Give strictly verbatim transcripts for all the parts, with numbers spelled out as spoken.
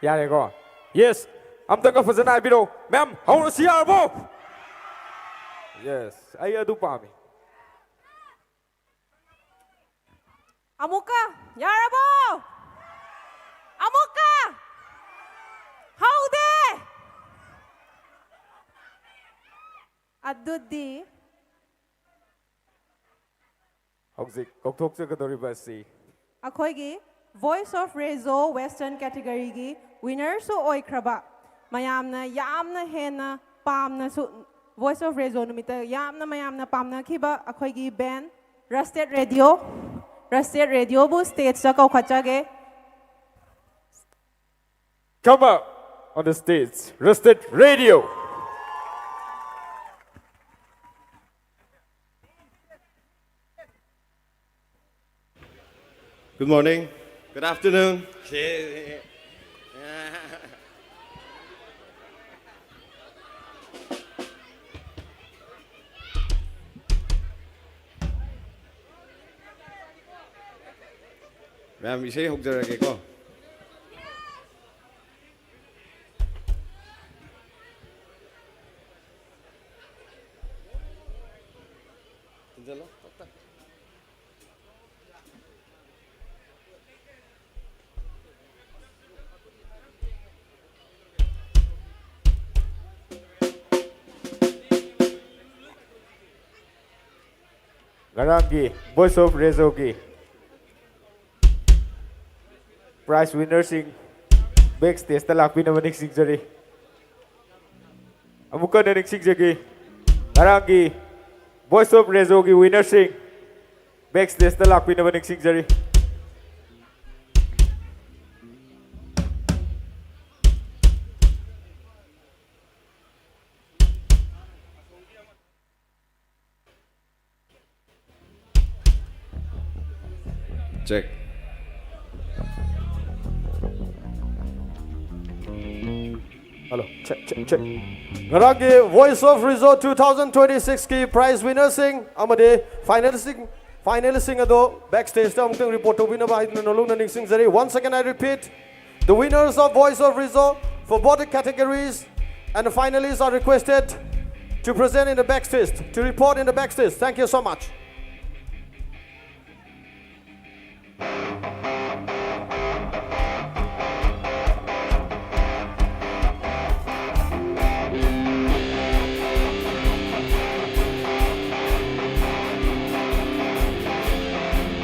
ꯌꯥꯔꯦꯀꯣ? Yes. ꯑꯝꯇꯪꯒ ꯐꯖꯅ ꯍꯥꯏꯕꯤꯔꯛꯑꯣ, ꯃꯦꯝ, ꯍꯧꯔꯁꯤ, ꯌꯥꯔꯕꯣ? Yes, ꯑꯩ ꯑꯗꯨ ꯄꯥꯝꯃꯤ꯫ ꯑꯃꯨꯛꯀ, ꯌꯥꯔꯕꯣ? ꯑꯃꯨꯛꯀ꯫ ꯍꯧꯗꯦ꯫ ꯑꯗꯨꯗꯤ ꯍꯧꯖꯤꯛ ꯀꯧꯊꯣꯛꯆꯒꯗꯧꯔꯤꯕ ꯑꯁꯤ ꯑꯩꯈꯣꯏꯒꯤ Voice of Rezo Western categoryꯒꯤ winnerꯁꯨ ꯑꯣꯏꯈ꯭ꯔꯕ, ꯃꯌꯥꯝꯅ ꯌꯥꯝꯅ ꯍꯦꯟꯅ ꯄꯥꯝꯅꯁꯨ, Voice of Rezo ꯅꯨꯃꯤꯠꯇ ꯌꯥꯝꯅ ꯃꯌꯥꯝꯅ ꯄꯥꯝꯅꯈꯤꯕ ꯑꯩꯈꯣꯏꯒꯤ band Rusted Radio, Rusted Radioꯕꯨ stageꯇ ꯀꯧꯈꯠꯆꯒꯦ꯫ Come up on the stage, Rusted Radio. Good morning. Good afternoon. ꯃꯌꯥꯝ, ꯏꯁꯩ ꯍꯧꯖꯔꯒꯦꯀꯣ꯫ ꯊꯤꯟꯖꯜꯂꯣ, ꯇꯞ ꯇꯞ꯫ ꯉꯔꯥꯡꯒꯤ Voice of Rezoꯒꯤ prize winnerꯁꯤꯡ backstageꯇ ꯂꯥꯛꯄꯤꯅꯕ ꯅꯤꯡꯁꯤꯡꯖꯔꯤ꯫ ꯑꯃꯨꯛꯀ ꯍꯟꯅ ꯅꯤꯡꯁꯤꯡꯖꯒꯦ, ꯉꯔꯥꯡꯒꯤ Voice of Rezoꯒꯤ winnerꯁꯤꯡ backstageꯇ ꯂꯥꯛꯄꯤꯅꯕ ꯅꯤꯡꯁꯤꯡꯖꯔꯤ꯫ Check. Hello, check, check, check. ꯉꯔꯥꯡꯒꯤ Voice of Rezo two thousand twenty-sixꯀꯤ prize winnerꯁꯤꯡ ꯑꯃꯗꯤ finalistꯁꯤꯡ, finalistꯁꯤꯡ ꯑꯗꯣ backstageꯇ ꯑꯃꯨꯛꯇꯪ report ꯇꯧꯕꯤꯅꯕ ꯍꯥꯏꯗꯨꯅ ꯅꯣꯂꯨꯛꯅ ꯅꯤꯡꯁꯤꯡꯖꯔꯤ꯫ Once again, I repeat, The winners of Voice of Rizzo for both the categories and the finalists are requested to present in the backstage, to report in the backstage. Thank you so much.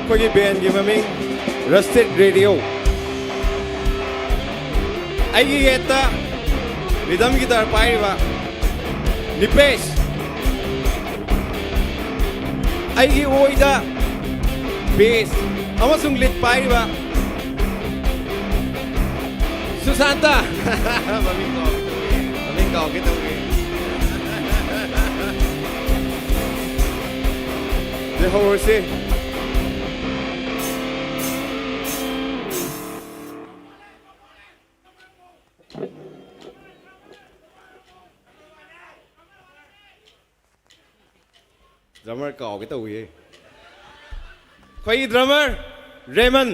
ꯑꯩꯈꯣꯏꯒꯤ ꯕꯦꯟꯒꯤ ꯃꯃꯤꯡ Rusted Radio꯫ ꯑꯩꯒꯤ ꯌꯦꯠꯇ rhythm guitar ꯄꯥꯏꯔꯤꯕ ꯅꯤꯄꯦꯁ, ꯑꯩꯒꯤ ꯑꯣꯏꯗ bass ꯑꯃꯁꯨꯡ lead ꯄꯥꯏꯔꯤꯕ ꯁꯨꯁꯥꯟꯇ꯫ ꯃꯃꯤꯡ ꯀꯥꯎꯒꯦ ꯇꯧꯔꯦ, ꯃꯃꯤꯡ ꯀꯥꯎꯒꯦ ꯇꯧꯔꯦ꯫ ꯂꯩꯍꯧꯔꯁꯦ꯫ Drummer ꯀꯥꯎꯒꯦ ꯇꯧꯏꯌꯦ꯫ ꯑꯩꯈꯣꯏꯒꯤ drummer Ramon.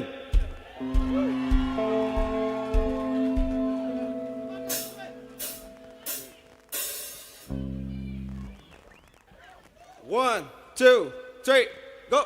One, two, three, go.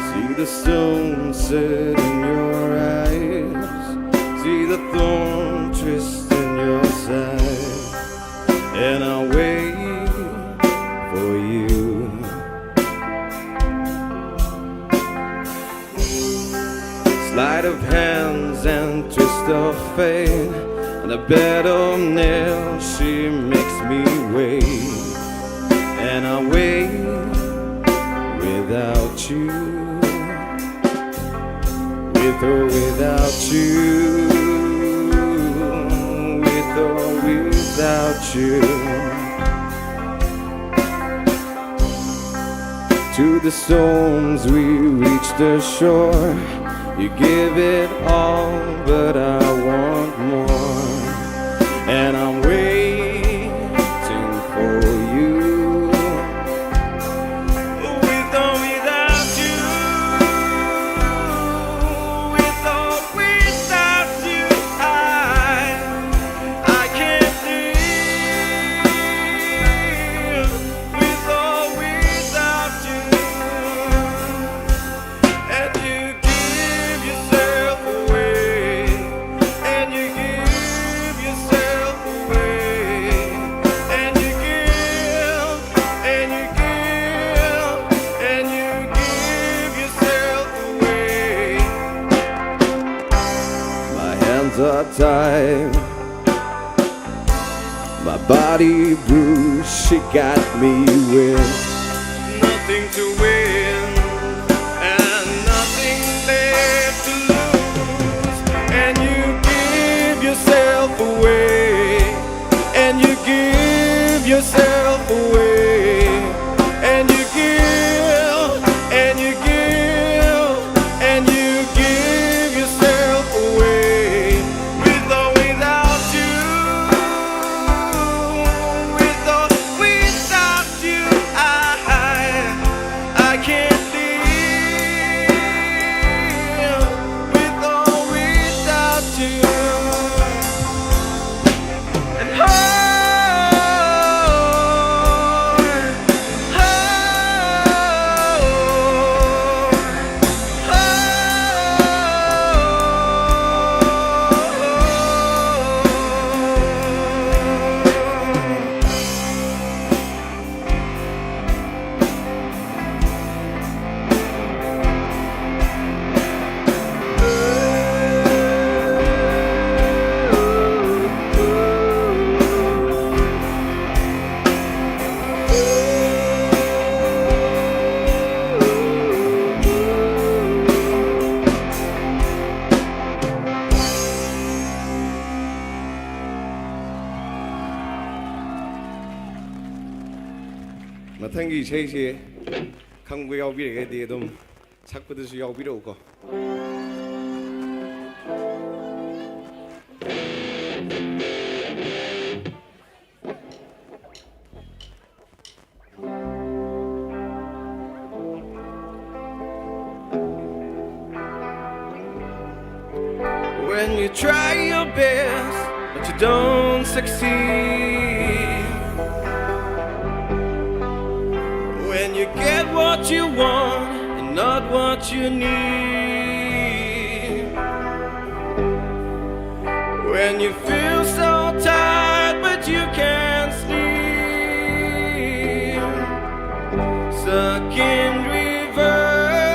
See the stone set in your eyes. See the thorn twist in your side. And I'll wait for you. Sleight of hands and twist of fate. And a bed of nails, she makes me wait. And I wait without you. With or without you. With or without you. Through the storms, we reach the shore. You give it all, but I want more. And I'm waiting for you. With or without you, with or without you, I, I can't live. With or without you, and you give yourself away, and you give yourself away, and you give, and you give, and you give yourself away. My hands are tied, my body bruised, she got me with nothing to win and nothing left to lose. And you give yourself away, and you give yourself away, and you give, and you give, and you give yourself away. With or without you, with or without you, I, I can't live. With or without you. And oh, oh, oh. ꯃꯊꯪꯒꯤ ꯏꯁꯩꯁꯤ ꯈꯪꯕ ꯌꯥꯎꯕꯤꯔꯒꯗꯤ ꯑꯗꯨꯝ ꯁꯛꯄꯗꯁꯨ ꯌꯥꯎꯕꯤꯔꯛꯎꯀꯣ꯫ When you try your best, but you don't succeed. When you get what you want and not what you need. When you feel so tired, but you can't sleep. Stuck in reverse.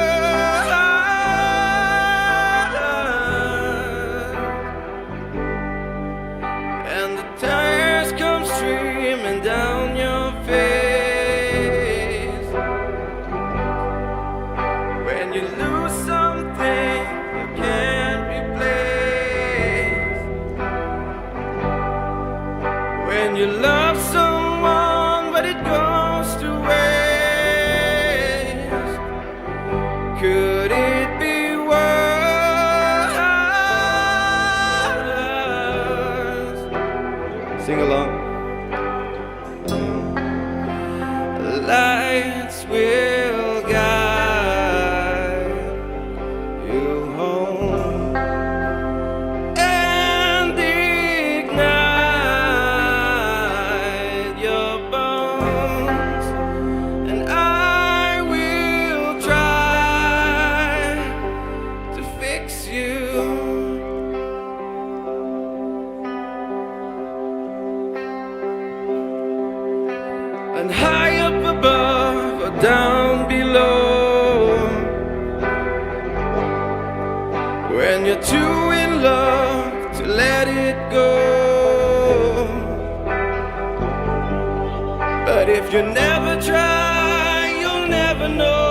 And the tears come streaming down your face. When you lose something you can't replace. When you love someone but it goes to waste. Could it be worse? Sing along. Lights will guide you home and ignite your bones, and I will try to fix you. And high up above or down below, when you're too in love to let it go. But if you never try, you'll never know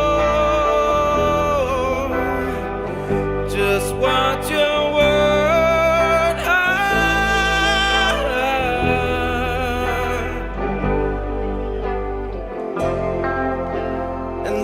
just what you're worth. And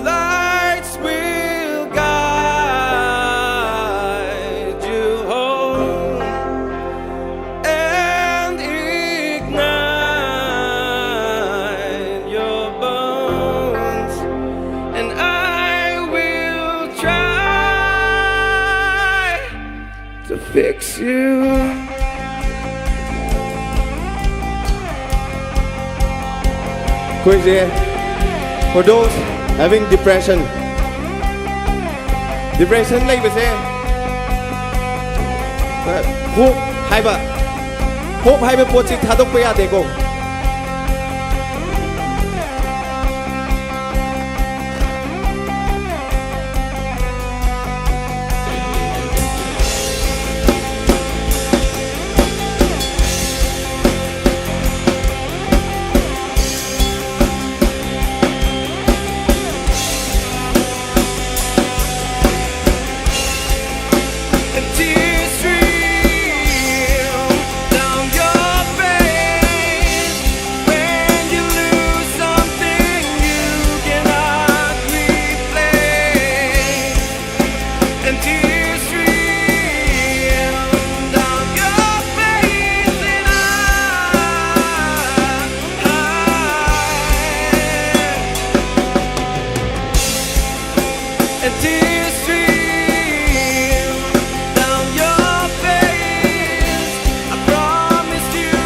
Fix you. ꯑꯩꯈꯣꯏꯁꯦ, for those having depression, depression ꯂꯩꯕꯁꯦ, hope ꯍꯥꯏꯕ, hope ꯍꯥꯏꯕ ꯄꯣꯠꯁꯤ ꯊꯥꯗꯣꯛꯄ ꯌꯥꯗꯦꯀꯣ꯫ And tears stream down your face when you lose something you cannot replace. And tears stream down your face, and I, I and tears stream down your face. I promise you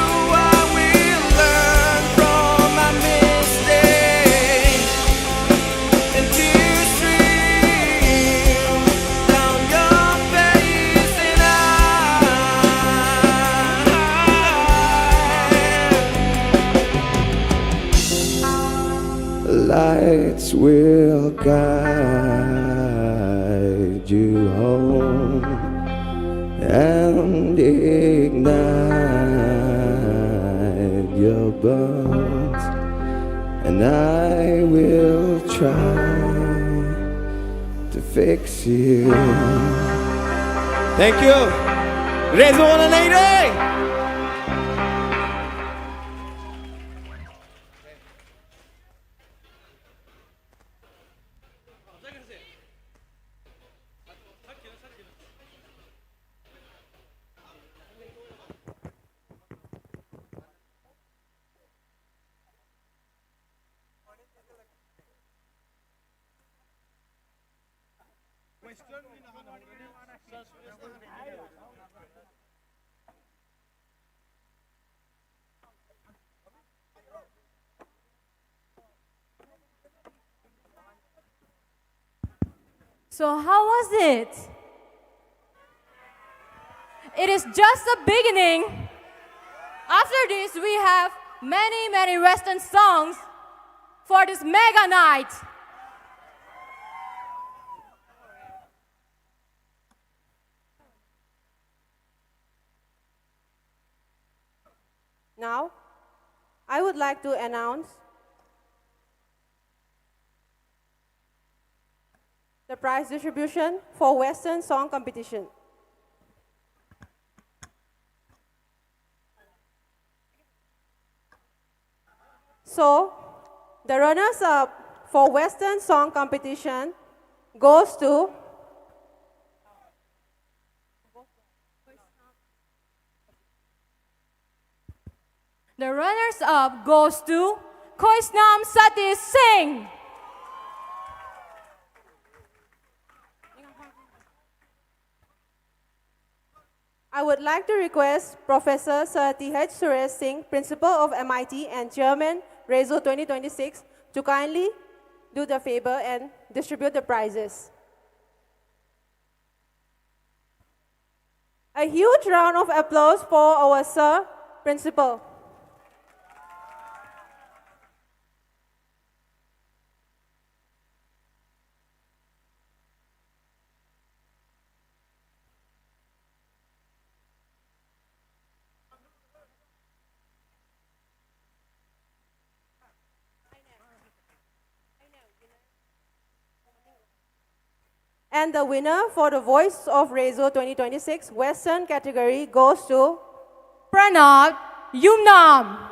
I will learn from my mistakes. And tears stream down your face, and I Lights will guide you home and ignite your bones, and I will try to fix you. Thank you. Rezona Leire. So how was it? It is just the beginning. After this, we have many, many Western songs for this mega night. Now, I would like to announce the prize distribution for Western Song Competition. So, the runners-up for Western Song Competition goes to The runners-up goes to Khoisnam Satish Singh. I would like to request Professor Sir T H Suresh Singh, Principal of M I T and Chairman RESO twenty twenty-six, to kindly do the favor and distribute the prizes. A huge round of applause for our Sir Principal. And the winner for the Voice of RESO twenty twenty-six Western category goes to Pranab Yumnam.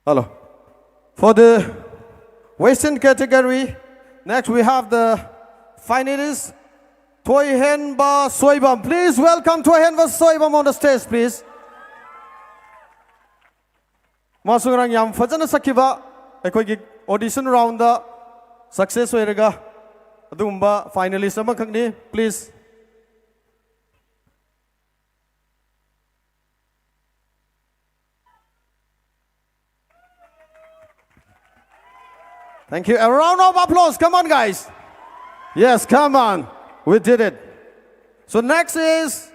Hello. For the Western category, next we have the finalist, Thoihenba Soibam. Please welcome Thoihenba Soibam on the stage, please. ꯃꯥꯁꯨ ꯉꯔꯥꯡ ꯌꯥꯝ ꯐꯖꯅ ꯁꯛꯈꯤꯕ ꯑꯩꯈꯣꯏꯒꯤ audition round ꯗ success ꯑꯣꯏꯔꯒ ꯑꯗꯨꯒꯨꯝꯕ finalist ꯑꯃꯈꯛꯅꯤ꯫ Please. Thank you. A round of applause. Come on, guys. Yes, come on. We did it. So next is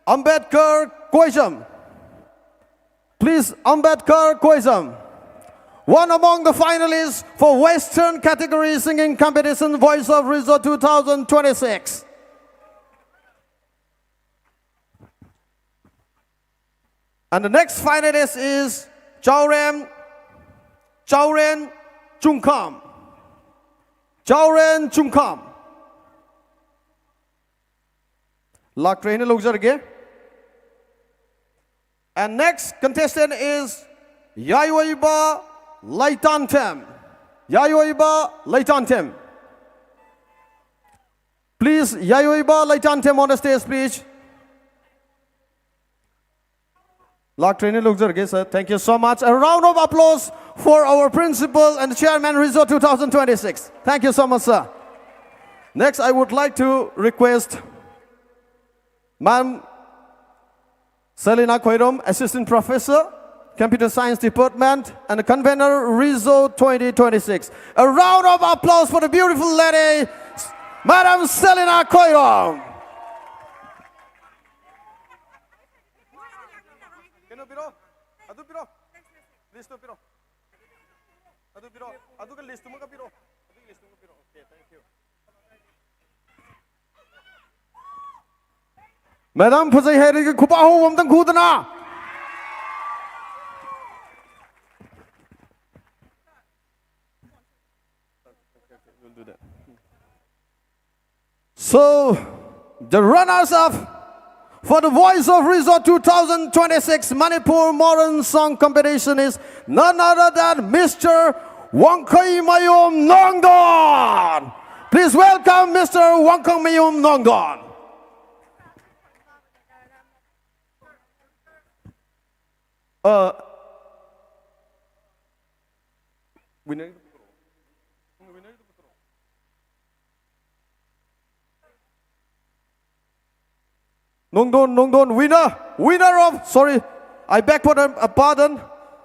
Ambedkar Koijam. Please, Ambedkar Koijam. One among the finalists for Western Category Singing Competition Voice of Rizo two thousand twenty-six. And the next finalist is Chaoren, Chaoren Chungkam. Chaoren Chungkam. ꯂꯥꯛꯇ꯭ꯔꯦ ꯍꯥꯏꯅ ꯂꯧꯖꯔꯒꯦ꯫ And next contestant is Yayoiba Laitanthem. Yayoiba Laitanthem. Please, Yayoiba Laitanthem on the stage, please. ꯂꯥꯛꯇ꯭ꯔꯦꯅꯦ, ꯂꯧꯖꯔꯒꯦ, sir. Thank you so much. A round of applause for our principal and chairman, Rizo two thousand twenty-six. Thank you so much, sir. Next, I would like to request Ma'am Selina Khoirom, Assistant Professor, Computer Science Department, and Convener, Rizo twenty twenty-six. A round of applause for the beautiful lady, Madam Selina Khoirom. ꯀꯩꯅꯣ ꯄꯤꯔꯣ, ꯑꯗꯨ ꯄꯤꯔꯣ, list ꯇꯣ ꯄꯤꯔꯣ, ꯑꯗꯨ ꯄꯤꯔꯣ, ꯑꯗꯨꯒ list ꯇꯨꯃꯒ ꯄꯤꯔꯣ, ꯑꯗꯨꯒꯤ list ꯇꯨꯃꯒ ꯄꯤꯔꯣ꯫ Okay, thank you. Madam, ꯐꯖꯩ ꯍꯥꯏꯔꯒ ꯈꯨꯕꯥꯛ ꯑꯍꯧꯕ ꯑꯝꯇꯪ ꯈꯨꯗꯅ꯫ So, the runners up for the Voice of Resort two thousand twenty-six Manipur Modern Song Competition is none other than Mister Wangkheimayom Nongdon. Please welcome Mister Wangkheimayom Nongdon. Uh, winner. Nongdon, Nongdon, winner, winner of, sorry, I beg for a, a pardon.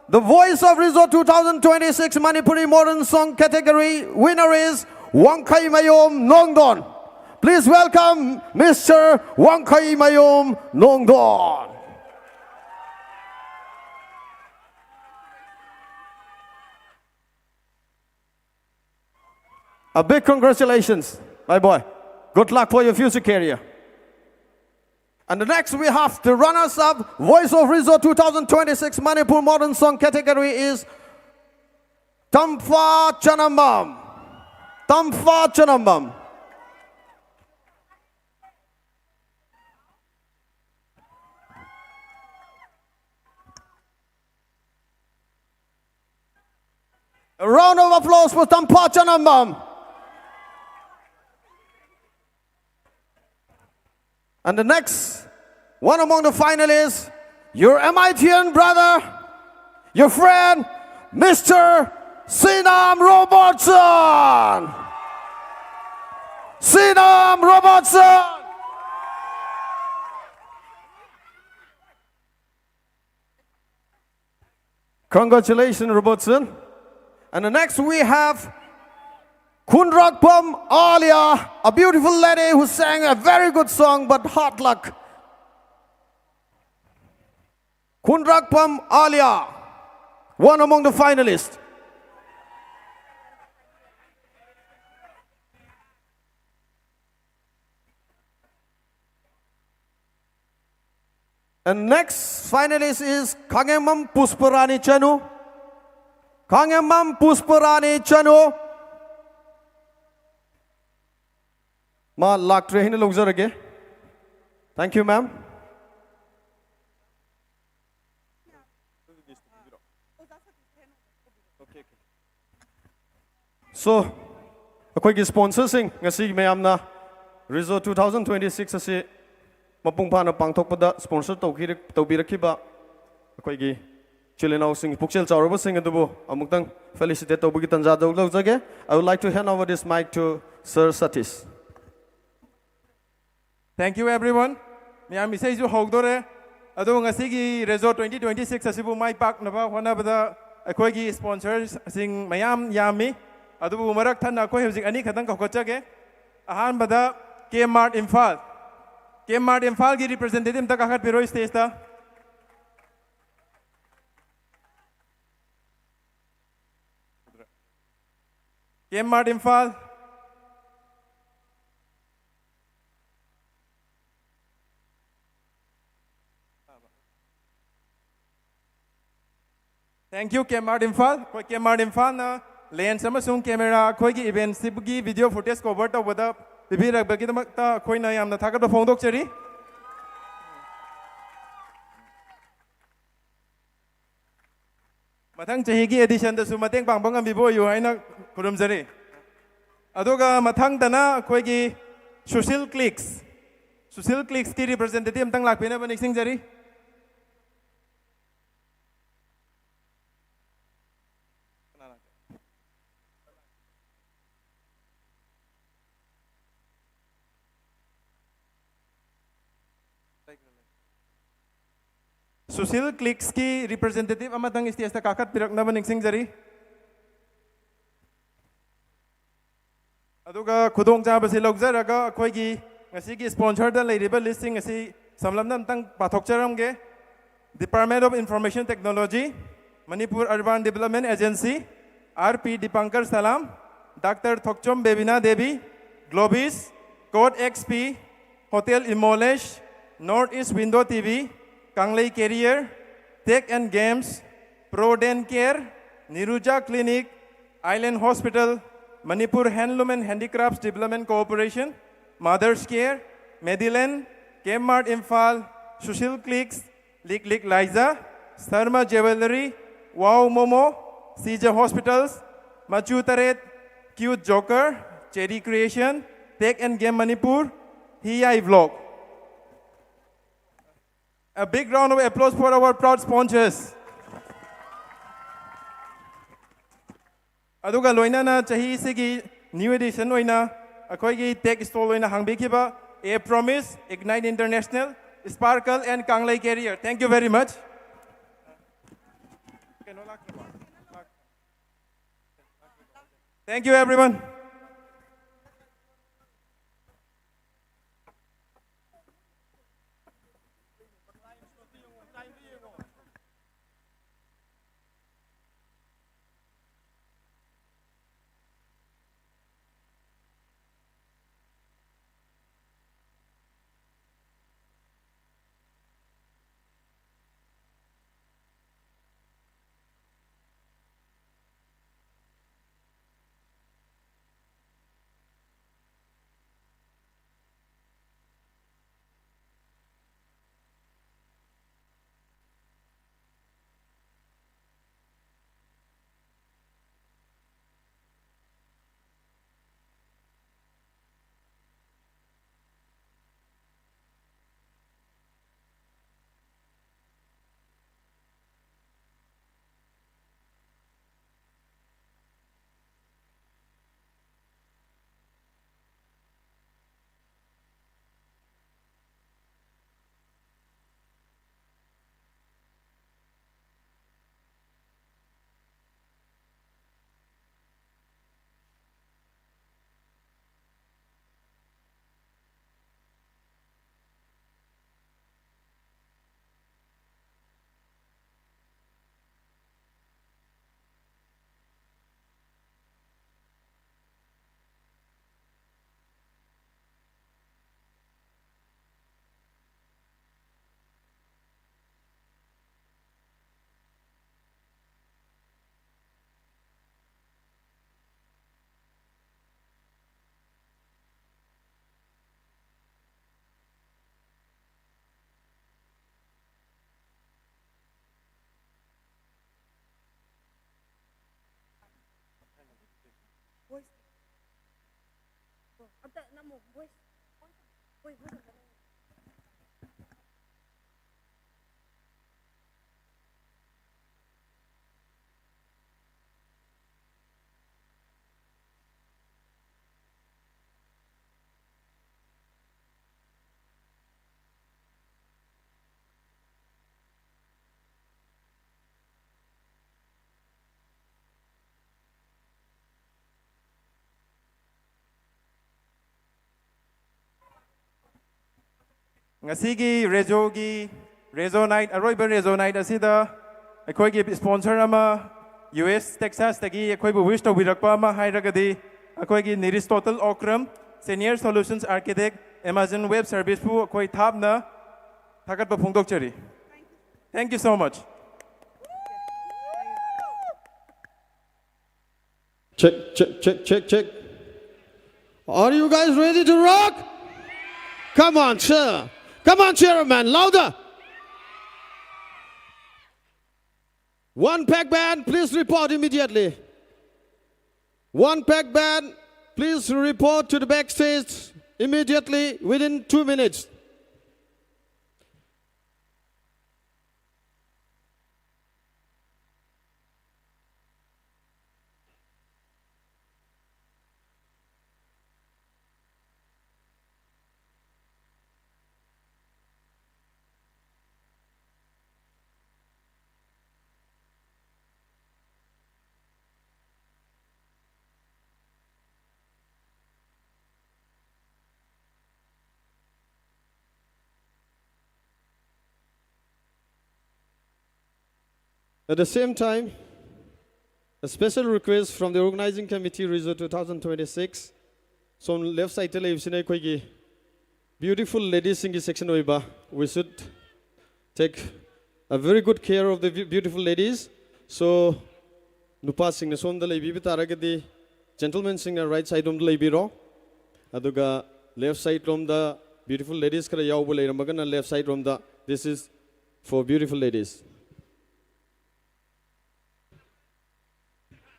The Voice of Resort two thousand twenty-six Manipuri Modern Song category winner is Wangkheimayom Nongdon. Please welcome Mister Wangkheimayom Nongdon. A big congratulations, my boy. Good luck for your future career. And the next we have the runners-up, Voice of Resort two thousand twenty-six Manipur Modern Song category is Tampha Chanambam. Tampha Chanambam. A round of applause for Tampha Chanambam. And the next one among the finalists, your M I T N brother, your friend, Mister Sinam Robertson. Sinam Robertson. Congratulations, Robertson. And the next we have Khundrakpam Alia, a beautiful lady who sang a very good song, but hard luck. Khundrakpam Alia, one among the finalists. And next finalist is Khangemam Pushparani Chanu. Khangemam Pushparani Chanu. ꯃꯥ ꯂꯥꯛꯇ꯭ꯔꯦ ꯍꯥꯏꯅ ꯂꯧꯖꯔꯒꯦ꯫ Thank you, ma'am. So, ꯑꯩꯈꯣꯏꯒꯤ ꯁ꯭ꯄꯣꯟꯁꯔꯁꯤꯡ, ꯉꯁꯤꯒꯤ ꯃꯌꯥꯝꯅ ꯔꯤꯖꯣ two thousand twenty six ꯑꯁꯤ ꯃꯄꯨꯡ ꯐꯥꯅ ꯄꯥꯡꯊꯣꯛꯄꯗ ꯁ꯭ꯄꯣꯟꯁꯔ ꯇꯧꯈꯤꯔ-, ꯇꯧꯕꯤꯔꯛꯈꯤꯕ ꯑꯩꯈꯣꯏꯒꯤ ꯏꯆꯤꯜ ꯏꯅꯥꯎꯁꯤꯡ, ꯄꯨꯛꯆꯦꯜ ꯆꯥꯎꯔꯕꯁꯤꯡ ꯑꯗꯨꯕꯨ ꯑꯃꯨꯛꯇꯪ ꯐꯦꯂꯤꯁꯤꯇꯦꯠ ꯇꯧꯕꯒꯤ ꯇꯥꯟꯖꯥꯗꯨ ꯂꯧꯖꯒꯦ꯫ I would like to hand over this mic to Sir Satish. Thank you, everyone. ꯃꯌꯥꯝ, ꯏꯁꯩꯁꯨ ꯍꯧꯗꯣꯔꯦ꯫ ꯑꯗꯣ ꯉꯁꯤꯒꯤ ꯔꯤꯖꯣ ꯇ꯭ꯋꯦꯟꯇꯤ ꯇ꯭ꯋꯦꯟꯇꯤ ꯁꯤꯛꯁ ꯑꯁꯤꯕꯨ ꯃꯥꯏ ꯄꯥꯛꯅꯕ ꯍꯣꯠꯅꯕꯗ ꯑꯩꯈꯣꯏꯒꯤ ꯁ꯭ꯄꯣꯟꯁꯔꯁꯤꯡ ꯃꯌꯥꯝ ꯌꯥꯝꯃꯤ꯫ ꯑꯗꯨꯕꯨ ꯃꯔꯛ ꯊꯠꯅ ꯑꯩꯈꯣꯏ ꯍꯧꯖꯤꯛ ꯑꯅꯤ ꯈꯛꯇꯪ ꯀꯧꯈꯠꯆꯒꯦ꯫ ꯑꯍꯥꯟꯕꯗ K mart Imphal. K mart ꯏꯝꯐꯥꯜꯒꯤ ꯔꯤꯄ꯭ꯔꯖꯦꯟꯇꯦꯇꯤꯚ ꯑꯝꯇ ꯀꯥꯈꯠꯄꯤꯔꯣ ꯁ꯭ꯇꯦꯖꯇ꯫ K mart Imphal. Thank you, K mart Imphal. ꯑꯩꯈꯣꯏ ꯀꯦ ꯃꯥꯔꯠ ꯏꯝꯐꯥꯜꯅ ꯂꯦꯟꯁ ꯑꯃꯁꯨꯡ ꯀꯦꯃꯦꯔꯥ ꯑꯩꯈꯣꯏꯒꯤ ꯏꯚꯦꯟꯠꯁꯤꯒꯤ ꯚꯤꯗꯤꯑꯣ ꯐꯨꯇꯦꯖ ꯀꯣꯚꯔ ꯇꯧꯕꯗ ꯄꯤꯕꯤꯔꯛꯄꯒꯤꯗꯃꯛꯇ ꯑꯩꯈꯣꯏꯅ ꯌꯥꯝꯅ ꯊꯥꯒꯠꯄ ꯐꯣꯡꯗꯣꯛꯆꯔꯤ꯫ ꯃꯊꯪ ꯆꯍꯤꯒꯤ ꯑꯦꯗꯤꯁꯟꯗꯁꯨ ꯃꯇꯦꯡ ꯄꯥꯡꯕ ꯉꯝꯕꯤꯕ ꯑꯣꯏꯌꯨ ꯍꯥꯏꯅ ꯈꯨꯔꯨꯝꯖꯔꯤ꯫ ꯑꯗꯨꯒ ꯃꯊꯪꯗꯅ ꯑꯩꯈꯣꯏꯒꯤ ꯁꯨꯁꯤꯜ ꯀ꯭ꯂꯤꯛꯁ, ꯁꯨꯁꯤꯜ ꯀ꯭ꯂꯤꯛꯁꯀꯤ ꯔꯤꯄ꯭ꯔꯖꯦꯟꯇꯦꯇꯤꯚ ꯑꯝꯇꯪ ꯂꯥꯛꯄꯤꯅꯕ ꯅꯤꯡꯁꯤꯡꯖꯔꯤ꯫ ꯁꯨꯁꯤꯜ ꯀ꯭ꯂꯤꯛꯁꯀꯤ ꯔꯤꯄ꯭ꯔꯖꯦꯟꯇꯦꯇꯤꯚ ꯑꯃꯇꯪ ꯁ꯭ꯇꯦꯖꯇ ꯀꯥꯈꯠꯄꯤꯔꯛꯅꯕ ꯅꯤꯡꯁꯤꯡꯖꯔꯤ꯫ ꯑꯗꯨꯒ ꯈꯨꯗꯣꯡꯆꯥꯕꯁꯤ ꯂꯧꯖꯔꯒ ꯑꯩꯈꯣꯏꯒꯤ ꯉꯁꯤꯒꯤ ꯁ꯭ꯄꯣꯟꯁꯔꯗ ꯂꯩꯔꯤꯕ ꯂꯤꯁꯁꯤꯡ ꯑꯁꯤ ꯁꯝꯂꯞꯅ ꯑꯝꯇꯪ ꯄꯥꯊꯣꯛꯆꯔꯝꯒꯦ꯫ Department of Information Technology, Manipur Urban Development Agency, R P Dipankar Salam, Doctor Thokchom Bebina Devi, Globis, Code X P, Hotel Imolesh, North East Window T V, Kanglei Career, Tech and Games, Pro Den Care, Niruja Clinic, Island Hospital, Manipur Handloom and Handicrafts Development Corporation, Mother's Care, Mediland, Kmart Imphal, Sushil Clicks, Lik Lik Liza, Sarma Jewellery, Wow Momo, C J Hospitals, Machu Taret, Cute Joker, Cherry Creation, Tech and Game Manipur, Hiyai Vlog. A big round of applause for our proud sponsors. ꯑꯗꯨꯒ ꯂꯣꯏꯅꯅ ꯆꯍꯤꯁꯤꯒꯤ new edition ꯑꯣꯏꯅ ꯑꯩꯈꯣꯏꯒꯤ tech stall ꯑꯣꯏꯅ ꯍꯥꯡꯕꯤꯈꯤꯕ A Promise, Ignite International, Sparkle and Kanglei Carrier. Thank you very much. Thank you, everyone. ꯑꯝꯇ ꯅꯝꯃꯣ, voice, voice, voice ꯑꯝꯇ ꯅꯝꯃꯣ꯫ ꯉꯁꯤꯒꯤ ꯔꯦꯖꯣꯒꯤ, ꯔꯦꯖꯣ night, ꯑꯔꯣꯏꯕ ꯔꯦꯖꯣ night ꯑꯁꯤꯗ ꯑꯩꯈꯣꯏꯒꯤ ꯁ꯭ꯄꯣꯟꯁꯔ ꯑꯃ, ꯌꯨ ꯑꯦꯁ ꯇꯦꯛꯁꯥꯁꯇꯒꯤ ꯑꯩꯈꯣꯏꯕꯨ ꯋꯤꯁ ꯇꯧꯕꯤꯔꯛꯄ ꯑꯃ ꯍꯥꯏꯔꯒꯗꯤ, ꯑꯩꯈꯣꯏꯒꯤ ꯅꯤꯔꯤꯁꯇꯣꯇꯜ Okram, senior solutions architect, Amazon web ꯁꯔꯚꯤꯁꯄꯨ ꯑꯩꯈꯣꯏ ꯊꯥꯞꯅ ꯊꯥꯒꯠꯄ ꯐꯣꯡꯗꯣꯛꯆꯔꯤ꯫ Thank you so much. Check, check, check, check, check. Are you guys ready to rock? Come on, cheer. Come on, cheer, man. Louder. One pack band, please report immediately. One pack band, please report to the backstage immediately within two minutes. At the same time, a special request from the organizing committee, Rizzo two thousand twenty-six. ꯁꯣꯝ left sideꯇ ꯂꯩꯕꯁꯤꯅ ꯑꯩꯈꯣꯏꯒꯤ beautiful ladiesꯁꯤꯡꯒꯤ section ꯑꯣꯏꯕ, we should take a very good care of the beau- beautiful ladies. So, ꯅꯨꯄꯥꯁꯤꯡꯅ ꯁꯣꯝꯗ ꯂꯩꯕꯤꯕ ꯇꯥꯔꯒꯗꯤ, gentlemenꯁꯤꯡꯅ right side ꯔꯣꯝꯗ ꯂꯩꯕꯤꯔꯣ, ꯑꯗꯨꯒ left side ꯔꯣꯝꯗ beautiful ladies ꯈꯔ ꯌꯥꯎꯕ ꯂꯩꯔꯝꯃꯒꯅ left side ꯔꯣꯝꯗ, this is for beautiful ladies.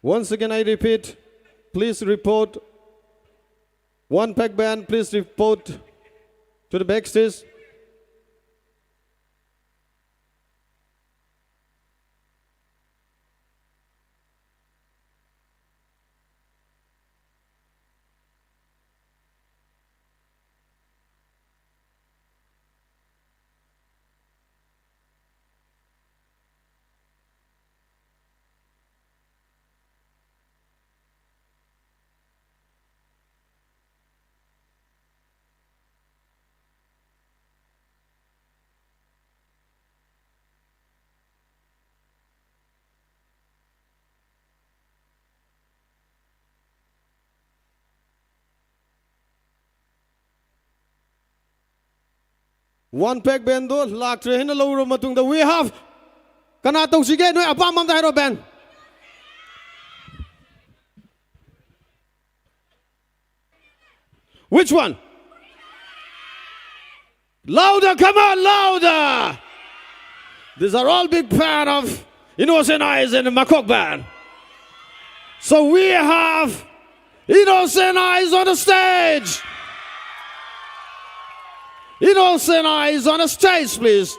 Once again, I repeat, please report One pack band, please report to the backstage. One pack band ꯗꯣ ꯂꯥꯛꯇ꯭ꯔꯦ ꯍꯥꯏꯅ ꯂꯧꯔꯕ ꯃꯇꯨꯡꯗ, we have, ꯀꯅꯥ ꯇꯧꯁꯤꯒꯦ? ꯅꯣꯏ ꯑꯄꯥꯝꯕ ꯑꯝꯇ ꯍꯥꯏꯔꯣ, band. Which one? Louder, come on, louder! These are all big fan of Innocent Eyes and Makok Band. So we have Innocent Eyes on the stage. Innocent Eyes on the stage, please.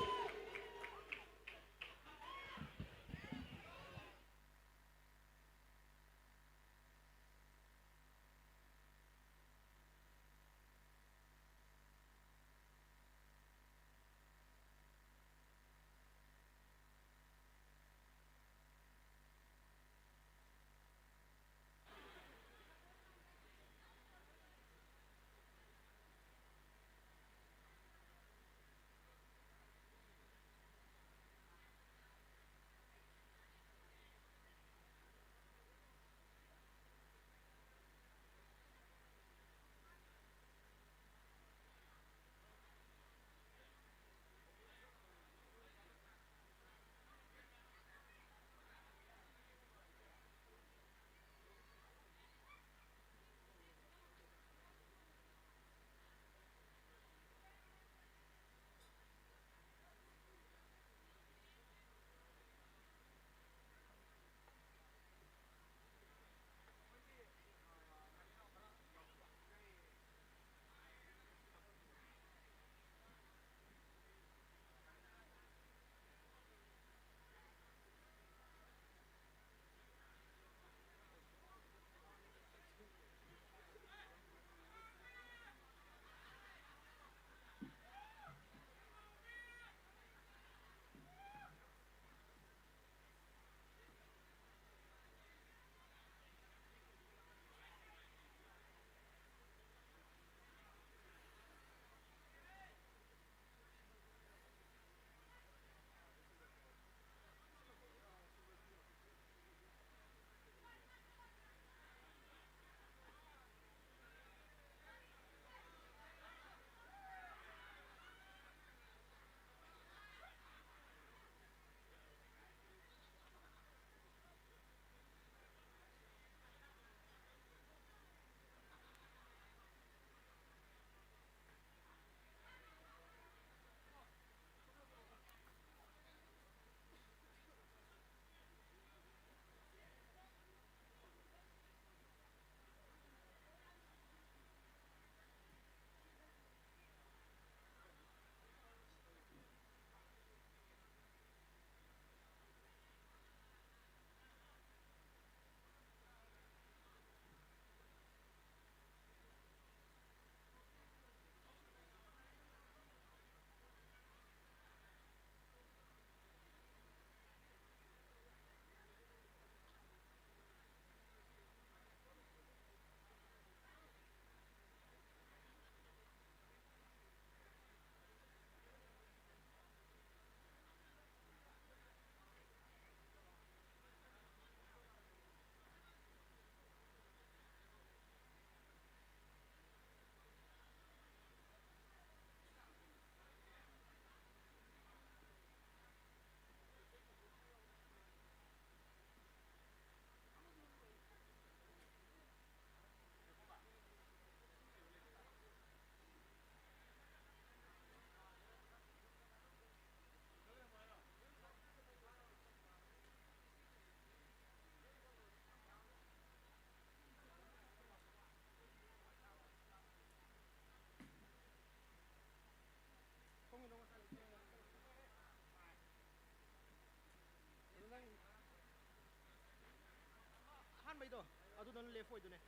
ꯗꯣ, ꯑꯗꯨꯗꯨꯅ left ꯑꯣꯏꯗꯣꯏꯅꯦ꯫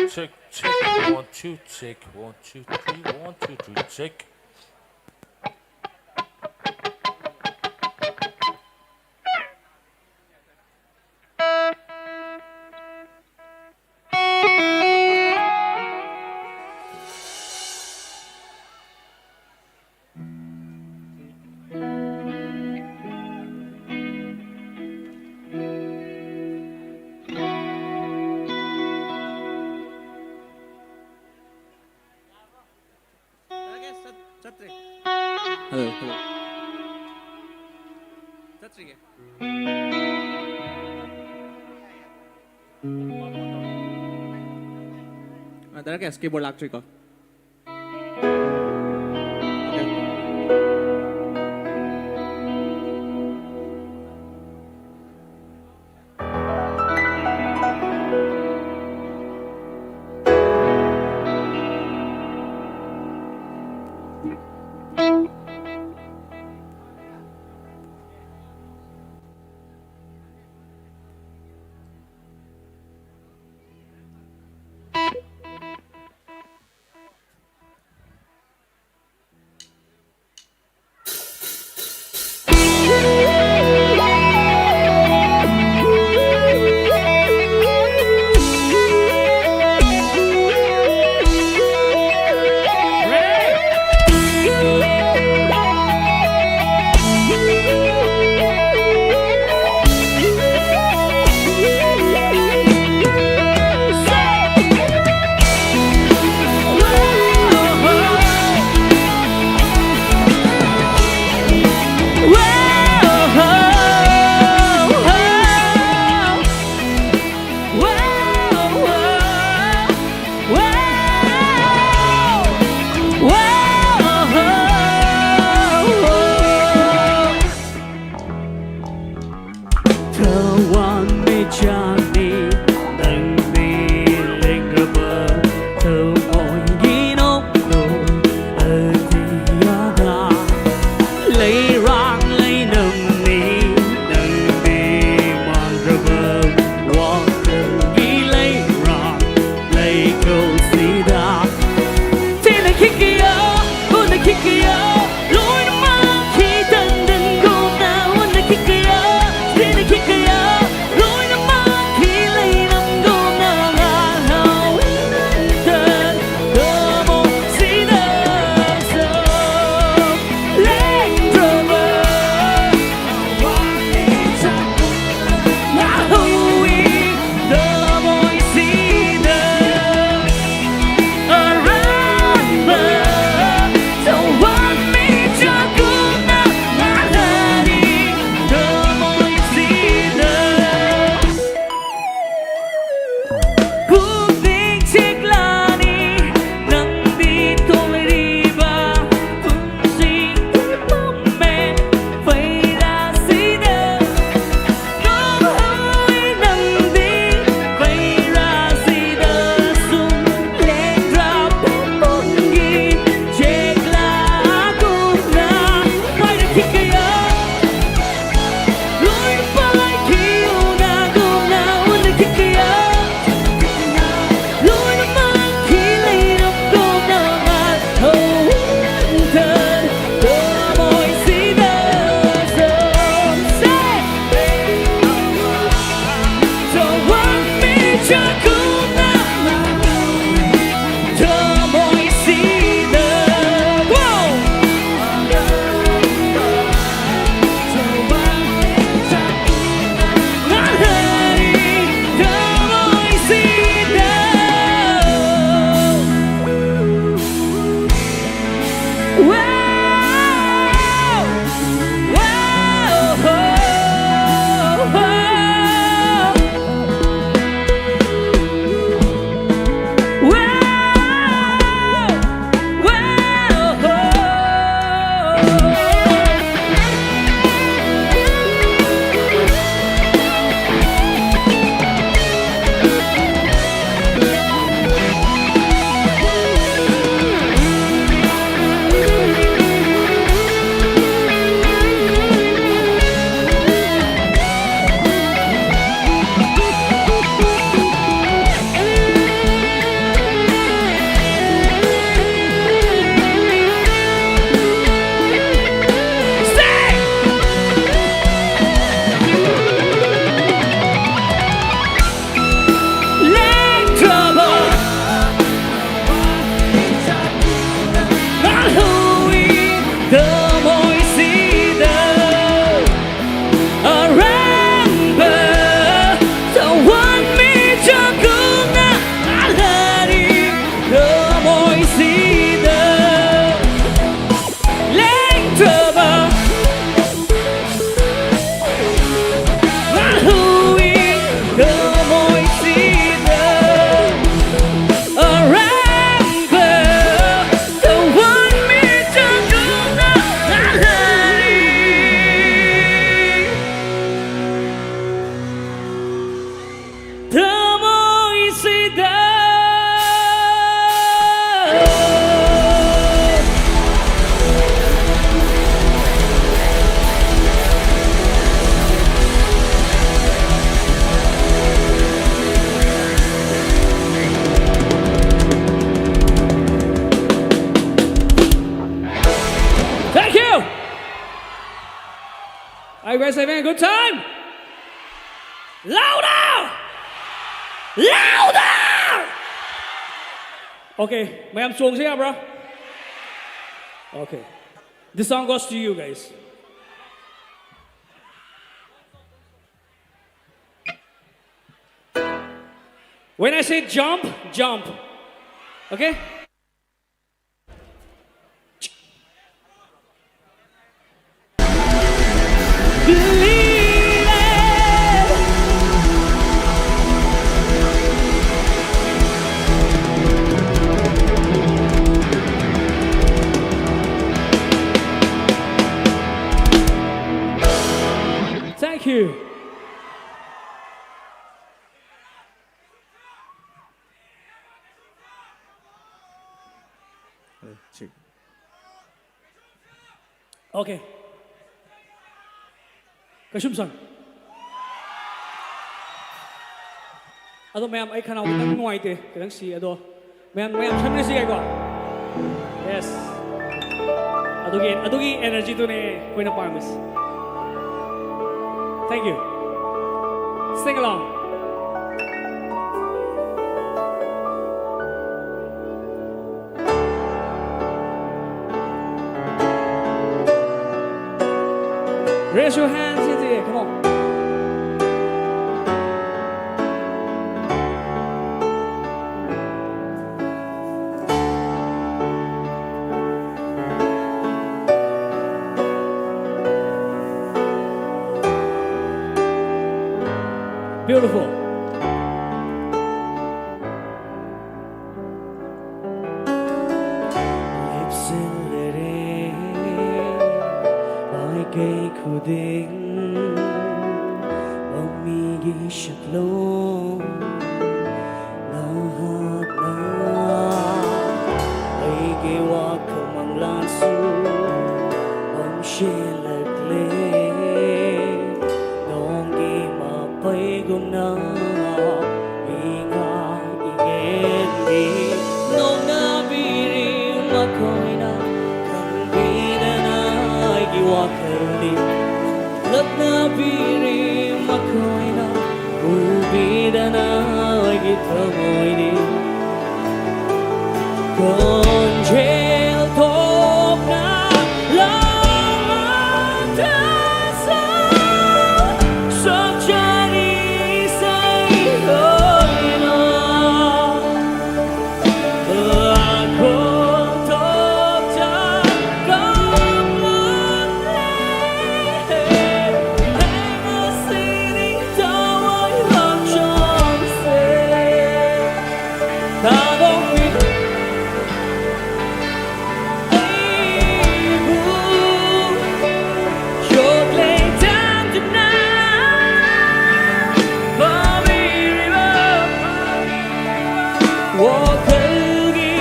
Check, check, one, two, check, one, two, three, one, two, three, check. ꯆꯠꯇ꯭ꯔꯤ꯫ Hello, hello. ꯆꯠꯇ꯭ꯔꯤꯌꯦ꯫ ꯑ, direct case keyboard ꯂꯥꯛꯇ꯭ꯔꯤꯀꯣ? 자꾸 나 더 멋있어. Wow! 나를 더 멋있어. Wow! Wow! Thank you. Are you guys having a good time? Louder! Okay, ꯃꯌꯥꯝ ꯆꯣꯡꯁꯦ ꯌꯥꯕ꯭ꯔꯥ? Okay. This song goes to you guys. When I say jump, jump. Okay? Thank you. Okay. ꯀꯩꯁꯨꯝ ꯁꯪ꯫ ꯑꯗꯣ ꯃꯌꯥꯝ, ꯑꯩ ꯈꯅꯥꯎ ꯈꯤꯇꯪ ꯅꯨꯡꯉꯥꯏꯇꯦ, ꯈꯤꯇꯪ ꯁꯤ, ꯑꯗꯣ ꯃꯌꯥꯝ, ꯃꯌꯥꯝ ꯁꯛꯃꯤꯟꯅꯁꯤ ꯌꯥꯏꯀꯣ? Yes. ꯑꯗꯨꯒꯤ, ꯑꯗꯨꯒꯤ energy ꯗꯨꯅꯦ ꯑꯩꯈꯣꯏꯅ ꯄꯥꯝꯃꯤꯁꯤ꯫ Thank you. Sing along. Raise your hands in the air. Come on. Beautiful. ꯂꯦꯞꯁꯤꯜꯂꯔꯦ ꯃꯥꯏꯀꯩ ꯈꯨꯗꯤꯡ ꯃꯃꯤꯒꯤ ꯁꯛꯂꯣꯟ ꯅꯍꯥꯛꯅ ꯑꯩꯒꯤ ꯋꯥꯈꯜ ꯃꯪꯂꯥꯟꯁꯨ ꯃꯝꯁꯤꯜꯂꯛꯂꯦ ꯅꯣꯡꯒꯤ ꯃꯄꯩꯒꯨꯝꯅ ꯏꯉꯥ ꯏꯉꯦꯟꯒꯤ ꯅꯣꯡꯅꯕꯤꯔꯤ ꯃꯈꯣꯏꯅ ꯈꯪꯕꯤꯗꯅ ꯑꯩꯒꯤ ꯋꯥꯈꯜꯗꯤ ꯂꯛꯅꯕꯤꯔꯤ ꯃꯈꯣꯏꯅ ꯎꯕꯤꯗꯅ ꯑꯩꯒꯤ ꯊꯃꯣꯏꯗꯤ ꯋꯥꯈꯜꯒꯤ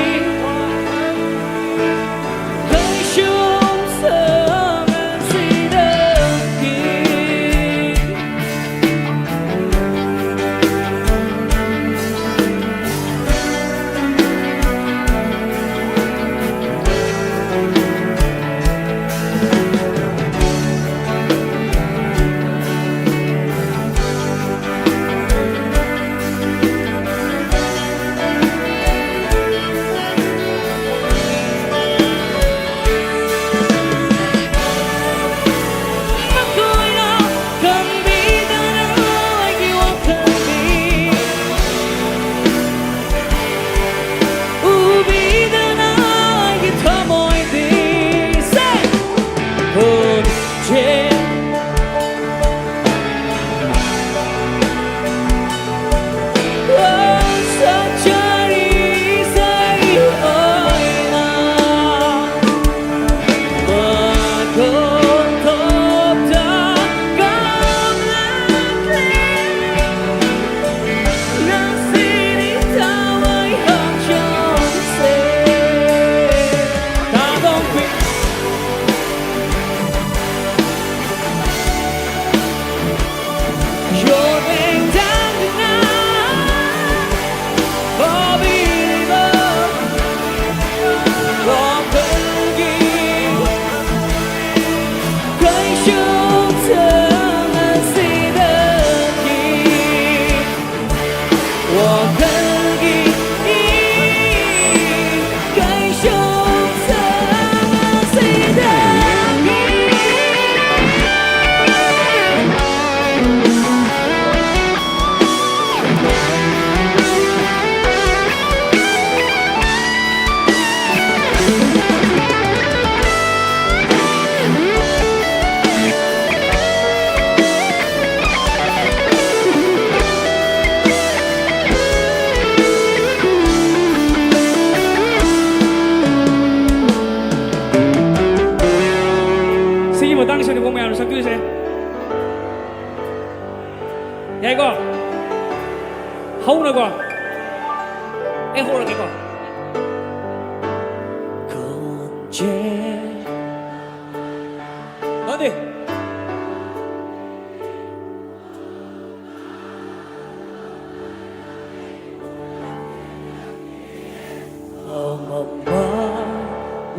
ꯀꯩꯁꯨꯝꯁꯪ ꯑꯁꯤꯗꯒꯤ꯫ ꯃꯈꯣꯏꯅ ꯈꯟꯕꯤꯗꯅ ꯑꯩꯒꯤ ꯋꯥꯈꯜꯗꯤ, ꯎꯕꯤꯗꯅ ꯑꯩꯒꯤ ꯊꯃꯣꯏꯗꯤ꯫ Say! ꯈꯣꯟꯖꯦꯜ ꯁꯤꯒꯤ ꯃꯇꯥꯡꯁꯤꯅꯤꯀꯣ ꯃꯌꯥꯝꯅ ꯁꯛꯇꯣꯏꯁꯦ꯫ ꯌꯥꯏꯀꯣ? ꯍꯧꯅꯀꯣ꯫ ꯑꯩ ꯍꯧꯔꯒꯦꯀꯣ꯫ ꯈꯣꯟꯖꯦꯜ꯫ ꯃꯥꯅꯦ꯫ ꯑꯃꯝꯕ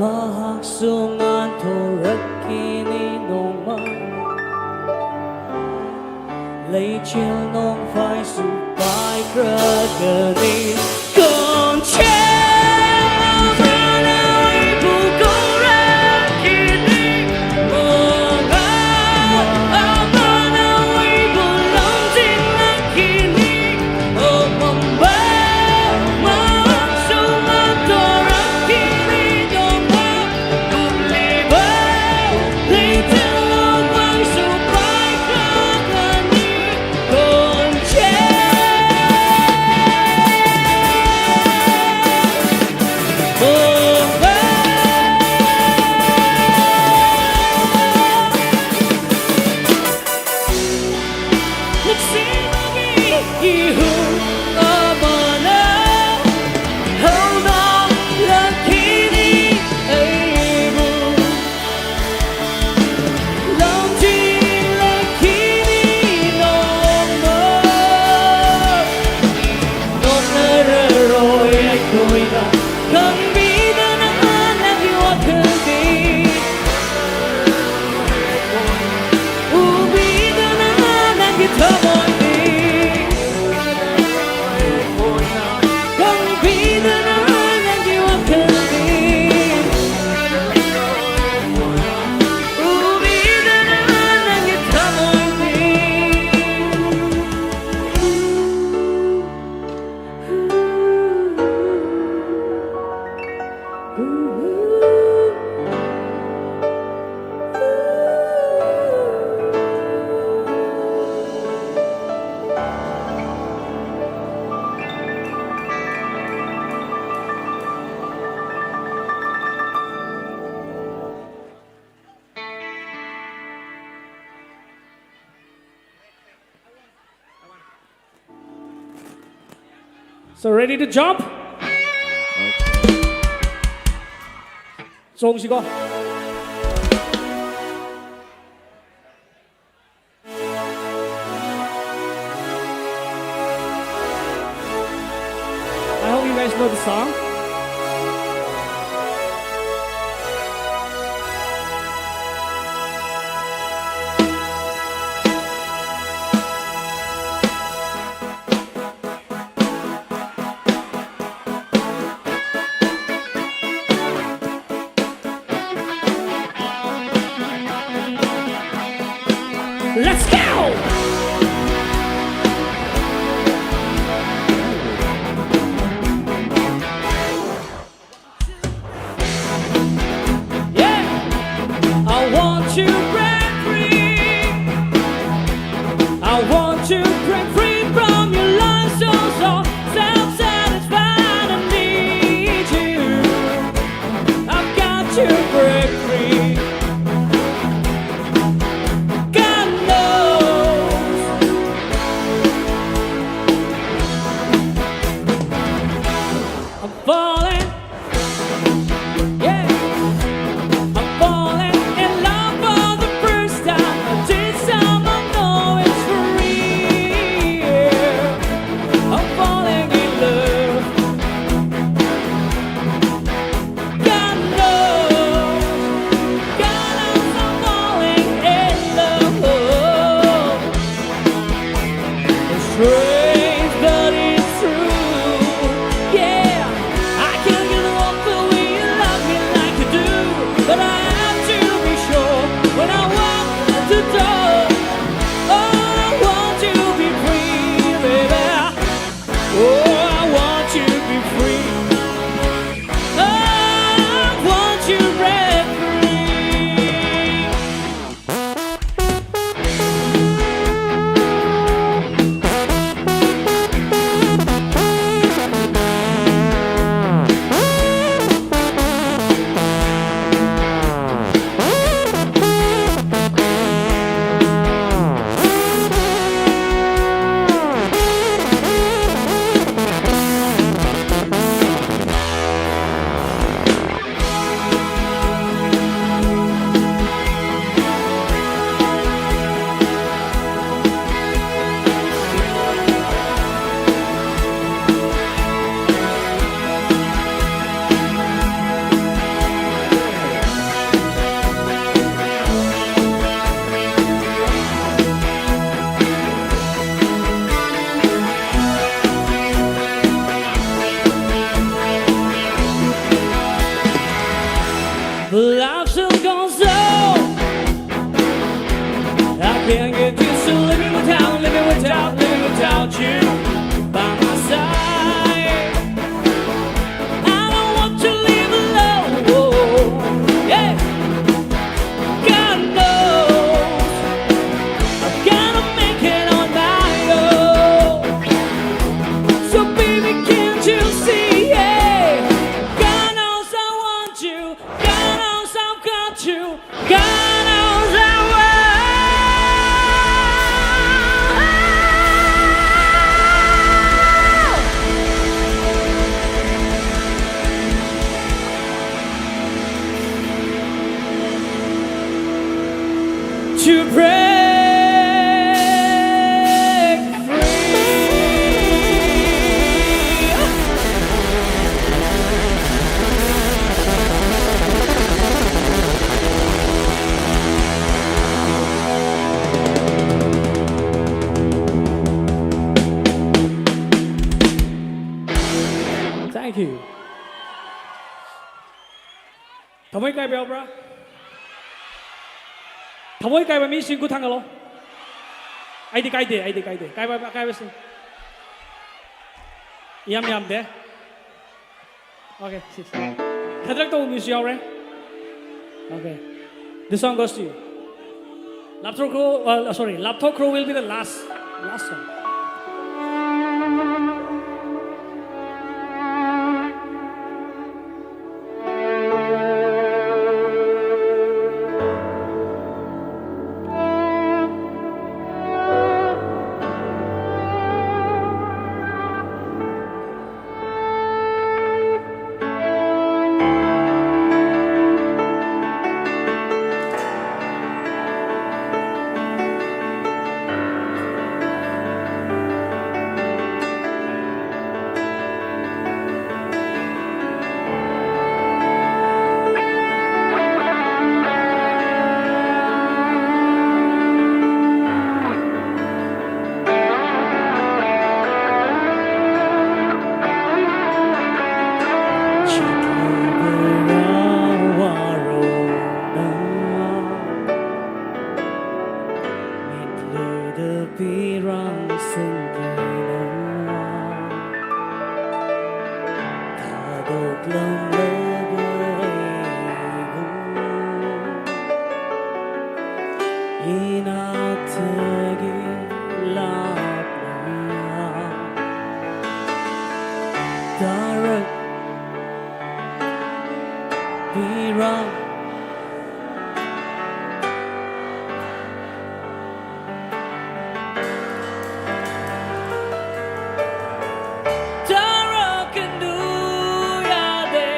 ꯃꯍꯥꯛꯁꯨ ꯉꯥꯟꯊꯣꯔꯛꯈꯤꯅꯤ ꯅꯣꯡꯃ꯫ ꯂꯩꯆꯤꯜ ꯅꯣꯡꯐꯥꯏꯁꯨ ꯄꯥꯏꯈ꯭ꯔꯒꯅꯤ꯫ ꯈꯣꯟꯖꯦꯜ ꯑꯃꯅ ꯑꯩꯕꯨ ꯀꯧꯔꯛꯈꯤꯅꯤ꯫ ꯃꯉꯥꯜ ꯑꯃꯅ ꯑꯩꯕꯨ ꯂꯝꯖꯤꯡꯂꯛꯈꯤꯅꯤ꯫ ꯑꯃꯝꯕ ꯃꯍꯥꯛꯁꯨ ꯉꯥꯟꯊꯣꯔꯛꯈꯤꯅꯤ꯫ ꯅꯣꯡꯃ ꯎꯠꯂꯤꯕ ꯂꯩꯆꯤꯜ ꯅꯣꯡꯐꯥꯏꯁꯨ ꯄꯥꯏꯈ꯭ꯔꯒꯅꯤ꯫ ꯈꯣꯟꯖꯦꯜ꯫ ꯅꯨꯡꯁꯤꯕꯒꯤ ꯏꯍꯨꯜ ꯑꯃꯅ ꯍꯧꯗꯣꯛꯂꯛꯈꯤꯅꯤ ꯑꯩꯕꯨ꯫ ꯂꯝꯖꯤꯡꯂꯛꯈꯤꯅꯤ ꯅꯣꯡꯃ꯫ ꯅꯣꯛꯅꯔꯔꯣꯏ ꯑꯩꯈꯣꯏꯅ ꯈꯪꯕꯤꯗꯅ ꯅꯪꯒꯤ ꯋꯥꯈꯜꯗꯤ꯫ ꯎꯕꯤꯗꯅ ꯅꯪꯒꯤ ꯊꯃꯣꯏꯗꯤ꯫ ꯈꯪꯕꯤꯗꯅ ꯅꯪꯒꯤ ꯋꯥꯈꯜꯗꯤ꯫ ꯎꯕꯤꯗꯅ ꯅꯪꯒꯤ ꯊꯃꯣꯏꯗꯤ꯫ So ready to jump? ꯆꯣꯡꯁꯤꯀꯣ꯫ I hope you guys know the song. Let's go! Yeah! I want to break free. I want to break free from your lies, so, so self-satisfied. I need you. I've got to break free. God knows I'm falling. Yeah, I'm falling in love for the first time. I did some, I know it's for real. I'm falling in love. God knows, God knows I'm falling in love. It's strange, but it's true. Yeah, I can't get over the way you love me like you do, but I have to be sure when I walk out the door. Oh, I want to be free, baby. Oh, I want you to be free. I want you to be free. I'm living without, living without you by my side. I don't want to live alone. Yeah. God knows I gotta make it on my own. So baby, can't you see? Yeah. God knows I want you. God knows I've got you. God knows I want to break free. Thank you. ꯊꯃꯣꯏ ꯀꯥꯏꯕ ꯌꯥꯎꯕ꯭ꯔꯥ? ꯊꯃꯣꯏ ꯀꯥꯏꯕ ꯃꯤꯁꯤꯡ ꯈꯨꯠ ꯊꯥꯡꯒꯠꯂꯣ꯫ ꯑꯩꯗꯤ ꯀꯥꯏꯗꯦ, ꯑꯩꯗꯤ ꯀꯥꯏꯗꯦ꯫ ꯀꯥꯏꯕ, ꯀꯥꯏꯕꯁꯤꯡ ꯌꯥꯝ ꯌꯥꯝꯗꯦ꯫ Okay, ꯁꯤꯁ꯫ ꯈꯗ꯭ꯔꯛ ꯇꯧꯕ ꯃꯤꯁꯨ ꯌꯥꯎꯔꯦ꯫ Okay. This song goes to you. ꯂꯥꯞꯊꯣꯛꯈ꯭ꯔꯣ, uh, sorry, ꯂꯥꯞꯊꯣꯛꯈ꯭ꯔꯣ will be the last, last song. ꯂꯝꯂꯕ ꯑꯩꯕꯨ ꯏꯅꯥꯛꯇꯒꯤ ꯂꯥꯞꯅ ꯇꯥꯔꯛꯄꯤꯔꯝ꯫ ꯇꯥꯔꯛꯀꯅꯨ ꯌꯥꯗꯦ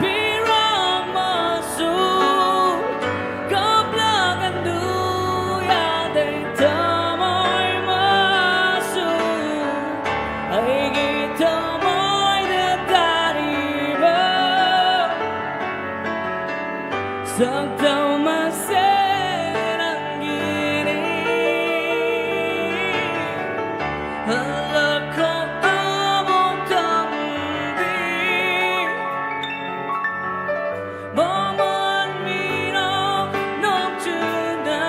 ꯄꯤꯔꯝꯃꯁꯨ, ꯀꯞꯂꯛꯀꯅꯨ ꯌꯥꯗꯦ ꯊꯃꯣꯏ ꯃꯆꯨ꯫ ꯑꯩꯒꯤ ꯊꯃꯣꯏꯗ ꯇꯥꯔꯤꯕ ꯁꯛꯇꯝ ꯑꯁꯦ ꯅꯪꯒꯤꯅꯤ꯫ ꯍꯜꯂꯛꯈꯣ ꯑꯃꯨꯛꯇꯪꯗꯤ꯫ ꯃꯃꯜ ꯃꯤꯅꯣ ꯅꯣꯡꯆꯨꯗ꯫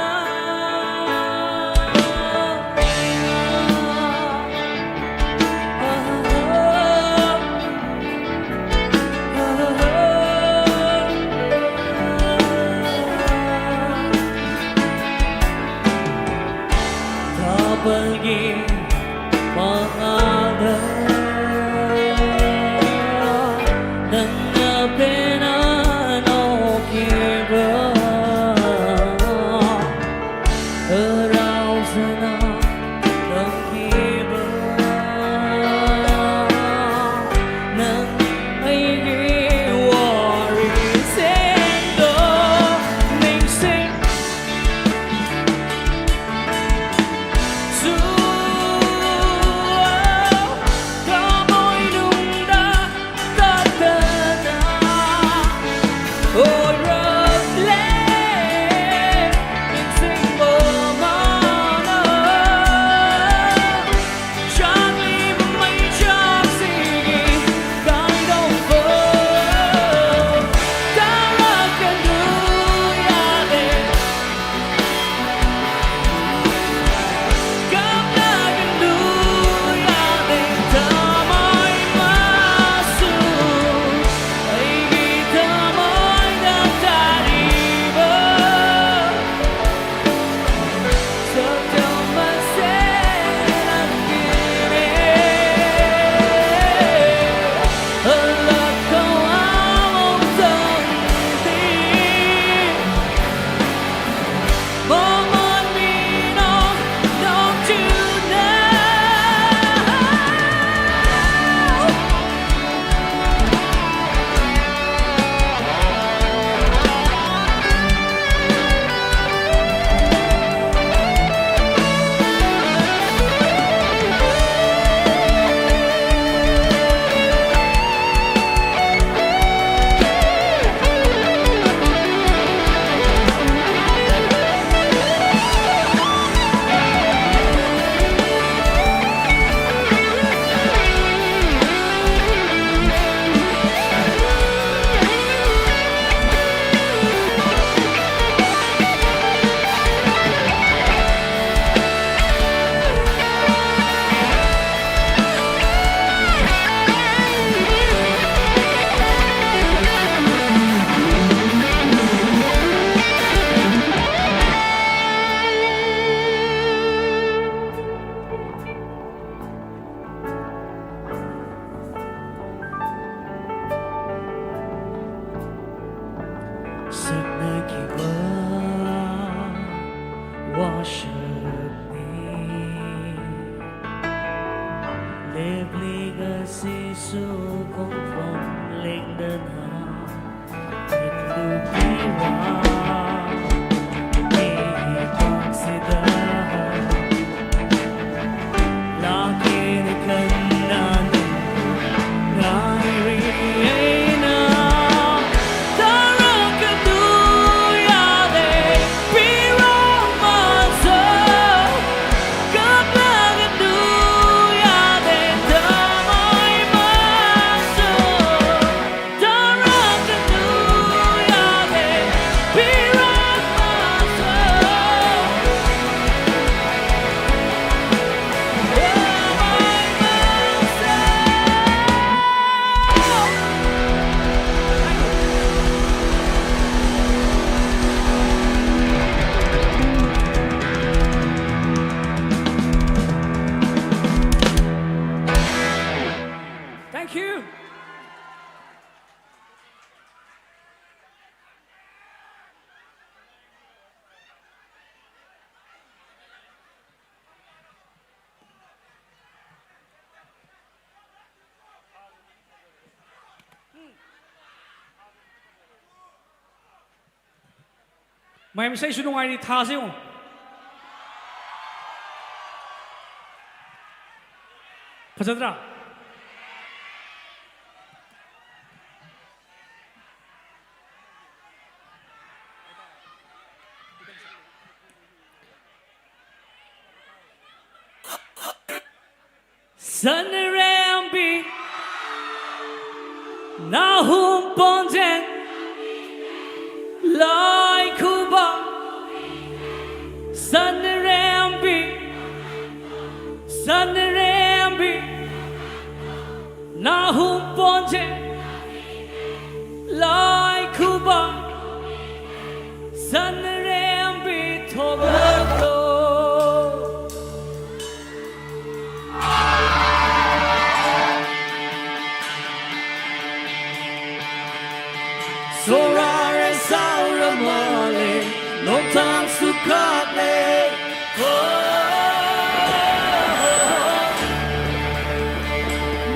ꯉꯁꯤꯁꯨ ꯈꯣꯡꯐꯝ ꯂꯦꯡꯗꯅ ꯃꯤꯠꯂꯨꯕꯤꯔꯥ? ꯑꯩꯒꯤ ꯄꯥꯛꯁꯤꯗ ꯂꯥꯛꯀꯦꯅ ꯈꯟꯅ ꯅꯪꯕꯨ ꯉꯥꯏꯔꯤ ꯑꯩꯅ꯫ ꯇꯧꯔꯛꯀꯅꯨ ꯌꯥꯗꯦ ꯄꯤꯔꯝꯃꯁꯨ, ꯀꯞꯂꯒꯅꯨ ꯌꯥꯗꯦ ꯊꯃꯣꯏꯃꯛꯁꯨ꯫ ꯇꯧꯔꯛꯀꯅꯨ ꯌꯥꯗꯦ ꯄꯤꯔꯝꯃꯁꯨ꯫ Thank you. ꯃꯌꯥꯝ ꯏꯁꯩꯁꯨ ꯅꯨꯡꯉꯥꯏꯔꯤ, ꯊꯥꯁꯦ ꯌꯦꯡꯉꯨ꯫ ꯐꯖꯗ꯭ꯔꯥ? ꯁꯟꯅꯔꯦꯝꯕꯤ ꯅꯥꯍꯨꯝ ꯄꯣꯟꯖꯦꯟ ꯂꯥꯏꯈꯨꯕꯝ꯫ ꯁꯟꯅꯔꯦꯝꯕꯤ, ꯁꯟꯅꯔꯦꯝꯕꯤ ꯅꯥꯍꯨꯝ ꯄꯣꯟꯖꯦꯟ ꯂꯥꯏꯈꯨꯕꯝ꯫ ꯁꯟꯅꯔꯦꯝꯕꯤ ꯊꯣꯛꯂꯛꯂꯣ꯫ ꯁꯣꯔꯥꯔꯦ ꯁꯥꯎꯔ ꯃꯥꯜꯂꯦ, ꯅꯣꯡꯊꯥꯡꯁꯨ ꯈꯥꯛꯂꯦ꯫ ꯍꯣ, ꯍꯣ, ꯍꯣ,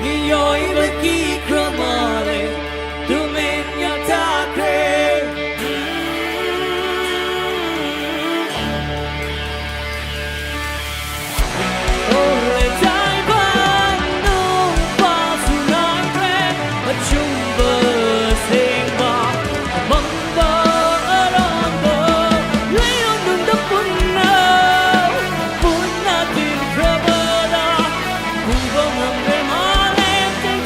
ꯍꯣ꯫ ꯃꯤꯑꯣꯏꯕꯒꯤ ꯈ꯭ꯔꯃꯥꯂꯦ ꯇꯨꯃꯤꯟꯅ ꯇꯥꯈ꯭ꯔꯦ꯫ ꯑꯣ ꯂꯩꯇꯥꯏꯕ ꯅꯨꯄꯥꯁꯨ ꯅꯥꯏꯈ꯭ꯔꯦ꯫ ꯑꯆꯨꯝꯕ ꯑꯁꯦꯡꯕ ꯑꯃꯪꯕ ꯑꯔꯥꯟꯕ ꯂꯩꯔꯣꯟꯗꯨꯗ ꯄꯨꯟꯅ ꯄꯨꯟꯅ ꯇꯤꯟꯈ꯭ꯔꯕꯗ ꯎꯕ ꯉꯝꯗ꯭ꯔꯦ ꯃꯥꯂꯦꯝ ꯇꯦꯡ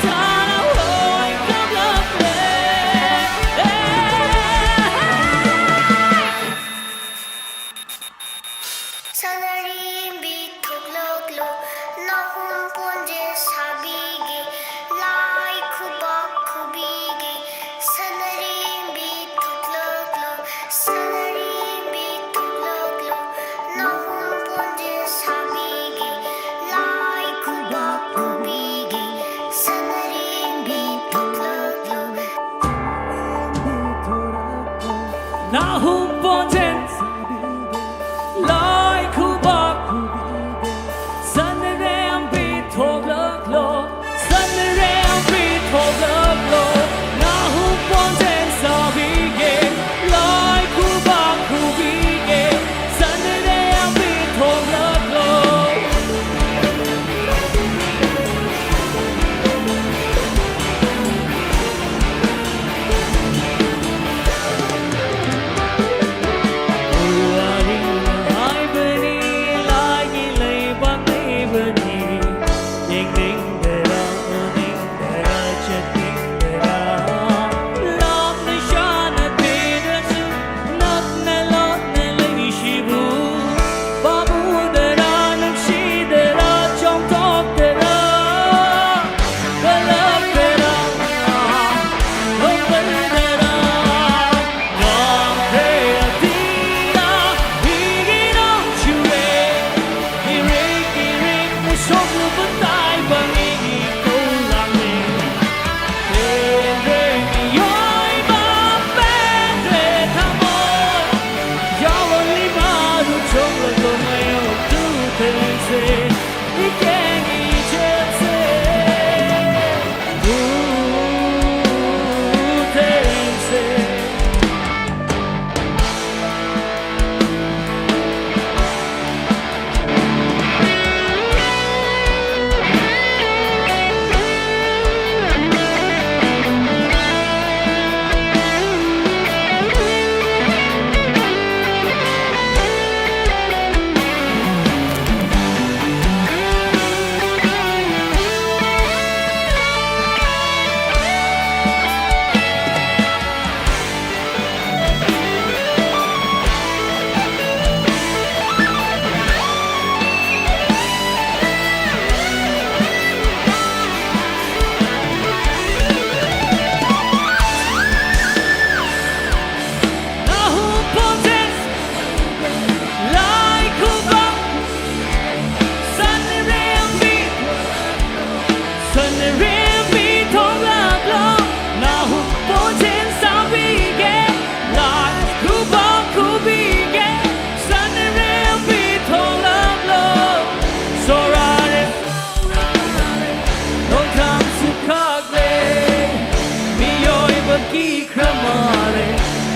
ꯈ꯭ꯔ ꯃꯥꯜꯂꯦ,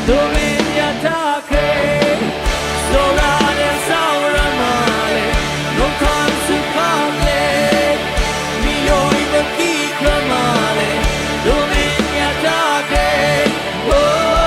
ꯇꯨꯃꯤꯟ ꯌꯥꯊꯥꯈ꯭ꯔꯦ꯫ ꯁꯣꯔꯥꯅꯦ ꯁꯥꯎꯔ ꯃꯥꯜꯂꯦ, ꯅꯣꯡꯊꯥꯡꯁꯨ ꯐꯥꯎꯂꯦ꯫ ꯃꯤꯑꯣꯏꯕ ꯀꯤꯈ꯭ꯔ ꯃꯥꯜꯂꯦ, ꯇꯨꯃꯤꯟ ꯌꯥꯊꯥꯈ꯭ꯔꯦ꯫ ꯑꯣ꯫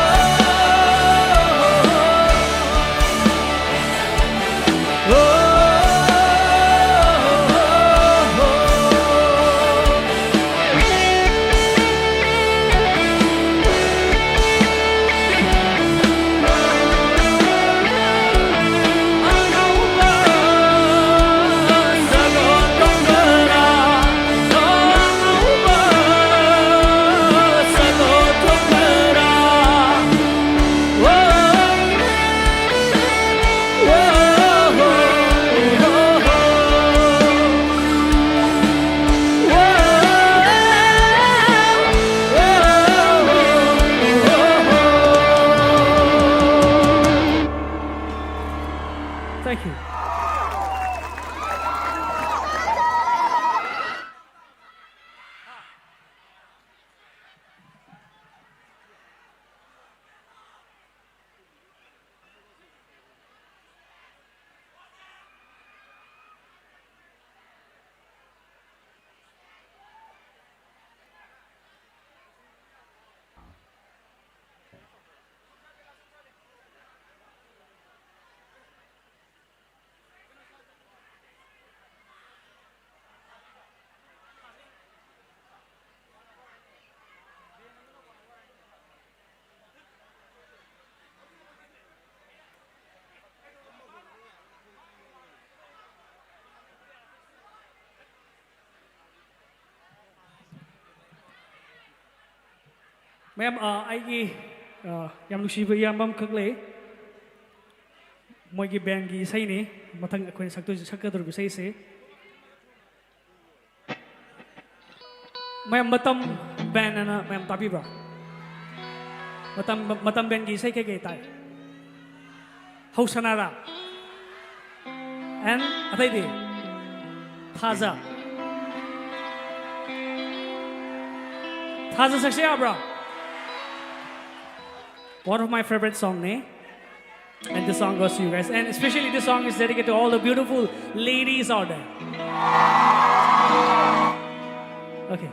Thank you. ꯃꯌꯥꯝ, ꯑ, ꯑꯩꯒꯤ, ꯑ, ꯌꯥꯝ ꯅꯨꯡꯁꯤꯕ ꯏꯌꯥꯝꯕ ꯑꯃꯈꯛ ꯂꯩ꯫ ꯃꯣꯏꯒꯤ ꯕꯦꯟꯒꯤ ꯏꯁꯩꯅꯤ ꯃꯊꯪ ꯑꯩꯈꯣꯏꯅ ꯁꯛꯇꯣꯏ-, ꯁꯛꯀꯗꯧꯔꯤꯕ ꯏꯁꯩꯁꯦ꯫ ꯃꯌꯥꯝ ꯃꯇꯝ ꯕꯦꯟ ꯑꯅ ꯃꯌꯥꯝ ꯇꯥꯕꯤꯕ꯭ꯔꯥ? ꯃꯇꯝ, ꯃꯇꯝ ꯕꯦꯟꯒꯤ ꯏꯁꯩ ꯀꯩꯀꯩ ꯇꯥꯏ? ꯍꯧꯁꯅꯥꯔꯥ? And ꯑꯇꯩꯗꯤ? ꯊꯥꯖ꯫ ꯊꯥꯖ ꯁꯛꯁꯦ ꯌꯥꯕ꯭ꯔꯥ? One of my favorite song, ne? And this song goes to you guys. And especially this song is dedicated to all the beautiful ladies out there. Okay.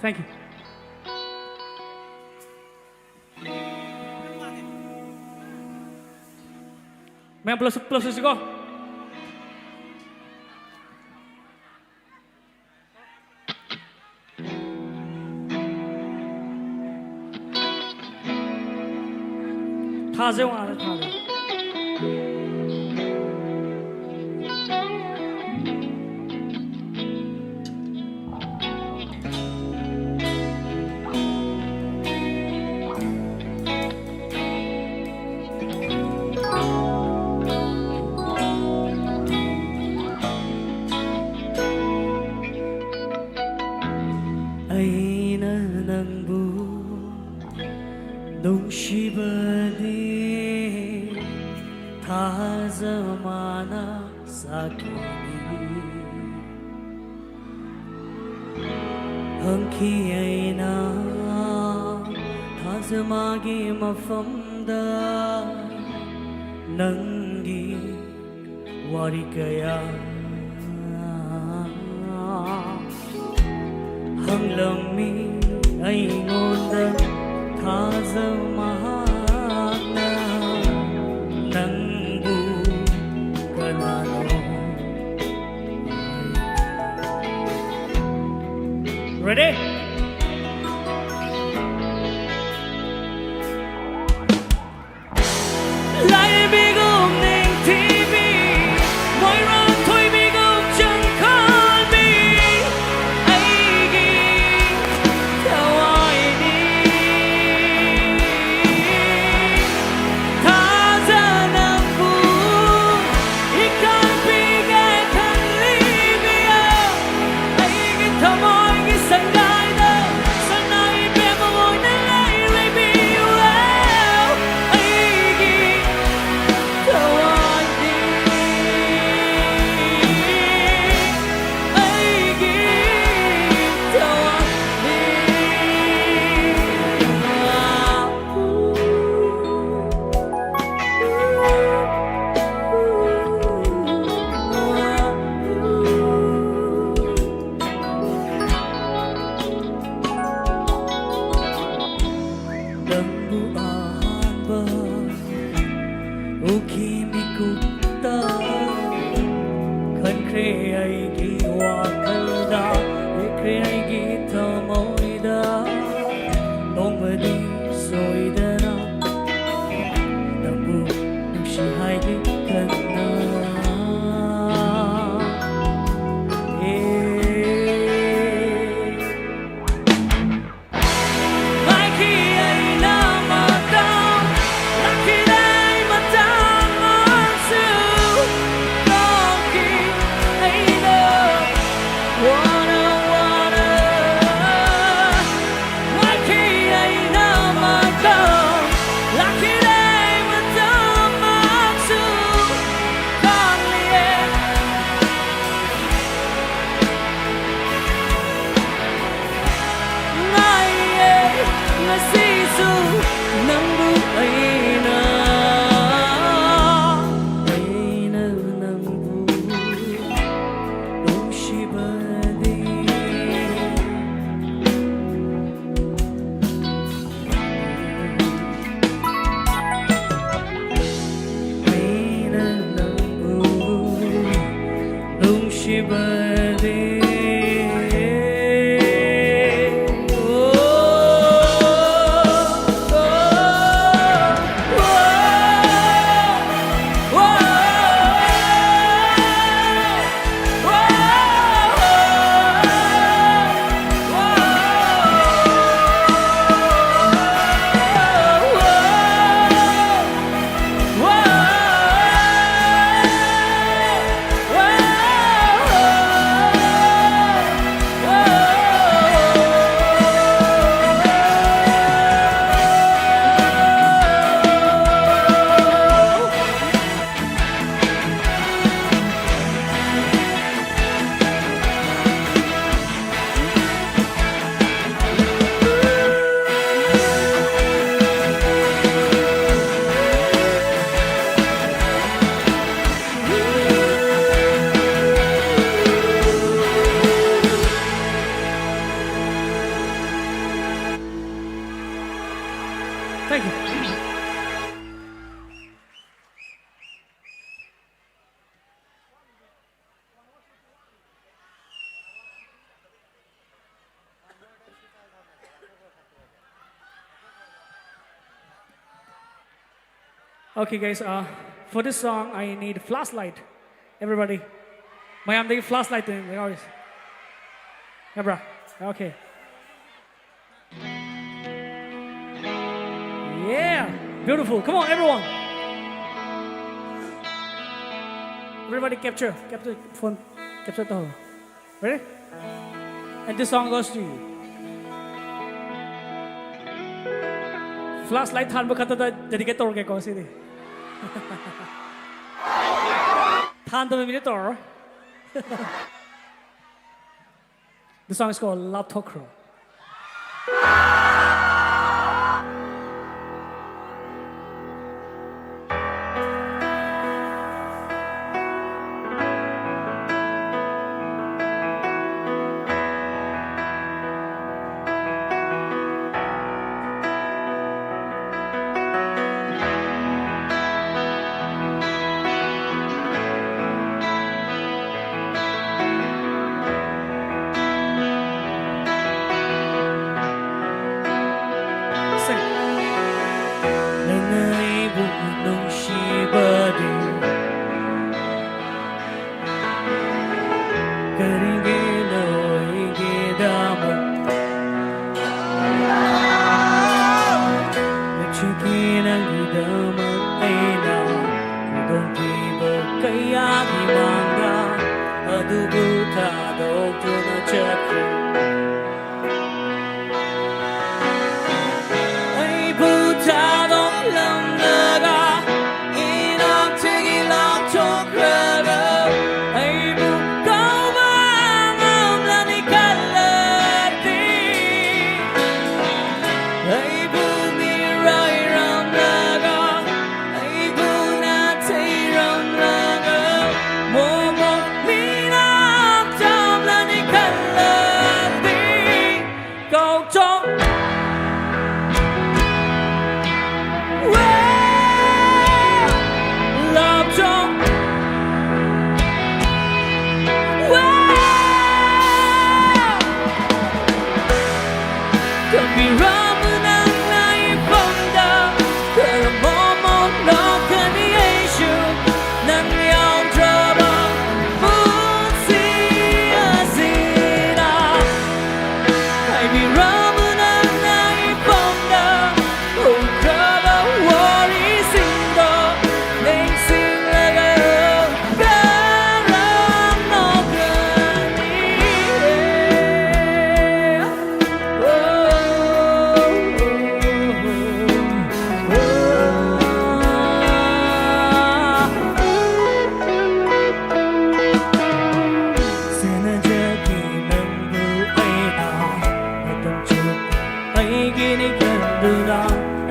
Thank you. Main plus plus siko. Taze wale taze. ꯑꯩꯅ ꯅꯪꯕꯨ ꯅꯨꯡꯁꯤꯕꯗꯤ ꯊꯥꯖꯃꯅ ꯁꯥꯈꯤꯅꯤ꯫ ꯍꯪꯈꯤ ꯑꯩꯅ ꯊꯥꯖꯃꯒꯤ ꯃꯐꯝꯗ ꯅꯪꯒꯤ ꯋꯥꯔꯤ ꯀꯌꯥ ꯍꯪꯂꯝꯃꯤ ꯑꯩꯉꯣꯟꯗ ꯊꯥꯖ ꯃꯍꯥꯛꯅ ꯅꯪꯕꯨ ꯀꯅꯥꯅꯣ? Ready? ꯂꯥꯏꯔꯦꯝꯕꯤꯒꯨꯝ ꯅꯤꯡꯊꯤꯕꯤ, ꯃꯣꯏꯔꯥꯡ ꯊꯣꯏꯕꯤꯒꯨꯝ ꯆꯪꯈꯥꯕꯤ, ꯑꯩꯒꯤ ꯊꯋꯥꯏꯅꯤ꯫ ꯊꯥꯖ ꯅꯪꯕꯨ ꯏꯀꯥꯏꯕꯤꯒꯦ ꯈꯜꯂꯤꯕꯤꯌꯣ, ꯑꯩꯒꯤ ꯊꯃꯣꯏꯒꯤ ꯁꯪꯒꯥꯏ ꯑꯩꯒꯤ ꯊꯃꯣꯏꯗ ꯅꯣꯡꯃꯗꯤ ꯁꯣꯏꯗꯅ ꯅꯪꯕꯨ ꯅꯨꯡꯁꯤ ꯍꯥꯏꯒꯦ ꯈꯟꯅ꯫ ꯉꯥꯏꯈꯤ ꯑꯩꯅ ꯃꯇꯝ, ꯂꯥꯛꯈꯤꯗꯦ ꯃꯇꯝ ꯃꯥꯡꯁꯨ ꯇꯣꯛꯈꯤ ꯑꯩꯅ ꯋꯥꯅ ꯋꯥꯅ ꯉꯥꯏꯈꯤ ꯑꯩꯅ ꯃꯇꯝ, ꯂꯥꯛꯈꯤꯗꯦ ꯃꯇꯝ ꯃꯥꯡꯁꯨ ꯈꯪꯂꯤꯌꯦ꯫ ꯉꯥꯏꯌꯦ ꯉꯁꯤꯁꯨ ꯅꯪꯕꯨ ꯑꯩꯅ, ꯑꯩꯅ ꯅꯪꯕꯨ ꯅꯨꯡꯁꯤꯕꯗꯤ꯫ ꯑꯩꯅ ꯅꯪꯕꯨ ꯅꯨꯡꯁꯤꯕꯗꯤ꯫ Thank you. Okay, guys, uh, for this song, I need flashlight. Everybody. ꯃꯌꯥꯝꯗꯒꯤ flashlight ꯇꯨꯅꯤ ꯌꯥꯎꯔꯤꯁꯦ. ꯌꯥꯕ꯭ꯔꯥ? Okay. Yeah! Beautiful. Come on, everyone. Everybody capture. Capture phone. Capture ꯇꯧꯍꯧꯔꯣ. Ready? And this song goes to you. Flashlight ꯊꯥꯟꯕ ꯈꯛꯇꯗ dedicate ꯇꯧꯔꯒꯦꯀꯣ ꯁꯤꯗꯤ. ꯊꯥꯟꯗꯕ ꯃꯤꯗꯤ ꯇꯧꯔꯔꯣꯏ. The song is called ꯂꯥꯞꯊꯣꯛꯈ꯭ꯔꯣ.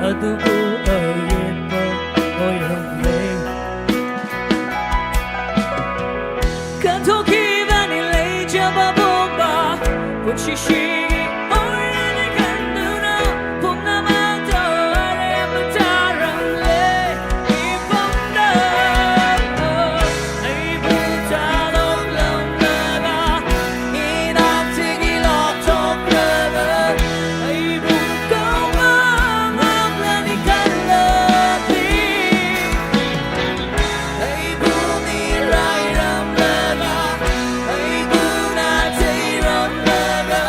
ꯑꯗꯨꯕꯨ ꯑꯌꯦꯠꯄ ꯑꯣꯏꯔꯝꯂꯦ꯫ ꯈꯟꯊꯣꯛꯈꯤꯕꯅꯤ ꯂꯩꯖꯕ ꯄꯨꯝꯕ, ꯄꯨꯟꯁꯤꯁꯤꯒꯤ ꯑꯣꯏꯔꯅꯤ ꯈꯟꯗꯨꯅ ꯄꯨꯝꯅꯃꯛꯇꯣ ꯑꯔꯦꯝꯕ ꯇꯥꯔꯝꯂꯦ꯫ ꯃꯤꯐꯝꯗ ꯑꯩꯕꯨ ꯊꯥꯗꯣꯛꯂꯝꯂꯒ, ꯏꯅꯥꯛꯇꯒꯤ ꯂꯥꯞꯊꯣꯛꯈ꯭ꯔꯕ ꯑꯩꯕꯨ ꯀꯧꯕ ꯉꯝꯂꯅꯤ ꯈꯜꯂꯗꯤ, ꯑꯩꯕꯨ ꯃꯤꯔꯥꯏꯔꯝꯂꯒ, ꯑꯩꯕꯨ ꯅꯥꯊꯩꯔꯝꯂꯒ,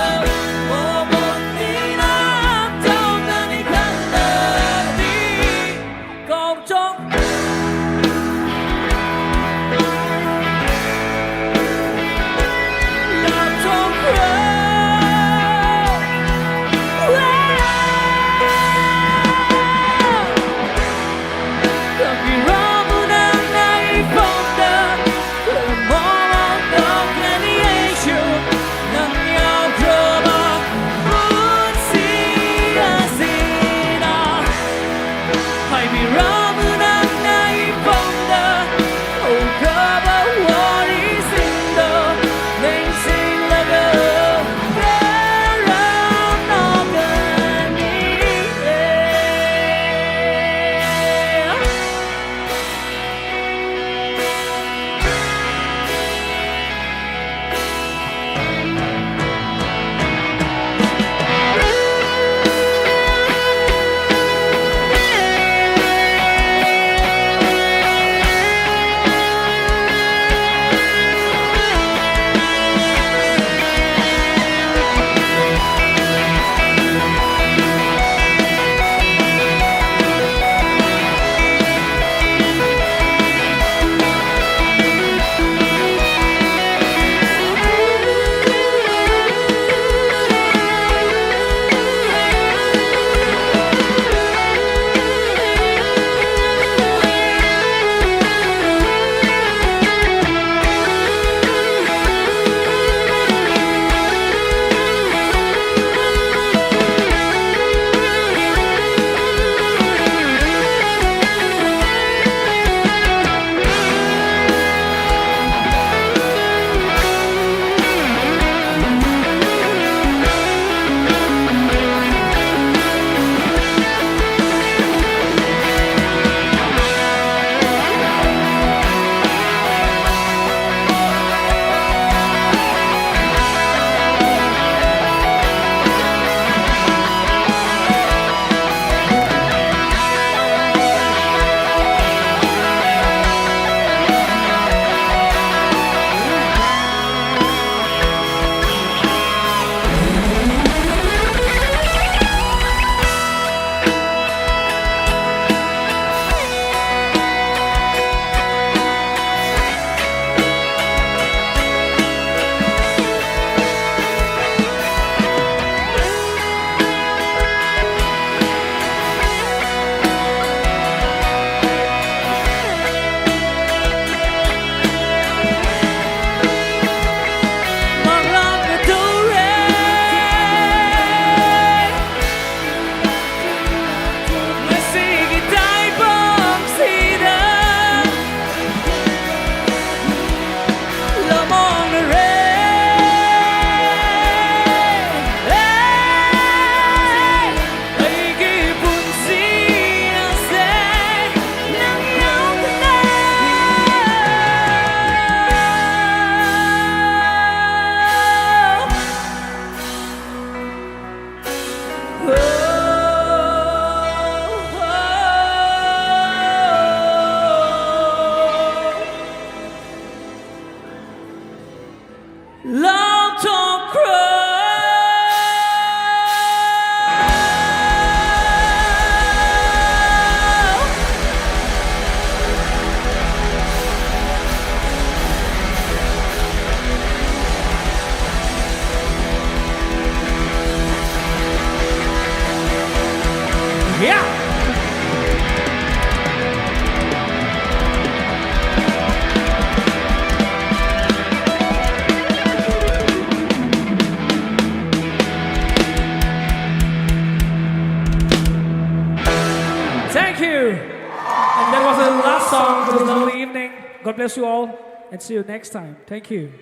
Have a lovely evening. God bless you all and see you next time. Thank you.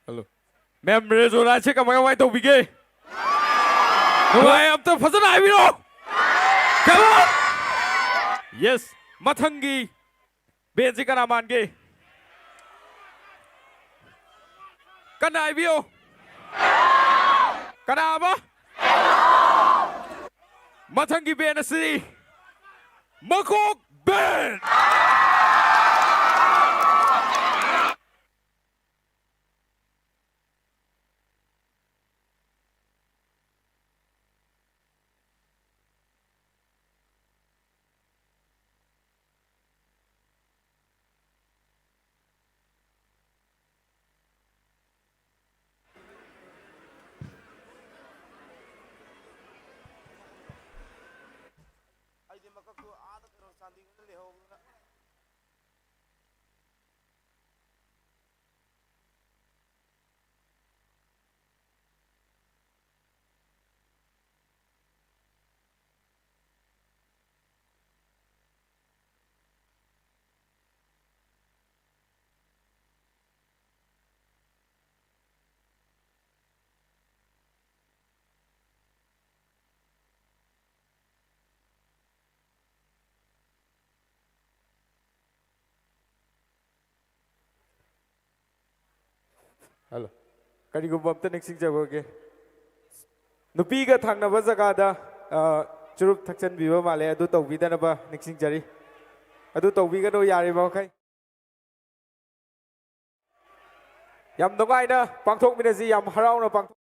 Hello. ꯃꯦꯝ, ꯔꯦꯖꯣꯅꯥꯁꯦ ꯀꯃꯥꯏ ꯀꯃꯥꯏ ꯇꯧꯕꯤꯒꯦ? ꯅꯨꯡꯉꯥꯏ, ꯑꯝꯇ ꯐꯖꯅ ꯍꯥꯏꯕꯤꯔꯣ꯫ Come on! Yes, ꯃꯊꯪꯒꯤ ꯕꯦꯟꯁꯤ ꯀꯅꯥ ꯃꯥꯟꯒꯦ? ꯀꯟꯅ ꯍꯥꯏꯕꯤꯌꯨ꯫ ꯀꯅꯥꯕ? ꯃꯊꯪꯒꯤ ꯕꯦꯟ ꯑꯁꯤ ꯃꯀꯣꯛ ꯕꯦꯟ꯫ ꯑꯩꯗꯤ ꯃꯀꯛꯇꯨ ꯑꯥꯗ ꯀꯩꯅꯣ ꯆꯥꯟꯗꯤꯒ꯭ꯔꯗ ꯂꯩꯍꯧꯕꯗꯨꯅ꯫ ꯍꯜꯂꯣ꯫ ꯀꯔꯤꯒꯨꯝꯕ ꯑꯝꯇ ꯅꯤꯡꯁꯤꯡꯖꯕꯒꯦ꯫ ꯅꯨꯄꯤꯒ ꯊꯪꯅꯕ ꯖꯒꯥꯗ, ꯑ, ꯆꯨꯔꯨꯞ ꯊꯛꯆꯟꯕꯤꯕ ꯃꯥꯜꯂꯦ꯫ ꯑꯗꯨ ꯇꯧꯕꯤꯗꯅꯕ ꯅꯤꯡꯁꯤꯡꯖꯔꯤ꯫ ꯑꯗꯨ ꯇꯧꯕꯤꯒꯅꯨ, ꯌꯥꯔꯤꯕ ꯃꯈꯩ꯫ ꯌꯥꯝ ꯅꯨꯡꯉꯥꯏꯅ ꯄꯥꯡꯊꯣꯛꯃꯤꯟꯅꯁꯤ, ꯌꯥꯝ ꯍꯔꯥꯎꯅ ꯄꯥꯡꯊꯣꯛ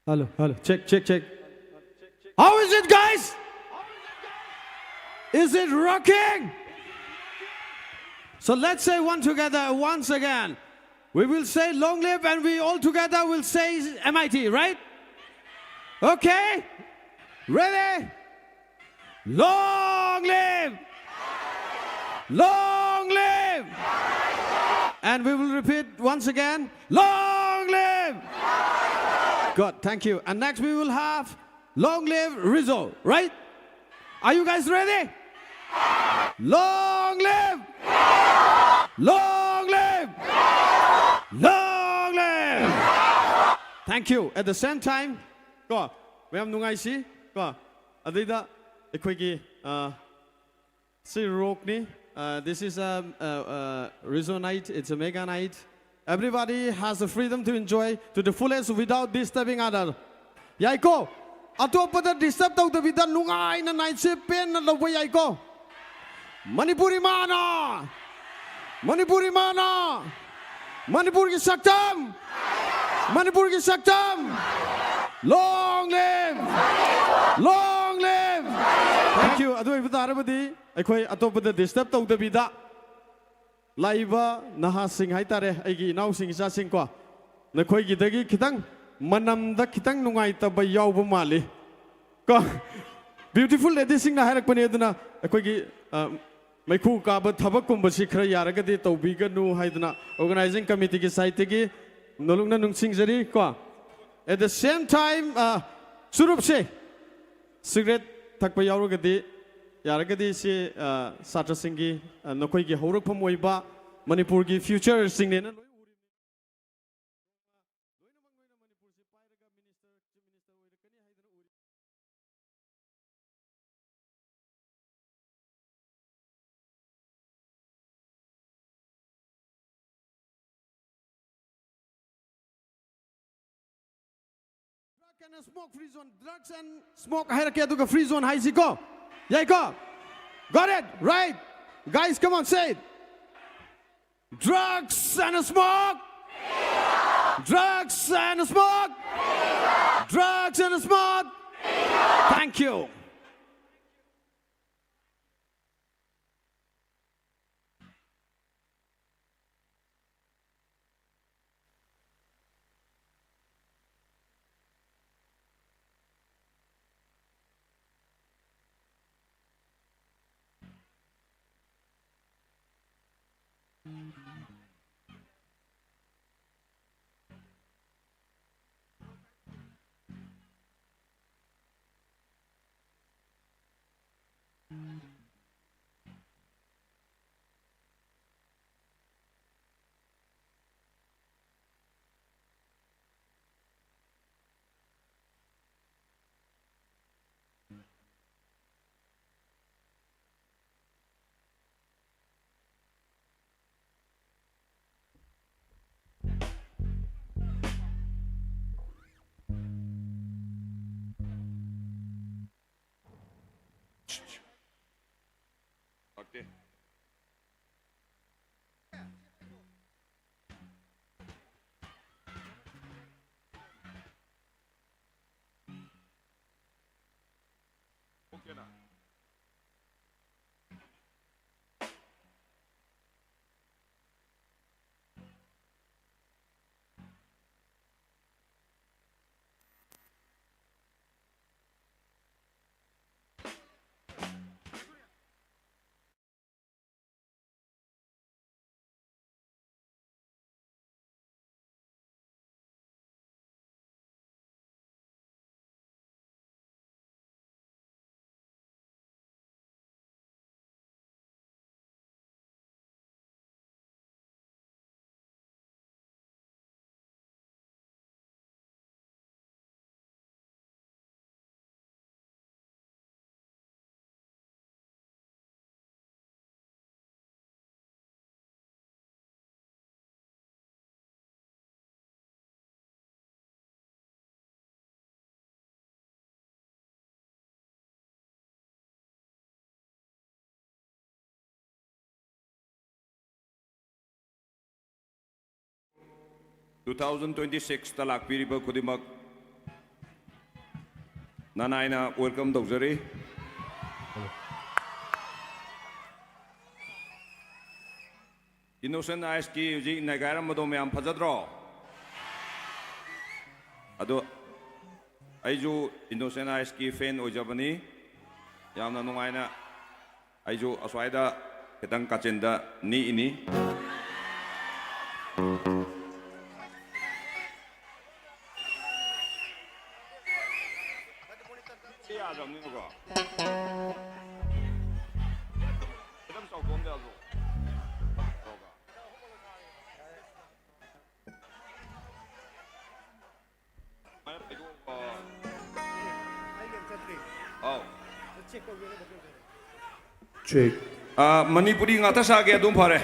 Hello, hello. Check, check, check. How is it, guys? Is it rocking? So let's say one together once again. We will say long live and we all together will say M I T, right? Okay? Ready? Long live! Long live! And we will repeat once again. Long live! Good, thank you. And next we will have long live Rizzo, right? Are you guys ready? Long live! Long live! Long live! Thank you. At the same time, ꯀꯣ, ꯃꯌꯥꯝ ꯅꯨꯡꯉꯥꯏꯁꯤ, ꯀꯣ, ꯑꯗꯩꯗ ꯑꯩꯈꯣꯏꯒꯤ, ꯑ, ꯁꯤ ꯔꯣꯛꯅꯤ, Uh, this is a, a, a resort night. It's a mega night. Everybody has the freedom to enjoy to the fullest without disturbing other. ꯌꯥꯏꯀꯣ? ꯑꯇꯣꯞꯄꯗ disturb ꯇꯧꯗꯕꯤꯗ ꯅꯨꯡꯉꯥꯏꯅ nightꯁꯦ ꯄꯦꯟꯅ ꯂꯧꯕ ꯌꯥꯏꯀꯣ? ꯃꯅꯤꯄꯨꯔ ꯏꯃꯥꯅ, ꯃꯅꯤꯄꯨꯔ ꯏꯃꯥꯅ, ꯃꯅꯤꯄꯨꯔꯒꯤ ꯁꯛꯇꯝ, ꯃꯅꯤꯄꯨꯔꯒꯤ ꯁꯛꯇꯝ, long live, long live. Thank you. ꯑꯗꯨ ꯑꯣꯏꯕ ꯇꯥꯔꯕꯗꯤ ꯑꯩꯈꯣꯏ ꯑꯇꯣꯞꯄꯗ disturb ꯇꯧꯗꯕꯤꯗ ꯂꯥꯛꯏꯕ ꯅꯍꯥꯁꯤꯡ ꯍꯥꯏꯇꯥꯔꯦ, ꯑꯩꯒꯤ ꯏꯅꯥꯎꯁꯤꯡ ꯏꯆꯥꯁꯤꯡꯀꯣ, ꯅꯈꯣꯏꯒꯤꯗꯒꯤ ꯈꯤꯇꯪ ꯃꯅꯝꯗ ꯈꯤꯇꯪ ꯅꯨꯡꯉꯥꯏꯇꯕ ꯌꯥꯎꯕ ꯃꯥꯜꯂꯤ ꯀꯣ꯫ Beautiful ladyꯁꯤꯡꯅ ꯍꯥꯏꯔꯛꯄꯅꯦ, ꯑꯗꯨꯅ ꯑꯩꯈꯣꯏꯒꯤ, ꯑ, ꯃꯩꯈꯨ ꯀꯥꯕ ꯊꯕꯛꯀꯨꯝꯕꯁꯤ ꯈꯔ ꯌꯥꯔꯒꯗꯤ ꯇꯧꯕꯤꯒꯅꯨ ꯍꯥꯏꯗꯅ organizing committeeꯒꯤ sideꯇꯒꯤ ꯅꯣꯂꯨꯛꯅ ꯅꯨꯡꯁꯤꯡꯖꯔꯤ ꯀꯣ꯫ At the same time, ꯑ, ꯆꯨꯔꯨꯞꯁꯦ, cigarette ꯊꯛꯄ ꯌꯥꯎꯔꯒꯗꯤ, ꯌꯥꯔꯒꯗꯤ ꯁꯤ, ꯑ, ꯁꯥꯇ꯭ꯔꯁꯤꯡꯒꯤ, ꯑ, ꯅꯈꯣꯏꯒꯤ ꯍꯧꯔꯛꯐꯝ ꯑꯣꯏꯕ ꯃꯅꯤꯄꯨꯔꯒꯤ futureꯁꯤꯡꯅꯦꯅ ꯂꯣꯏ ꯎꯔꯤ꯫ Drug and smoke free zone, drugs and smoke ꯍꯥꯏꯔꯛꯀꯦ, ꯑꯗꯨꯒ free zone ꯍꯥꯏꯁꯤꯀꯣ꯫ ꯌꯥꯏꯀꯣ? Got it? Right? Guys, come on, say it. Drugs and smoke. Drugs and smoke. Drugs and smoke. Thank you. ꯂꯥꯛꯇꯦ꯫ ꯑꯣꯀꯦꯅ? Two thousand twenty-six ꯇ ꯂꯥꯛꯄꯤꯔꯤꯕ ꯈꯨꯗꯤꯡꯃꯛ ꯅꯅꯥꯏꯅ welcome ꯇꯧꯖꯔꯤ꯫ Innocent Eyes ꯀꯤ ꯍꯧꯖꯤꯛ ꯅꯩꯒꯥꯏꯔꯝꯕꯗꯣ ꯃꯌꯥꯝ ꯐꯖꯗ꯭ꯔꯣ? ꯑꯗꯣ ꯑꯩꯁꯨ Innocent Eyes ꯀꯤ fan ꯑꯣꯏꯖꯕꯅꯤ꯫ ꯌꯥꯝꯅ ꯅꯨꯡꯉꯥꯏꯅ ꯑꯩꯁꯨ ꯑꯁ꯭ꯋꯥꯏꯗ ꯈꯤꯇꯪ ꯀꯥꯆꯤꯟꯗ ꯅꯤꯛꯏꯅꯤ꯫ ꯁꯤ ꯌꯥꯗ꯭ꯔꯕꯅꯤꯅꯀꯣ꯫ ꯈꯤꯇꯪ ꯆꯥꯎꯊꯣꯛꯍꯟꯕ ꯌꯥꯗ꯭ꯔꯣ? ꯑꯥꯎ꯫ ꯆꯦꯛ꯫ ꯑꯥ, ꯃꯅꯤꯄꯨꯔꯤ ꯉꯥꯛꯇ ꯁꯥꯒꯦ, ꯑꯗꯨꯝ ꯐꯔꯦ꯫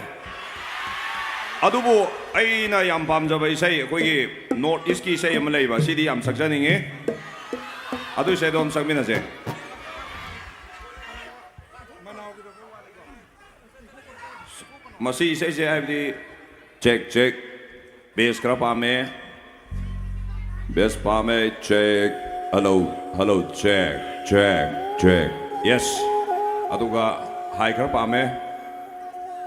ꯑꯗꯨꯕꯨ ꯑꯩꯅ ꯌꯥꯝ ꯄꯥꯝꯖꯕ ꯏꯁꯩ, ꯑꯩꯈꯣꯏꯒꯤ North East ꯀꯤ ꯏꯁꯩ ꯑꯃ ꯂꯩꯕ, ꯁꯤꯗꯤ ꯌꯥꯝ ꯁꯛꯆꯅꯤꯡꯉꯤ꯫ ꯑꯗꯨ ꯏꯁꯩꯗꯣ ꯑꯃ ꯁꯛꯃꯤꯟꯅꯁꯦ꯫ ꯃꯁꯤ ꯏꯁꯩꯁꯦ ꯍꯥꯏꯕꯗꯤ, check, check, bass ꯈꯔ ꯄꯥꯝꯃꯦ, bass ꯄꯥꯝꯃꯦ, check, hello, hello, check, check, check, yes, ꯑꯗꯨꯒ high ꯈꯔ ꯄꯥꯝꯃꯦ,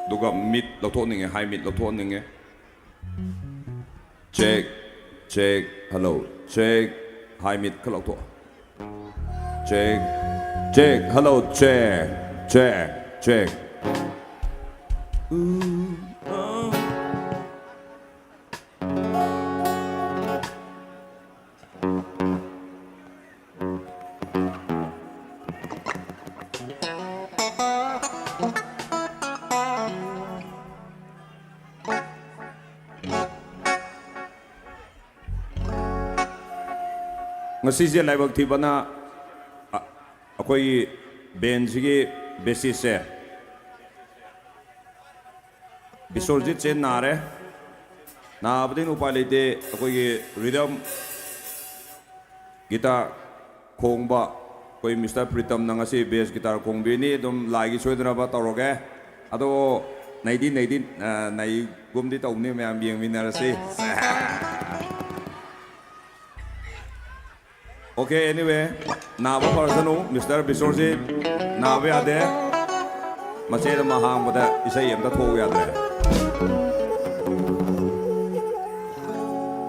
ꯑꯗꯨꯒ mid ꯂꯧꯊꯣꯛꯍꯟꯅꯤꯡꯉꯦ, high mid ꯂꯧꯊꯣꯛꯍꯟꯅꯤꯡꯉꯦ꯫ Check, check, hello, check, high mid ꯈꯔ ꯂꯧꯊꯣꯛ꯫ Check, check, hello, check, check, check. ꯉꯁꯤꯁꯦ ꯂꯥꯏꯕꯛ ꯊꯤꯕꯅ, ꯑ, ꯑꯩꯈꯣꯏꯒꯤ bandꯁꯤꯒꯤ bassistꯁꯦ ꯕꯤꯁ꯭ꯋꯔꯖꯤꯠꯁꯦ ꯅꯥꯔꯦ꯫ ꯅꯥꯕꯗꯩꯅ ꯎꯄꯥꯏ ꯂꯩꯇꯦ꯫ ꯑꯩꯈꯣꯏꯒꯤ rhythm guitar ꯈꯣꯡꯕ ꯑꯩꯈꯣꯏ Mister ꯄ꯭ꯔꯤꯇꯝꯅ ꯉꯁꯤ bass guitar ꯈꯣꯡꯕꯤꯅꯤ꯫ ꯑꯗꯨꯝ ꯂꯥꯏꯒꯤ ꯁꯣꯏꯗꯅꯕ ꯇꯧꯔꯒꯦ꯫ ꯑꯗꯣ ꯅꯩꯗꯤ ꯅꯩꯗꯤ, ꯑ, ꯅꯩꯒꯨꯝꯗꯤ ꯇꯧꯅꯤ, ꯃꯌꯥꯝ ꯌꯦꯡꯃꯤꯟꯅꯔꯁꯤ꯫ Okay, anyway, ꯅꯥꯕ ꯐꯔꯁꯅꯨ, Mister ꯕꯤꯁ꯭ꯋꯔꯖꯤꯠ꯫ ꯅꯥꯕ ꯌꯥꯗꯦ꯫ ꯃꯆꯦꯠ ꯑꯃ ꯍꯥꯡꯕꯗ ꯏꯁꯩ ꯑꯝꯇ ꯊꯣꯛꯎ ꯌꯥꯗ꯭ꯔꯦ꯫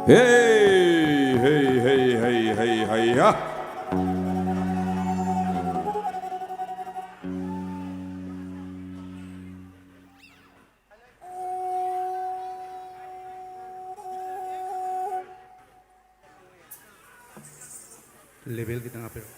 Hey, hey, hey, hey, hey, hey, ha. Level ꯈꯤꯇꯪ ꯍꯥꯞꯄꯤꯔꯛꯑꯣ꯫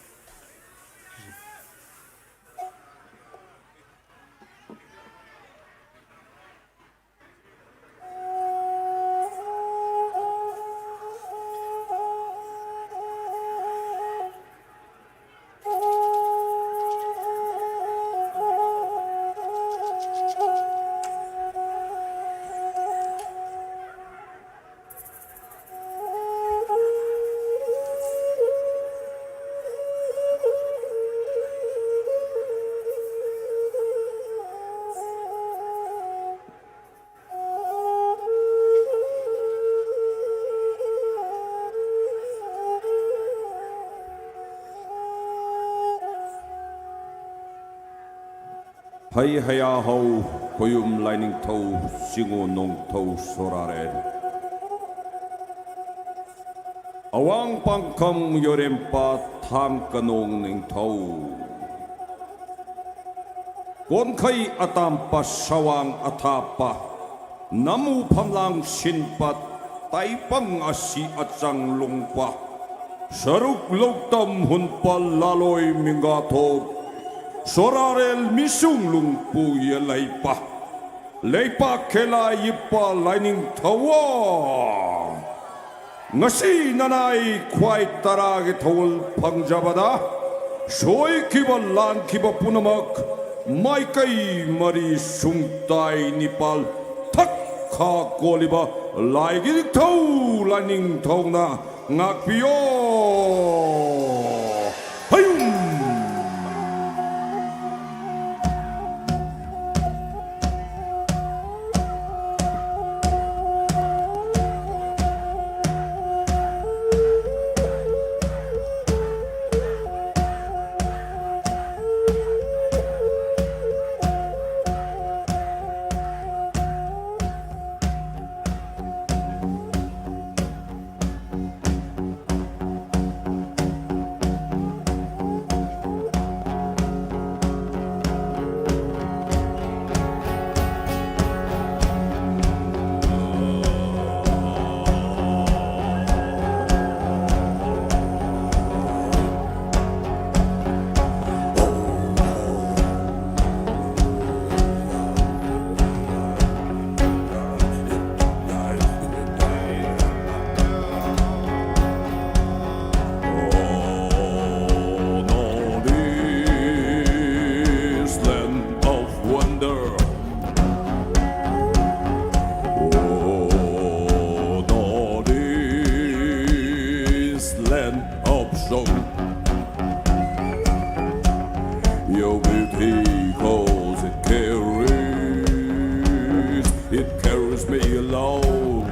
ꯍꯩ ꯍꯩꯌꯥꯍꯧ ꯈꯣꯌꯨꯝ ꯂꯥꯏꯅꯤꯡꯊꯧ ꯆꯤꯡꯉꯨ ꯅꯣꯡꯊꯧ ꯁꯣꯔꯥꯔꯦꯟ꯫ ꯑꯋꯥꯡ ꯄꯥꯡꯈꯝ ꯌꯣꯔꯦꯝꯄꯥ ꯊꯥꯡ ꯀꯅꯣꯡ ꯅꯤꯡꯊꯧ꯫ ꯀꯣꯟꯈꯩ ꯑꯇꯥꯝꯄ ꯁꯋꯥꯡ ꯑꯊꯥꯞꯄ ꯅꯝꯃꯨ ꯐꯝꯂꯥꯡ ꯁꯤꯟꯄ ꯇꯥꯏꯄꯪ ꯑꯁꯤ ꯑꯆꯥꯡ ꯂꯣꯡꯄ ꯁꯔꯨꯛ ꯂꯧꯇꯝ ꯍꯨꯟꯄ ꯂꯥꯂꯣꯏ ꯃꯤꯡꯒꯥꯊꯣꯛ ꯁꯣꯔꯥꯔꯦꯜ ꯃꯤꯁꯨꯡ ꯂꯨꯡꯄꯨ ꯌꯦꯜꯂꯩꯄ ꯂꯩꯄꯥꯛ ꯈꯦꯂꯥ ꯌꯦꯛꯄ ꯂꯥꯏꯅꯤꯡꯊꯧ꯫ ꯉꯁꯤ ꯅꯅꯥꯏ ꯈ꯭ꯋꯥꯏ ꯇꯔꯥꯒꯤ ꯊꯧꯒꯜ ꯐꯪꯖꯕꯗ ꯁꯣꯏꯈꯤꯕ ꯂꯥꯟꯈꯤꯕ ꯄꯨꯝꯅꯃꯛ ꯃꯥꯏꯀꯩ ꯃꯔꯤ ꯁꯨꯡꯇꯥꯏ ꯅꯤꯄꯥꯜ ꯊꯛ ꯈꯥ ꯀꯣꯜꯂꯤꯕ ꯂꯥꯏꯒꯤ ꯅꯤꯡꯊꯧ ꯂꯥꯏꯅꯤꯡꯊꯧꯅ ꯉꯥꯛꯄꯤꯌꯣ꯫ ꯍꯌꯨꯝ! Oh, Northeast land of wonder. Oh, Northeast land of song. Your beauty, 'cause it carries, it carries me along.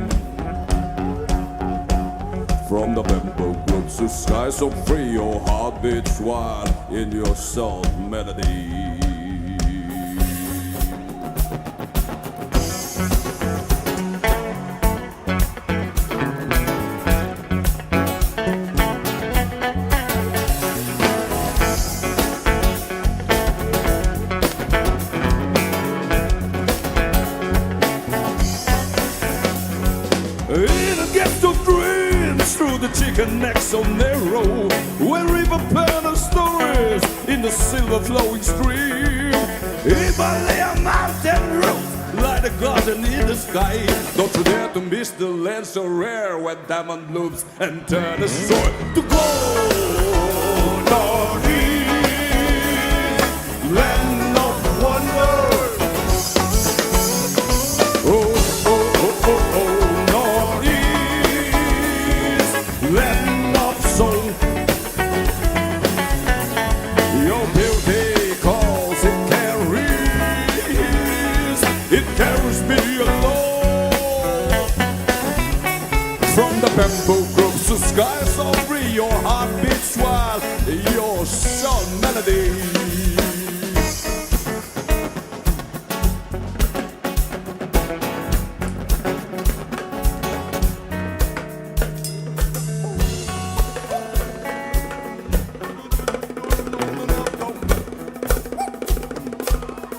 From the bamboo woods to sky so free, your heart beats wild in your soft melody. Neck so narrow, where river burn stories in the silver flowing stream. Himalaya mountain rose like a garden in the sky. Don't you dare to miss the land so rare where diamond blooms and turn the soil to gold. Northeast, land of wonder. Oh, oh, oh, oh, oh, Northeast, land of soul. Your beauty calls, it carries, it carries me along. From the bamboo groves to skies of Rio, your heart beats wild, your soul melody.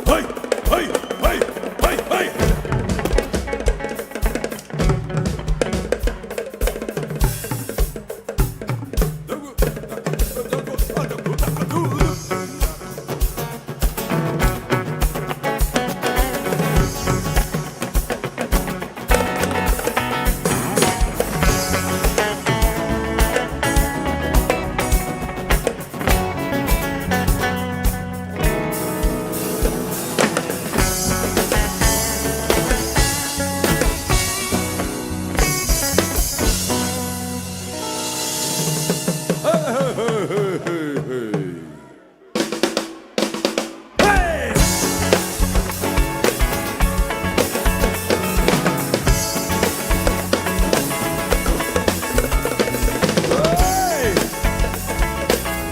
Hey, hey, hey, hey, hey. Hey! Hey!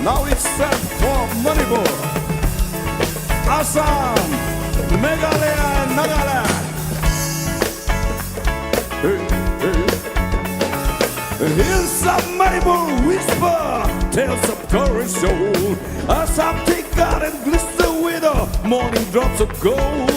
Now it's time for Manipur, Assam, Meghalaya, and Nagaland. Hey, hey. Hills of Manipur whisper tales of courage soul. Assam tea garden glisten with the morning drops of gold.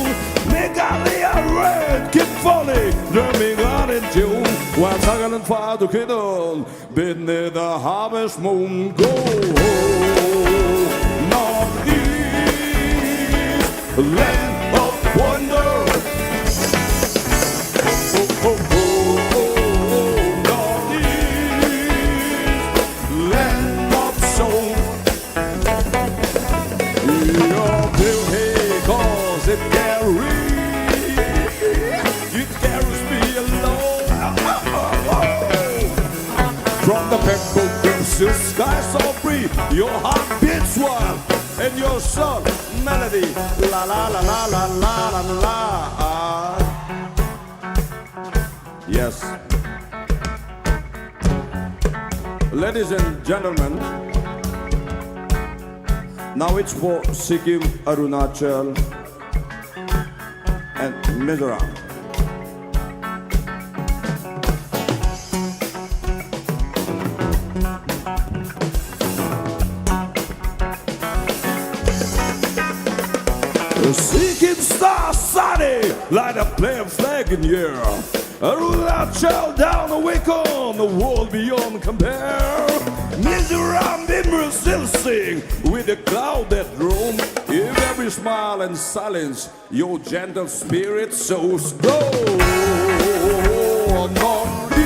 Meghalaya rain keep falling, drumming out in June. While Alan Fadu Kidon, Bene the Harvest Moon, go home. Northeast, land of wonder. Oh, oh, oh, oh, oh, Northeast, land of soul. Your beauty cause it carries, it carries me along. From the pebble crimson sky so free, your heart beats wild, and your song melody, la la la la la la la la. Yes. Ladies and gentlemen, now it's for Sikkim, Arunachal, and Mizoram. Sikkim star sunny, light a plain flag in air. Arunachal down the Wekon, the world beyond compare. Mizoram in Brazil sing with the cloud that roam. If every smile and silence, your gentle spirit soars. Go northeast,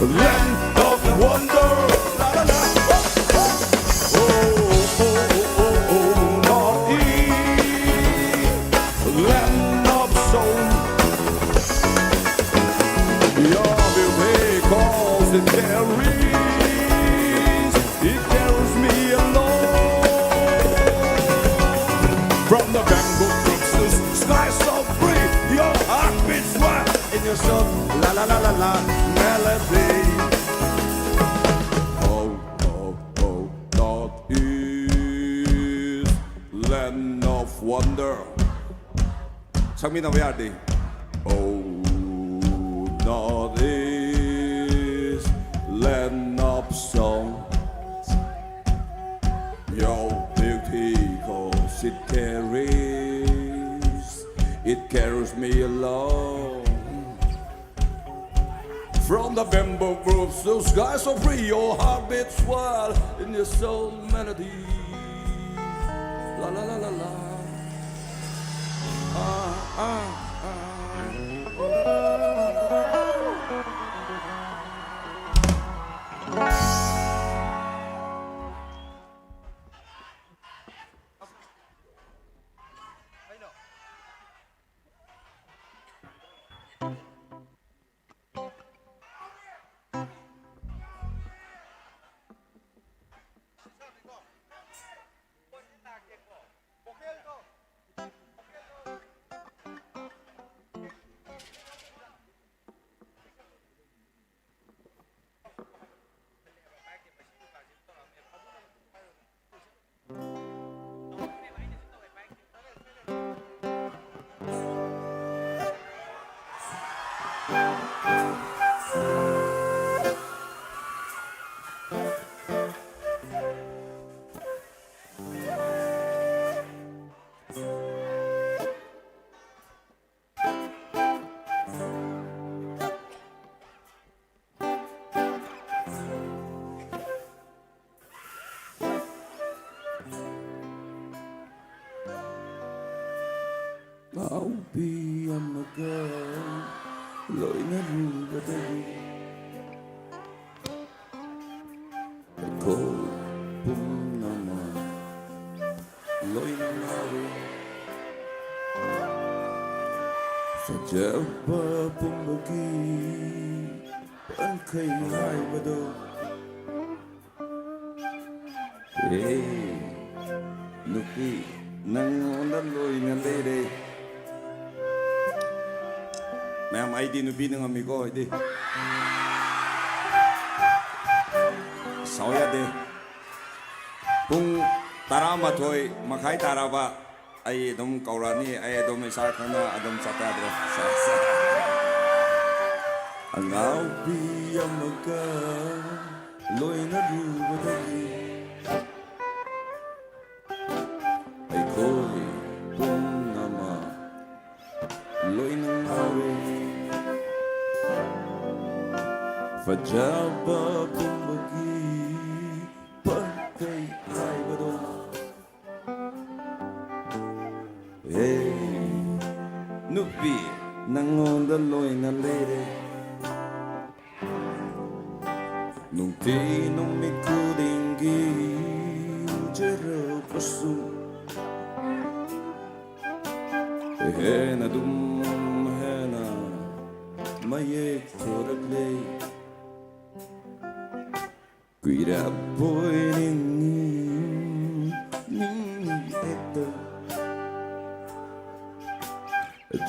land of wonder. La, la, la. Oh, oh, oh, oh, oh, northeast, land of soul. Your beauty calls, it carries, it carries me along. From the bamboo brooks to sky so free, your heart beats wild in your soul. La la la la la, melody. Oh, oh, oh, northeast, land of wonder. ꯁꯛꯃꯤꯟꯅꯕ ꯌꯥꯔꯗꯤ꯫ Oh, northeast, land of song. Your beauty cause it carries, it carries me along. From the bamboo groves, those guys so free, your heart beats wild in your soul melody. La la la la la. Ah, ah, ah. ꯉꯥꯎꯕꯤ ꯑꯃꯒ ꯂꯣꯏꯅꯔꯨꯕꯗꯒꯤ ꯑꯩꯈꯣꯏ ꯄꯨꯝꯅꯃꯛ ꯂꯣꯏꯅ ꯉꯥꯎꯏ꯫ ꯐꯖꯕ ꯄꯨꯝꯕꯒꯤ ꯄꯟꯈꯩ ꯍꯥꯏꯕꯗꯣ꯫ ꯑꯦ, ꯅꯨꯄꯤ, ꯅꯪꯉꯣꯟꯗ ꯂꯣꯏꯅ ꯂꯩꯔꯦ꯫ ꯃꯌꯥꯝ, ꯑꯩꯗꯤ ꯅꯨꯄꯤꯅ ꯉꯝꯃꯤꯀꯣ, ꯑꯩꯗꯤ꯫ ꯁꯥꯎ ꯌꯥꯗꯦ꯫ ꯄꯨꯡ ꯇꯔꯥꯃꯥꯊꯣꯏ ꯃꯈꯥꯏ ꯇꯥꯔꯕ꯫ ꯑꯩ ꯑꯗꯨꯝ ꯀꯧꯔꯛꯑꯅꯤ, ꯑꯩ ꯑꯗꯨꯝ ꯏꯁꯥ ꯈꯪꯅ ꯑꯗꯨꯝ ꯆꯠꯄ ꯌꯥꯗ꯭ꯔꯣ? ꯑꯉꯥꯎꯕꯤ ꯑꯃꯒ ꯂꯣꯏꯅꯔꯨꯕꯗꯒꯤ ꯑꯩꯈꯣꯏ ꯄꯨꯝꯅꯃꯛ ꯂꯣꯏꯅ ꯉꯥꯎꯔꯦ꯫ ꯐꯖꯕ ꯄꯨꯝꯕꯒꯤ ꯄꯥꯟꯊꯩ ꯍꯥꯏꯕꯗꯣ꯫ ꯍꯦ, ꯅꯨꯄꯤ, ꯅꯪꯉꯣꯟꯗ ꯂꯣꯏꯅ ꯂꯩꯔꯦ꯫ ꯅꯨꯡꯇꯤ ꯅꯨꯃꯤꯠ ꯈꯨꯗꯤꯡꯒꯤ ꯎꯖꯔꯛꯄꯁꯨ ꯍꯦꯟꯅ ꯑꯗꯨꯝ ꯍꯦꯟꯅ ꯃꯌꯦꯛ ꯊꯣꯔꯛꯂꯦ꯫ ꯀꯨꯏꯔꯕꯣꯏ ꯅꯤꯡꯏ, ꯅꯤꯡꯏ ꯍꯦꯛꯇ꯫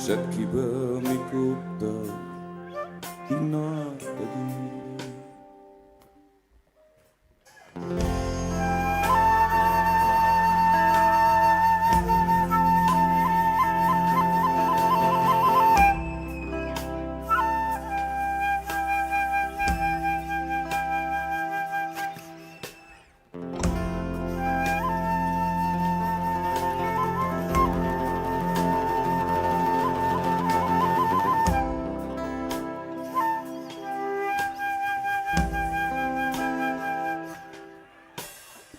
ꯆꯠꯈꯤꯕ ꯃꯤꯀꯨꯞꯇ ꯏꯅꯥꯛꯇꯒꯤ꯫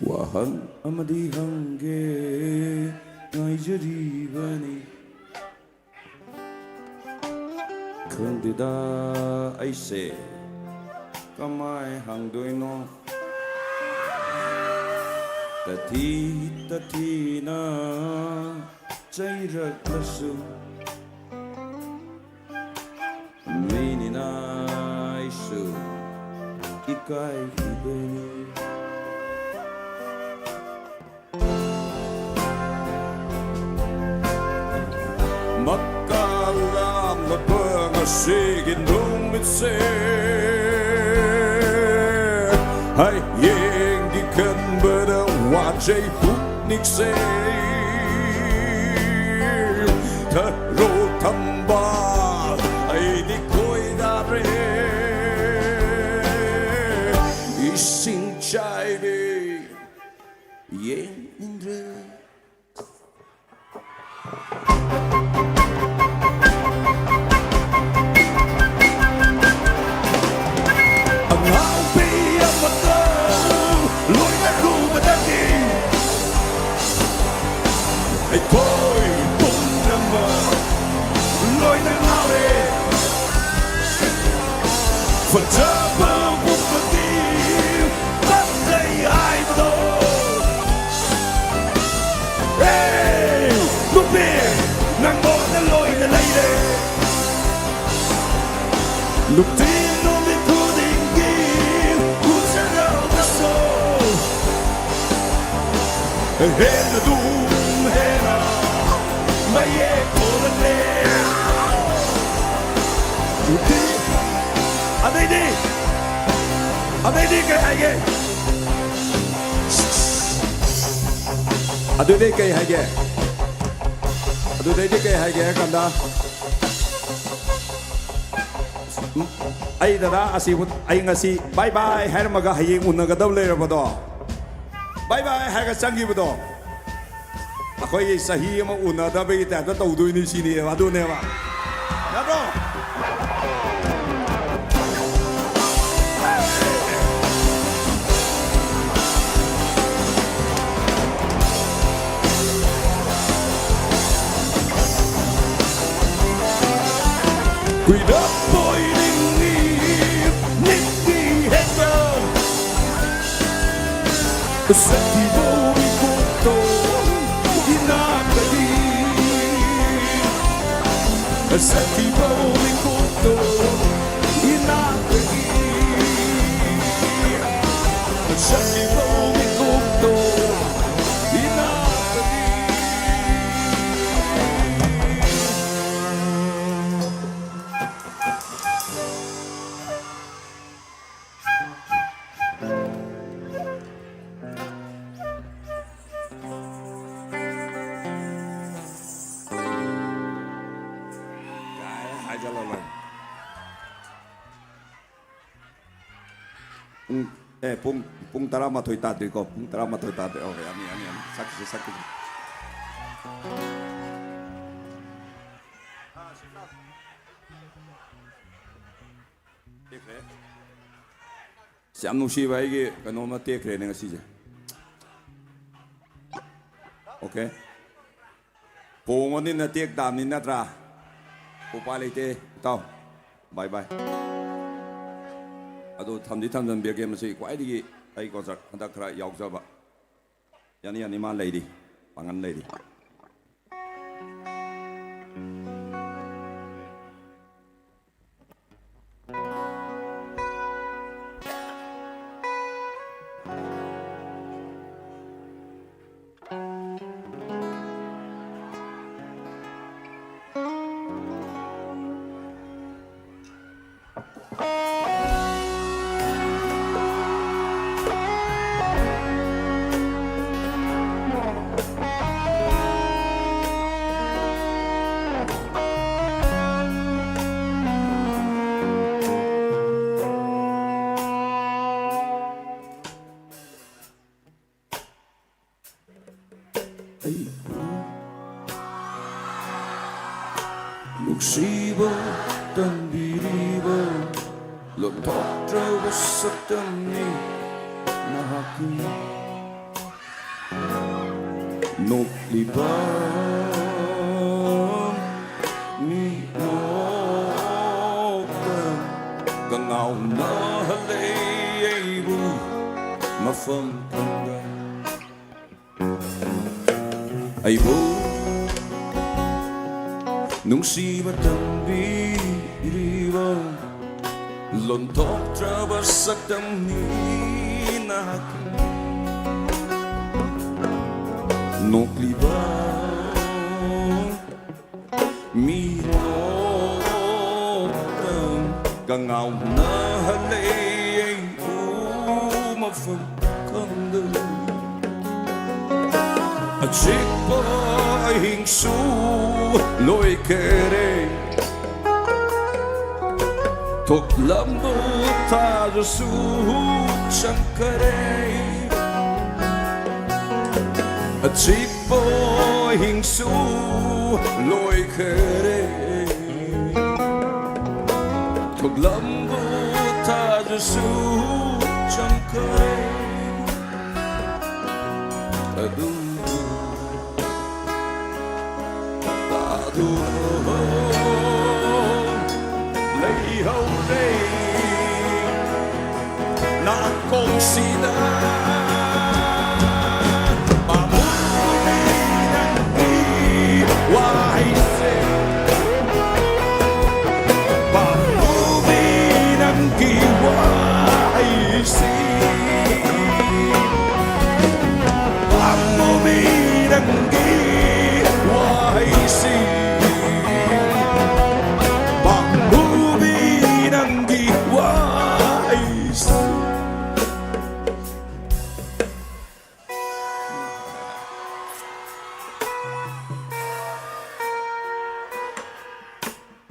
ꯋꯥꯍꯪ ꯑꯃꯗꯤ ꯍꯪꯒꯦ ꯉꯥꯏꯖꯔꯤꯕꯅꯤ꯫ ꯈꯪꯗꯦꯗ ꯑꯩꯁꯦ ꯀꯃꯥꯏ ꯍꯪꯗꯣꯏꯅꯣ? ꯇꯊꯤ ꯇꯊꯤꯅ ꯆꯩꯔꯛꯂꯁꯨ ꯃꯤꯅꯤꯅ ꯑꯩꯁꯨ ꯏꯀꯥꯏꯈꯤꯕꯅꯤ꯫ ꯃꯀꯥ ꯂꯥꯝꯂꯕ ꯉꯁꯤꯒꯤ ꯅꯨꯃꯤꯠꯁꯦ ꯍꯌꯦꯡꯒꯤ ꯈꯟꯕꯗ ꯋꯥꯖꯩ ꯄꯨꯛꯅꯤꯡꯁꯦ꯫ ꯊꯔꯣ ꯊꯝꯕꯥꯜ ꯑꯩꯗꯤ ꯈꯣꯏꯗꯥꯔꯦ꯫ ꯏꯁꯤꯡ ꯆꯥꯏꯕꯤ ꯌꯦꯡꯅꯤꯡꯗ꯭ꯔꯦ꯫ ꯅꯨꯡꯇꯤ ꯅꯨꯃꯤꯠ ꯈꯨꯗꯤꯡꯒꯤ ꯎꯖꯔꯕꯁꯨ, ꯍꯦꯟꯅ ꯑꯗꯨꯝ ꯍꯦꯟꯅ ꯃꯌꯦꯛ ꯊꯣꯛꯂꯛꯂꯦ꯫ ꯅꯨꯡꯇꯤ-, ꯑꯗꯩꯗꯤ, ꯑꯗꯩꯗꯤ ꯀꯩ ꯍꯥꯏꯒꯦ? ꯑꯗꯨꯗꯩ ꯀꯩ ꯍꯥꯏꯒꯦ? ꯑꯗꯨꯗꯩꯗꯤ ꯀꯩ ꯍꯥꯏꯒꯦ ꯍꯥꯏ ꯀꯥꯟꯗ, ꯎꯝ, ꯑꯩ ꯗꯗꯥ ꯑꯁꯤꯕꯨ ꯑꯩ ꯉꯁꯤ bye bye ꯍꯥꯏꯔꯝꯃꯒ ꯍꯌꯦꯡ ꯎꯅꯒꯗꯕ ꯂꯩꯔꯕꯗꯣ, bye bye ꯍꯥꯏꯔꯒ ꯆꯪꯈꯤꯕꯗꯣ, ꯑꯩꯈꯣꯏꯒꯤ ꯆꯍꯤ ꯑꯃ ꯎꯅꯗꯕꯒꯤ type ꯇ ꯇꯧꯗꯣꯏꯅꯤ ꯁꯤꯅꯦꯕ, ꯑꯗꯨꯅꯦꯕ꯫ ꯅꯠꯇ꯭ꯔꯣ? ꯀꯨꯏꯔꯛꯄꯣꯏ ꯅꯤꯡꯏ, ꯅꯤꯡꯏ ꯍꯦꯛꯇ꯫ ꯁꯛꯊꯤꯕꯧ ꯃꯤꯀꯨꯞꯇꯣ ꯏꯅꯥꯛꯇꯗꯤ꯫ ꯁꯛꯊꯤꯕꯧ ꯃꯤꯀꯨꯞꯇꯣ ꯏꯅꯥꯛꯇꯗꯤ꯫ ꯁꯛꯊꯤꯕꯧ ꯃꯤꯀꯨꯞꯇꯣ ꯏꯅꯥꯛꯇꯗꯤ꯫ ꯄꯨꯡ, ꯑꯦ, ꯄꯨꯡ, ꯄꯨꯡ ꯇꯔꯥꯃꯥꯊꯣꯏ ꯇꯥꯗ꯭ꯔꯤꯀꯣ, ꯄꯨꯡ ꯇꯔꯥꯃꯥꯊꯣꯏ ꯇꯥꯗ꯭ꯔꯤ꯫ ꯑꯣ, ꯌꯥꯅꯤ, ꯌꯥꯅꯤ, ꯌꯥꯅꯤ꯫ ꯁꯛꯈꯤꯁꯤ, ꯁꯛꯈꯤꯁꯤ꯫ ꯇꯦꯛꯈ꯭ꯔꯦ꯫ ꯑꯁ, ꯌꯥꯝ ꯅꯨꯡꯁꯤꯕ ꯑꯩꯒꯤ ꯀꯩꯅꯣꯝꯃ ꯇꯦꯛꯈ꯭ꯔꯦꯅꯦ ꯉꯁꯤꯁꯦ꯫ ꯑꯣꯀꯦ꯫ ꯍꯣꯡꯉꯅꯤꯅ ꯇꯦꯛ ꯇꯥꯕꯅꯤ ꯅꯠꯇ꯭ꯔꯥ? ꯎꯄꯥꯏ ꯂꯩꯇꯦ, ꯏꯇꯥꯎ꯫ Bye bye꯫ ꯑꯗꯣ ꯊꯝꯗꯤ ꯊꯝꯖꯟꯕꯤꯔꯒꯦ, ꯃꯁꯤ ꯈ꯭ꯋꯥꯏꯗꯒꯤ ꯑꯩ concert ꯍꯟꯗꯛ ꯈꯔ ꯌꯥꯎꯖꯕ꯫ ꯌꯥꯅꯤ, ꯌꯥꯅꯤ, ꯃꯥ ꯂꯩꯔꯤ, ꯄꯥꯡꯒꯟ ꯂꯩꯔꯤ꯫ ꯑꯩꯕꯨ ꯅꯨꯡꯁꯤꯕ ꯇꯝꯕꯤꯔꯤꯕ ꯂꯣꯟꯊꯣꯛꯇ꯭ꯔꯕ ꯁꯛꯇꯝꯅꯤ ꯅꯍꯥꯛꯀꯤ ꯅꯣꯛꯂꯤꯕ ꯃꯤꯅꯣꯛꯇ ꯀꯉꯥꯎꯅꯍꯜꯂꯦ ꯑꯩꯕꯨ ꯃꯐꯝ ꯈꯪꯗ꯫ ꯑꯩꯕꯨ ꯅꯨꯡꯁꯤꯕ ꯇꯝꯕꯤꯔꯤꯕ ꯂꯣꯟꯊꯣꯛꯇ꯭ꯔꯕ ꯁꯛꯇꯝꯅꯤ ꯅꯍꯥꯛ ꯅꯣꯛꯂꯤꯕ ꯃꯤꯅꯣꯛꯇ ꯀꯉꯥꯎꯅꯍꯜꯂꯦ ꯑꯩꯕꯨ ꯃꯐꯝ ꯈꯪꯗ꯫ ꯑꯆꯤꯛꯄ ꯑꯍꯤꯡꯁꯨ ꯂꯣꯏꯈꯔꯦ, ꯊꯣꯛꯂꯝꯕ ꯊꯥꯖꯁꯨ ꯆꯪꯈꯔꯦ꯫ ꯑꯆꯤꯛꯄ ꯑꯍꯤꯡꯁꯨ ꯂꯣꯏꯈꯔꯦ, ꯊꯣꯛꯂꯝꯕ ꯊꯥꯖꯁꯨ ꯆꯪꯈꯔꯦ꯫ ꯑꯗꯨꯕꯨ ꯇꯥꯗꯨꯅ ꯂꯩꯍꯧꯔꯦ ꯅꯥꯀꯣꯡꯁꯤꯗ꯫ ꯄꯥꯃꯨꯕꯤ ꯅꯪꯒꯤ ꯋꯥꯍꯩꯁꯦ, ꯄꯥꯃꯨꯕꯤ ꯅꯪꯒꯤ ꯋꯥꯍꯩꯁꯤ, ꯄꯥꯃꯨꯕꯤ ꯅꯪꯒꯤ ꯋꯥꯍꯩꯁꯤ, ꯄꯥꯃꯨꯕꯤ ꯅꯪꯒꯤ ꯋꯥꯍꯩꯁꯤ꯫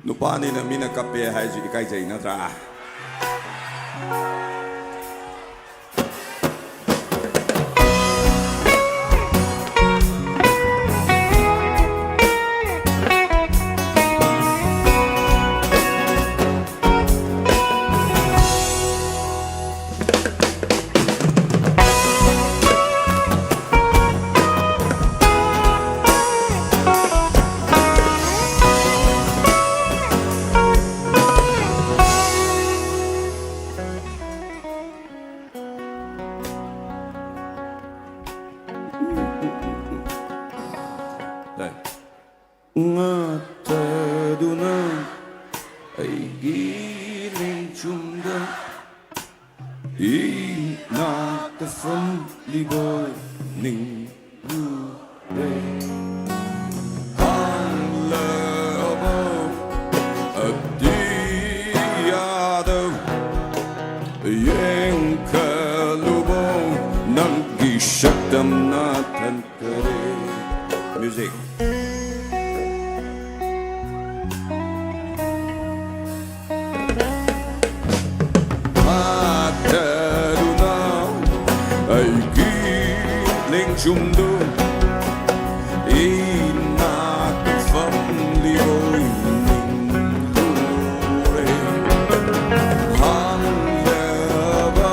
ꯅꯨꯄꯥꯅꯤꯅ ꯃꯤꯅ ꯀꯞꯄꯦ ꯍꯥꯏꯁꯤ ꯏꯀꯥꯏꯖꯩ ꯅꯠꯇ꯭ꯔꯥ? ꯉꯥꯊꯗꯨꯅ ꯑꯩꯒꯤ ꯂꯦꯡꯖꯨꯝꯗ ꯏꯅꯥꯛꯇ ꯐꯝꯂꯤꯕ ꯅꯤꯡꯂꯨꯔꯦ꯫ ꯍꯥꯡꯂꯕ ꯑꯇꯤꯌꯥꯗ ꯌꯦꯡꯈꯠꯂꯨꯕ ꯅꯪꯒꯤ ꯁꯛꯇꯝꯅ ꯊꯟ ꯀꯔꯦ꯫ Music. ꯃꯥꯊꯔꯨꯅ ꯑꯩꯒꯤ ꯂꯦꯡꯖꯨꯝꯗꯨ ꯏꯅꯥꯛꯇ ꯐꯝꯂꯤꯕ ꯅꯤꯡꯂꯨꯔꯦ꯫ ꯍꯥꯡꯂꯕ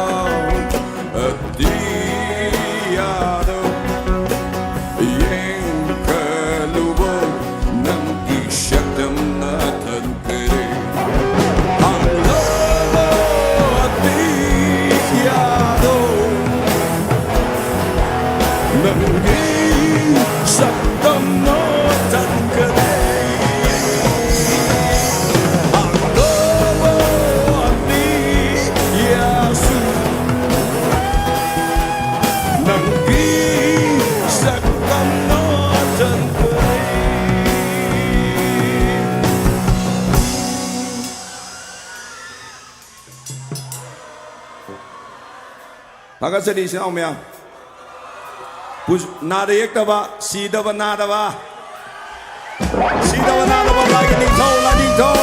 ꯑꯇꯤꯌꯥꯗ ꯌꯦꯡꯈꯠꯂꯨꯕ ꯅꯪꯒꯤ ꯁꯛꯇꯝꯅ ꯊꯟꯈ꯭ꯔꯦ꯫ ꯍꯥꯡꯂꯕ ꯑꯇꯤꯌꯥꯗ ꯅꯪꯒꯤ ꯁꯛꯇꯝꯅ ꯊꯟꯈ꯭ꯔꯦ꯫ ꯍꯥꯡꯂꯕ ꯑꯇꯤꯌꯥꯁꯨ ꯅꯪꯒꯤ ꯁꯛꯇꯝꯅ ꯊꯟꯈ꯭ꯔꯦ꯫ ꯊꯥꯒꯠꯆꯔꯤ, ꯏꯆꯤꯟ ꯏꯅꯥꯎ ꯃꯌꯥꯝ꯫ ꯄꯨ-, ꯅꯥꯗ ꯌꯦꯛꯇꯕ, ꯁꯤꯗꯕ ꯅꯥꯗꯕ, ꯁꯤꯗꯕ ꯅꯥꯗꯕ ꯂꯥꯏꯒꯤ ꯅꯤꯡꯊꯧ, ꯂꯥꯏꯅꯤꯡꯊꯧ꯫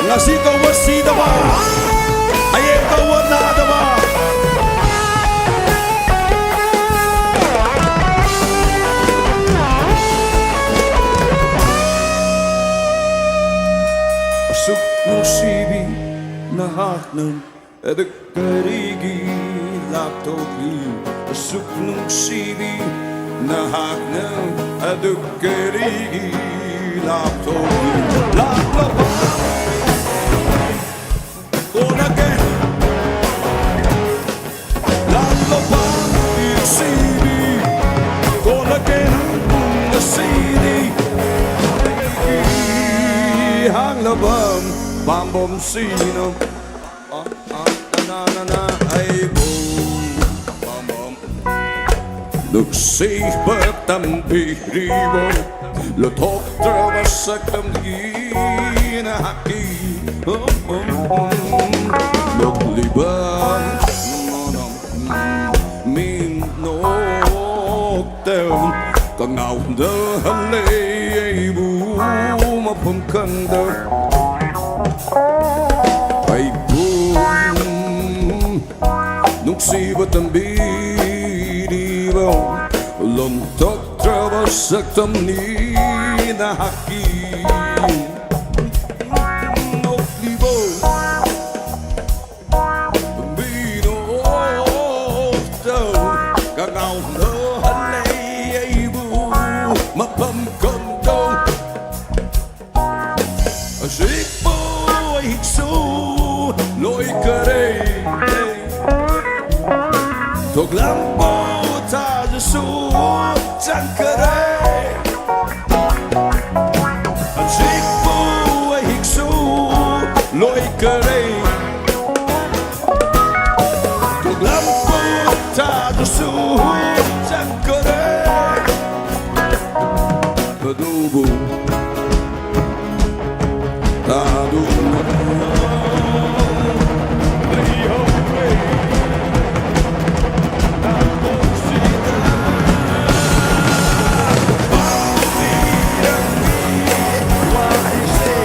ꯉꯁꯤ ꯀꯧꯕ ꯁꯤꯗꯕ, ꯍꯌꯦꯡ ꯀꯧꯕ ꯅꯥꯗꯕ꯫ ꯑꯁꯨꯛ ꯅꯨꯡꯁꯤꯕꯤ ꯅꯍꯥꯛꯅ ꯑꯗꯨ ꯀꯔꯤꯒꯤ ꯂꯥꯞꯊꯣꯛꯂꯤ? ꯑꯁꯨꯛ ꯅꯨꯡꯁꯤꯕꯤ ꯅꯍꯥꯛꯅ ꯑꯗꯨ ꯀꯔꯤꯒꯤ ꯂꯥꯞꯊꯣꯛꯂꯤ? ꯂꯥꯞꯂꯕ ꯀꯣꯟꯅꯒꯦ꯫ ꯂꯥꯞꯂꯕ ꯅꯨꯡꯁꯤꯕꯤ ꯄꯥꯝ ꯄꯥꯝꯕꯣꯝꯁꯤꯅ ꯑ ꯑ ꯑꯅꯥ ꯅꯅꯥ ꯑꯩꯕꯨ ꯄꯥꯝꯕꯣꯝ ꯅꯨꯡꯁꯤꯕ ꯇꯝꯕꯤꯔꯤꯕ ꯂꯣꯟꯊꯣꯛꯇ꯭ꯔꯕ ꯁꯛꯇꯝꯒꯤ ꯅꯍꯥꯛꯀꯤ ꯎꯝ, ꯎꯝ, ꯎꯝ, ꯅꯣꯛꯂꯤꯕ ꯎꯝ, ꯎꯝ, ꯃꯤꯅꯣꯛꯇ ꯀꯉꯥꯎꯅꯍꯜꯂꯦ ꯑꯩꯕꯨ ꯃꯐꯝ ꯈꯪꯗ ꯑꯩꯕꯨ ꯅꯨꯡꯁꯤꯕ ꯇꯝꯕꯤꯔꯤꯕ ꯂꯣꯝꯊꯣꯛꯇ꯭ꯔꯕ ꯁꯛꯇꯝꯅꯤ ꯅꯍꯥꯛꯀꯤ ꯅꯣꯛꯂꯤꯕ ꯃꯤꯅꯣꯛꯇ ꯀꯉꯥꯎꯅꯍꯜꯂꯦ ꯑꯩꯕꯨ ꯃꯐꯝ ꯈꯪꯗ ꯑꯁꯤꯕꯨ ꯑꯩꯁꯨ ꯂꯣꯏꯈꯔꯦ ꯊꯣꯛꯂꯝꯕ ꯊꯥꯖꯁꯨ ꯆꯪꯈꯔꯦ ꯑꯁꯤꯕꯨ ꯑꯩꯁꯨ ꯂꯣꯏꯈꯔꯦ ꯊꯣꯛꯂꯝꯕ ꯊꯥꯖꯁꯨ ꯆꯪꯈꯔꯦ ꯑꯗꯨꯕꯨ ꯊꯥꯗꯨꯅ ꯂꯩꯍꯧꯔꯦ ꯅꯥꯇꯣꯟꯁꯤꯗ ꯄꯥꯝꯃꯤ ꯅꯪꯒꯤ ꯋꯥꯍꯩꯁꯦ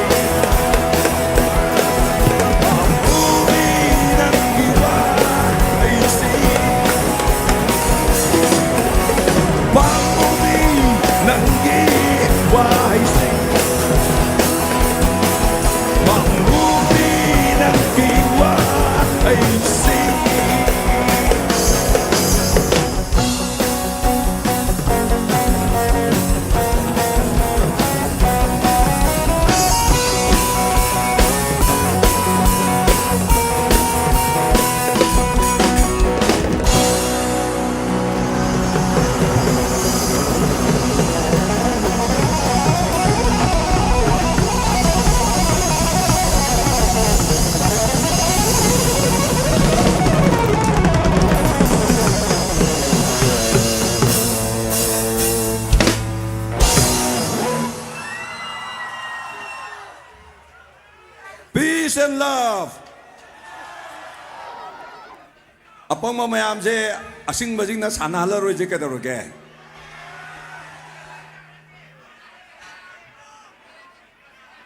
ꯄꯥꯝꯃꯤ ꯅꯪꯒꯤ ꯋꯥꯍꯩꯁꯦ ꯄꯥꯝꯃꯤ ꯅꯪꯒꯤ ꯋꯥꯍꯩ ꯑꯄꯪꯕ ꯃꯌꯥꯝꯁꯦ ꯑꯁꯤꯡꯕꯁꯤꯡꯅ ꯁꯥꯟꯅꯍꯜꯂꯔꯣꯏꯁꯦ ꯀꯩꯗꯧꯔꯒꯦ?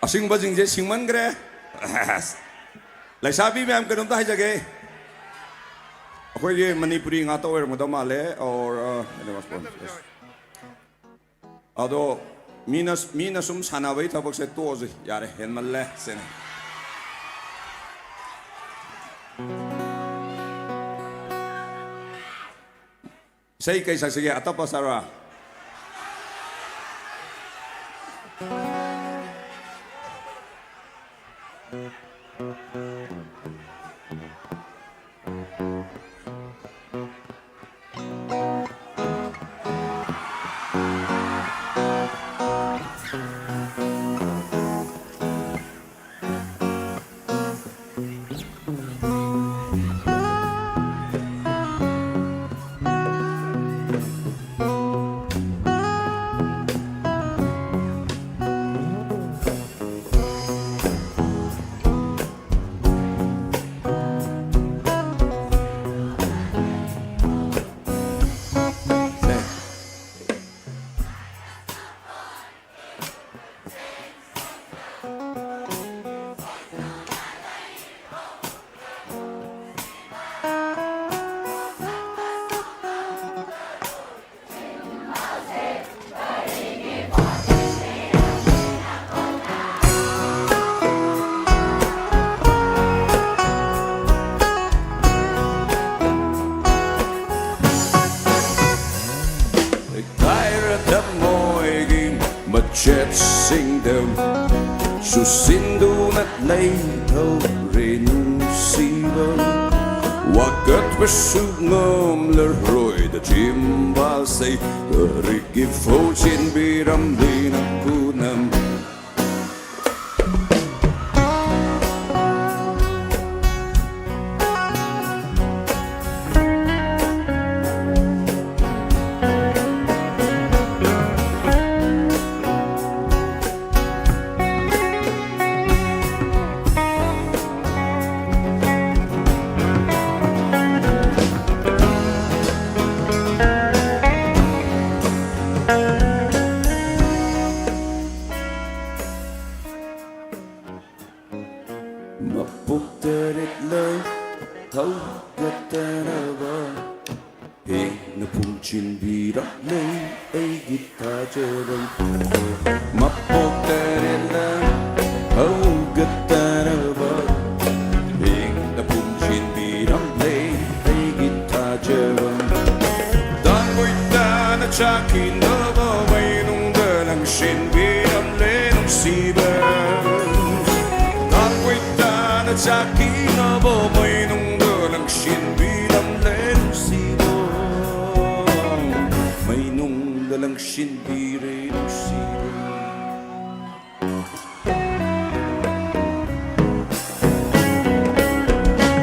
ꯑꯁꯤꯡꯕꯁꯤꯡꯁꯦ ꯁꯤꯡꯃꯟꯈ꯭ꯔꯦ꯫ ꯂꯩꯁꯥꯕꯤ ꯃꯌꯥꯝ, ꯀꯩꯅꯣꯝꯇ ꯍꯥꯏꯖꯒꯦ꯫ ꯑꯩꯈꯣꯏꯒꯤ ꯃꯅꯤꯄꯨꯔꯤ ꯉꯥꯛꯇ ꯑꯣꯏꯔꯝꯒꯗꯧ ꯃꯥꯜꯂꯦ, or, uh, ꯑꯗꯣ ꯃꯤꯅ, ꯃꯤꯅ ꯁꯨꯝ ꯁꯥꯟꯅꯕꯒꯤ ꯊꯕꯛꯁꯦ ꯇꯣꯛꯑꯁꯤ, ꯌꯥꯔꯦ, ꯍꯦꯟꯃꯜꯂꯦ ꯁꯤꯅꯤ꯫ ꯏꯁꯩ ꯀꯩ ꯁꯛꯁꯤꯒꯦ? ꯑꯇꯞꯄ ꯁꯛꯔꯣ? ꯀꯥꯏꯔ ꯊꯃꯣꯏꯒꯤ ꯃꯆꯦꯠꯁꯤꯡꯗ ꯁꯨꯁꯤꯟꯗꯨꯅ ꯂꯩꯍꯧꯔꯦ ꯅꯨꯡꯁꯤꯕ꯫ ꯋꯥꯀꯠꯄꯁꯨ ꯉꯝꯂꯔꯣꯏꯗ ꯆꯤꯝꯕꯥꯜꯁꯦ ꯀꯔꯤꯒꯤ ꯐꯧ ꯆꯦꯟꯕꯤꯔꯝꯂꯤꯅꯣ ꯄꯨꯝꯅꯃꯛ? ꯍꯧꯒꯠꯇꯅꯕ ꯍꯦꯟꯅ ꯐꯨꯝꯖꯤꯟꯕꯤꯔꯝꯂꯦ ꯑꯩꯒꯤ ꯊꯥꯖꯕ꯫ ꯃꯄꯣꯛ ꯇꯔꯦꯠꯂꯛ ꯍꯧꯒꯠꯇꯅꯕ ꯍꯦꯟꯅ ꯐꯨꯝꯖꯤꯟꯕꯤꯔꯝꯂꯦ ꯑꯩꯒꯤ ꯊꯥꯖꯕ꯫ ꯇꯥꯡꯒꯣꯏ ꯇꯥꯅ ꯆꯥꯛꯈꯤꯅꯕ ꯃꯩꯅꯨꯡꯗ ꯂꯪꯁꯤꯟꯕꯤꯔꯝꯂꯦ ꯅꯨꯡꯁꯤꯕ꯫ ꯇꯥꯡꯒꯣꯏ ꯇꯥꯅ ꯆꯥꯛꯈꯤꯅꯕ ꯃꯩꯅꯨꯡꯗ ꯂꯪꯁꯤꯟꯕꯤꯔꯝꯂꯦ ꯅꯨꯡꯁꯤꯕ꯫ ꯃꯩꯅꯨꯡꯗ ꯂꯪꯁꯤꯟꯕꯤꯔꯦ ꯅꯨꯡꯁꯤꯕ꯫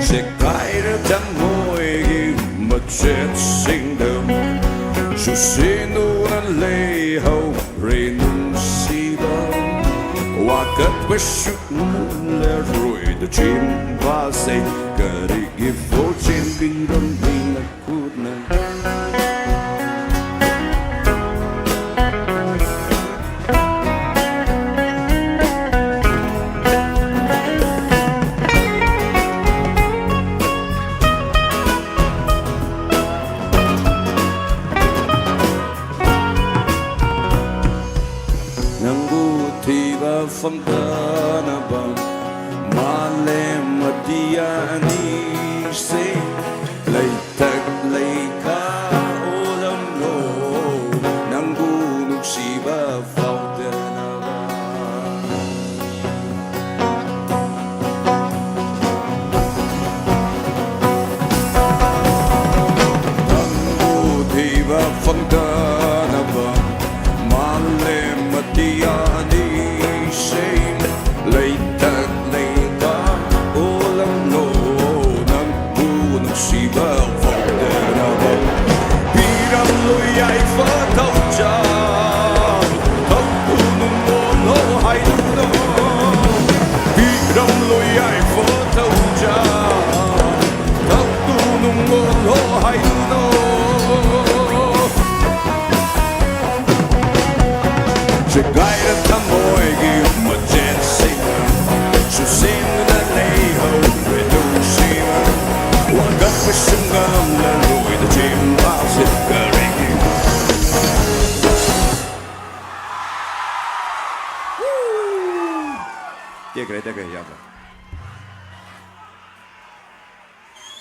ꯁꯦꯒꯥꯏꯔ ꯊꯃꯣꯏꯒꯤ ꯃꯆꯦꯠꯁꯤꯡꯗ ꯆꯨꯁꯤꯟꯗꯨꯅ ꯂꯩꯍꯧꯔꯦ ꯅꯨꯡꯁꯤꯕ꯫ ꯋꯥꯀꯠꯄꯁꯨ ꯂꯩꯔꯣꯏꯗ ꯆꯤꯟꯕꯁꯦ ꯀꯔꯤꯒꯤ ꯐꯣꯔꯆꯤꯟꯕꯤꯔꯝꯃꯤ ꯅꯈꯨꯠꯅ? ꯅꯪꯕꯨ ꯊꯤꯕ ꯐꯪꯗꯅꯕ ꯃꯥꯂꯦꯝ ꯑꯇꯤꯌꯥ ꯑꯅꯤꯁꯦ ꯂꯩꯊꯛ ꯂꯩꯈꯥ ꯑꯣꯜꯂꯝꯂꯣ ꯅꯪꯕꯨ ꯅꯨꯡꯁꯤꯕ ꯐꯥꯎꯗꯅꯕ꯫ ꯅꯪꯕꯨ ꯊꯤꯕ ꯐꯪꯗꯅꯕ ꯃꯥꯂꯦꯝ ꯑꯇꯤꯌꯥ ꯑꯅꯤꯁꯦ ꯂꯩꯊꯛ ꯂꯩꯈꯥ ꯑꯣꯜꯂꯝꯂꯣ ꯅꯪꯕꯨ ꯀꯩ ꯌꯥꯗ꯭ꯔꯦ?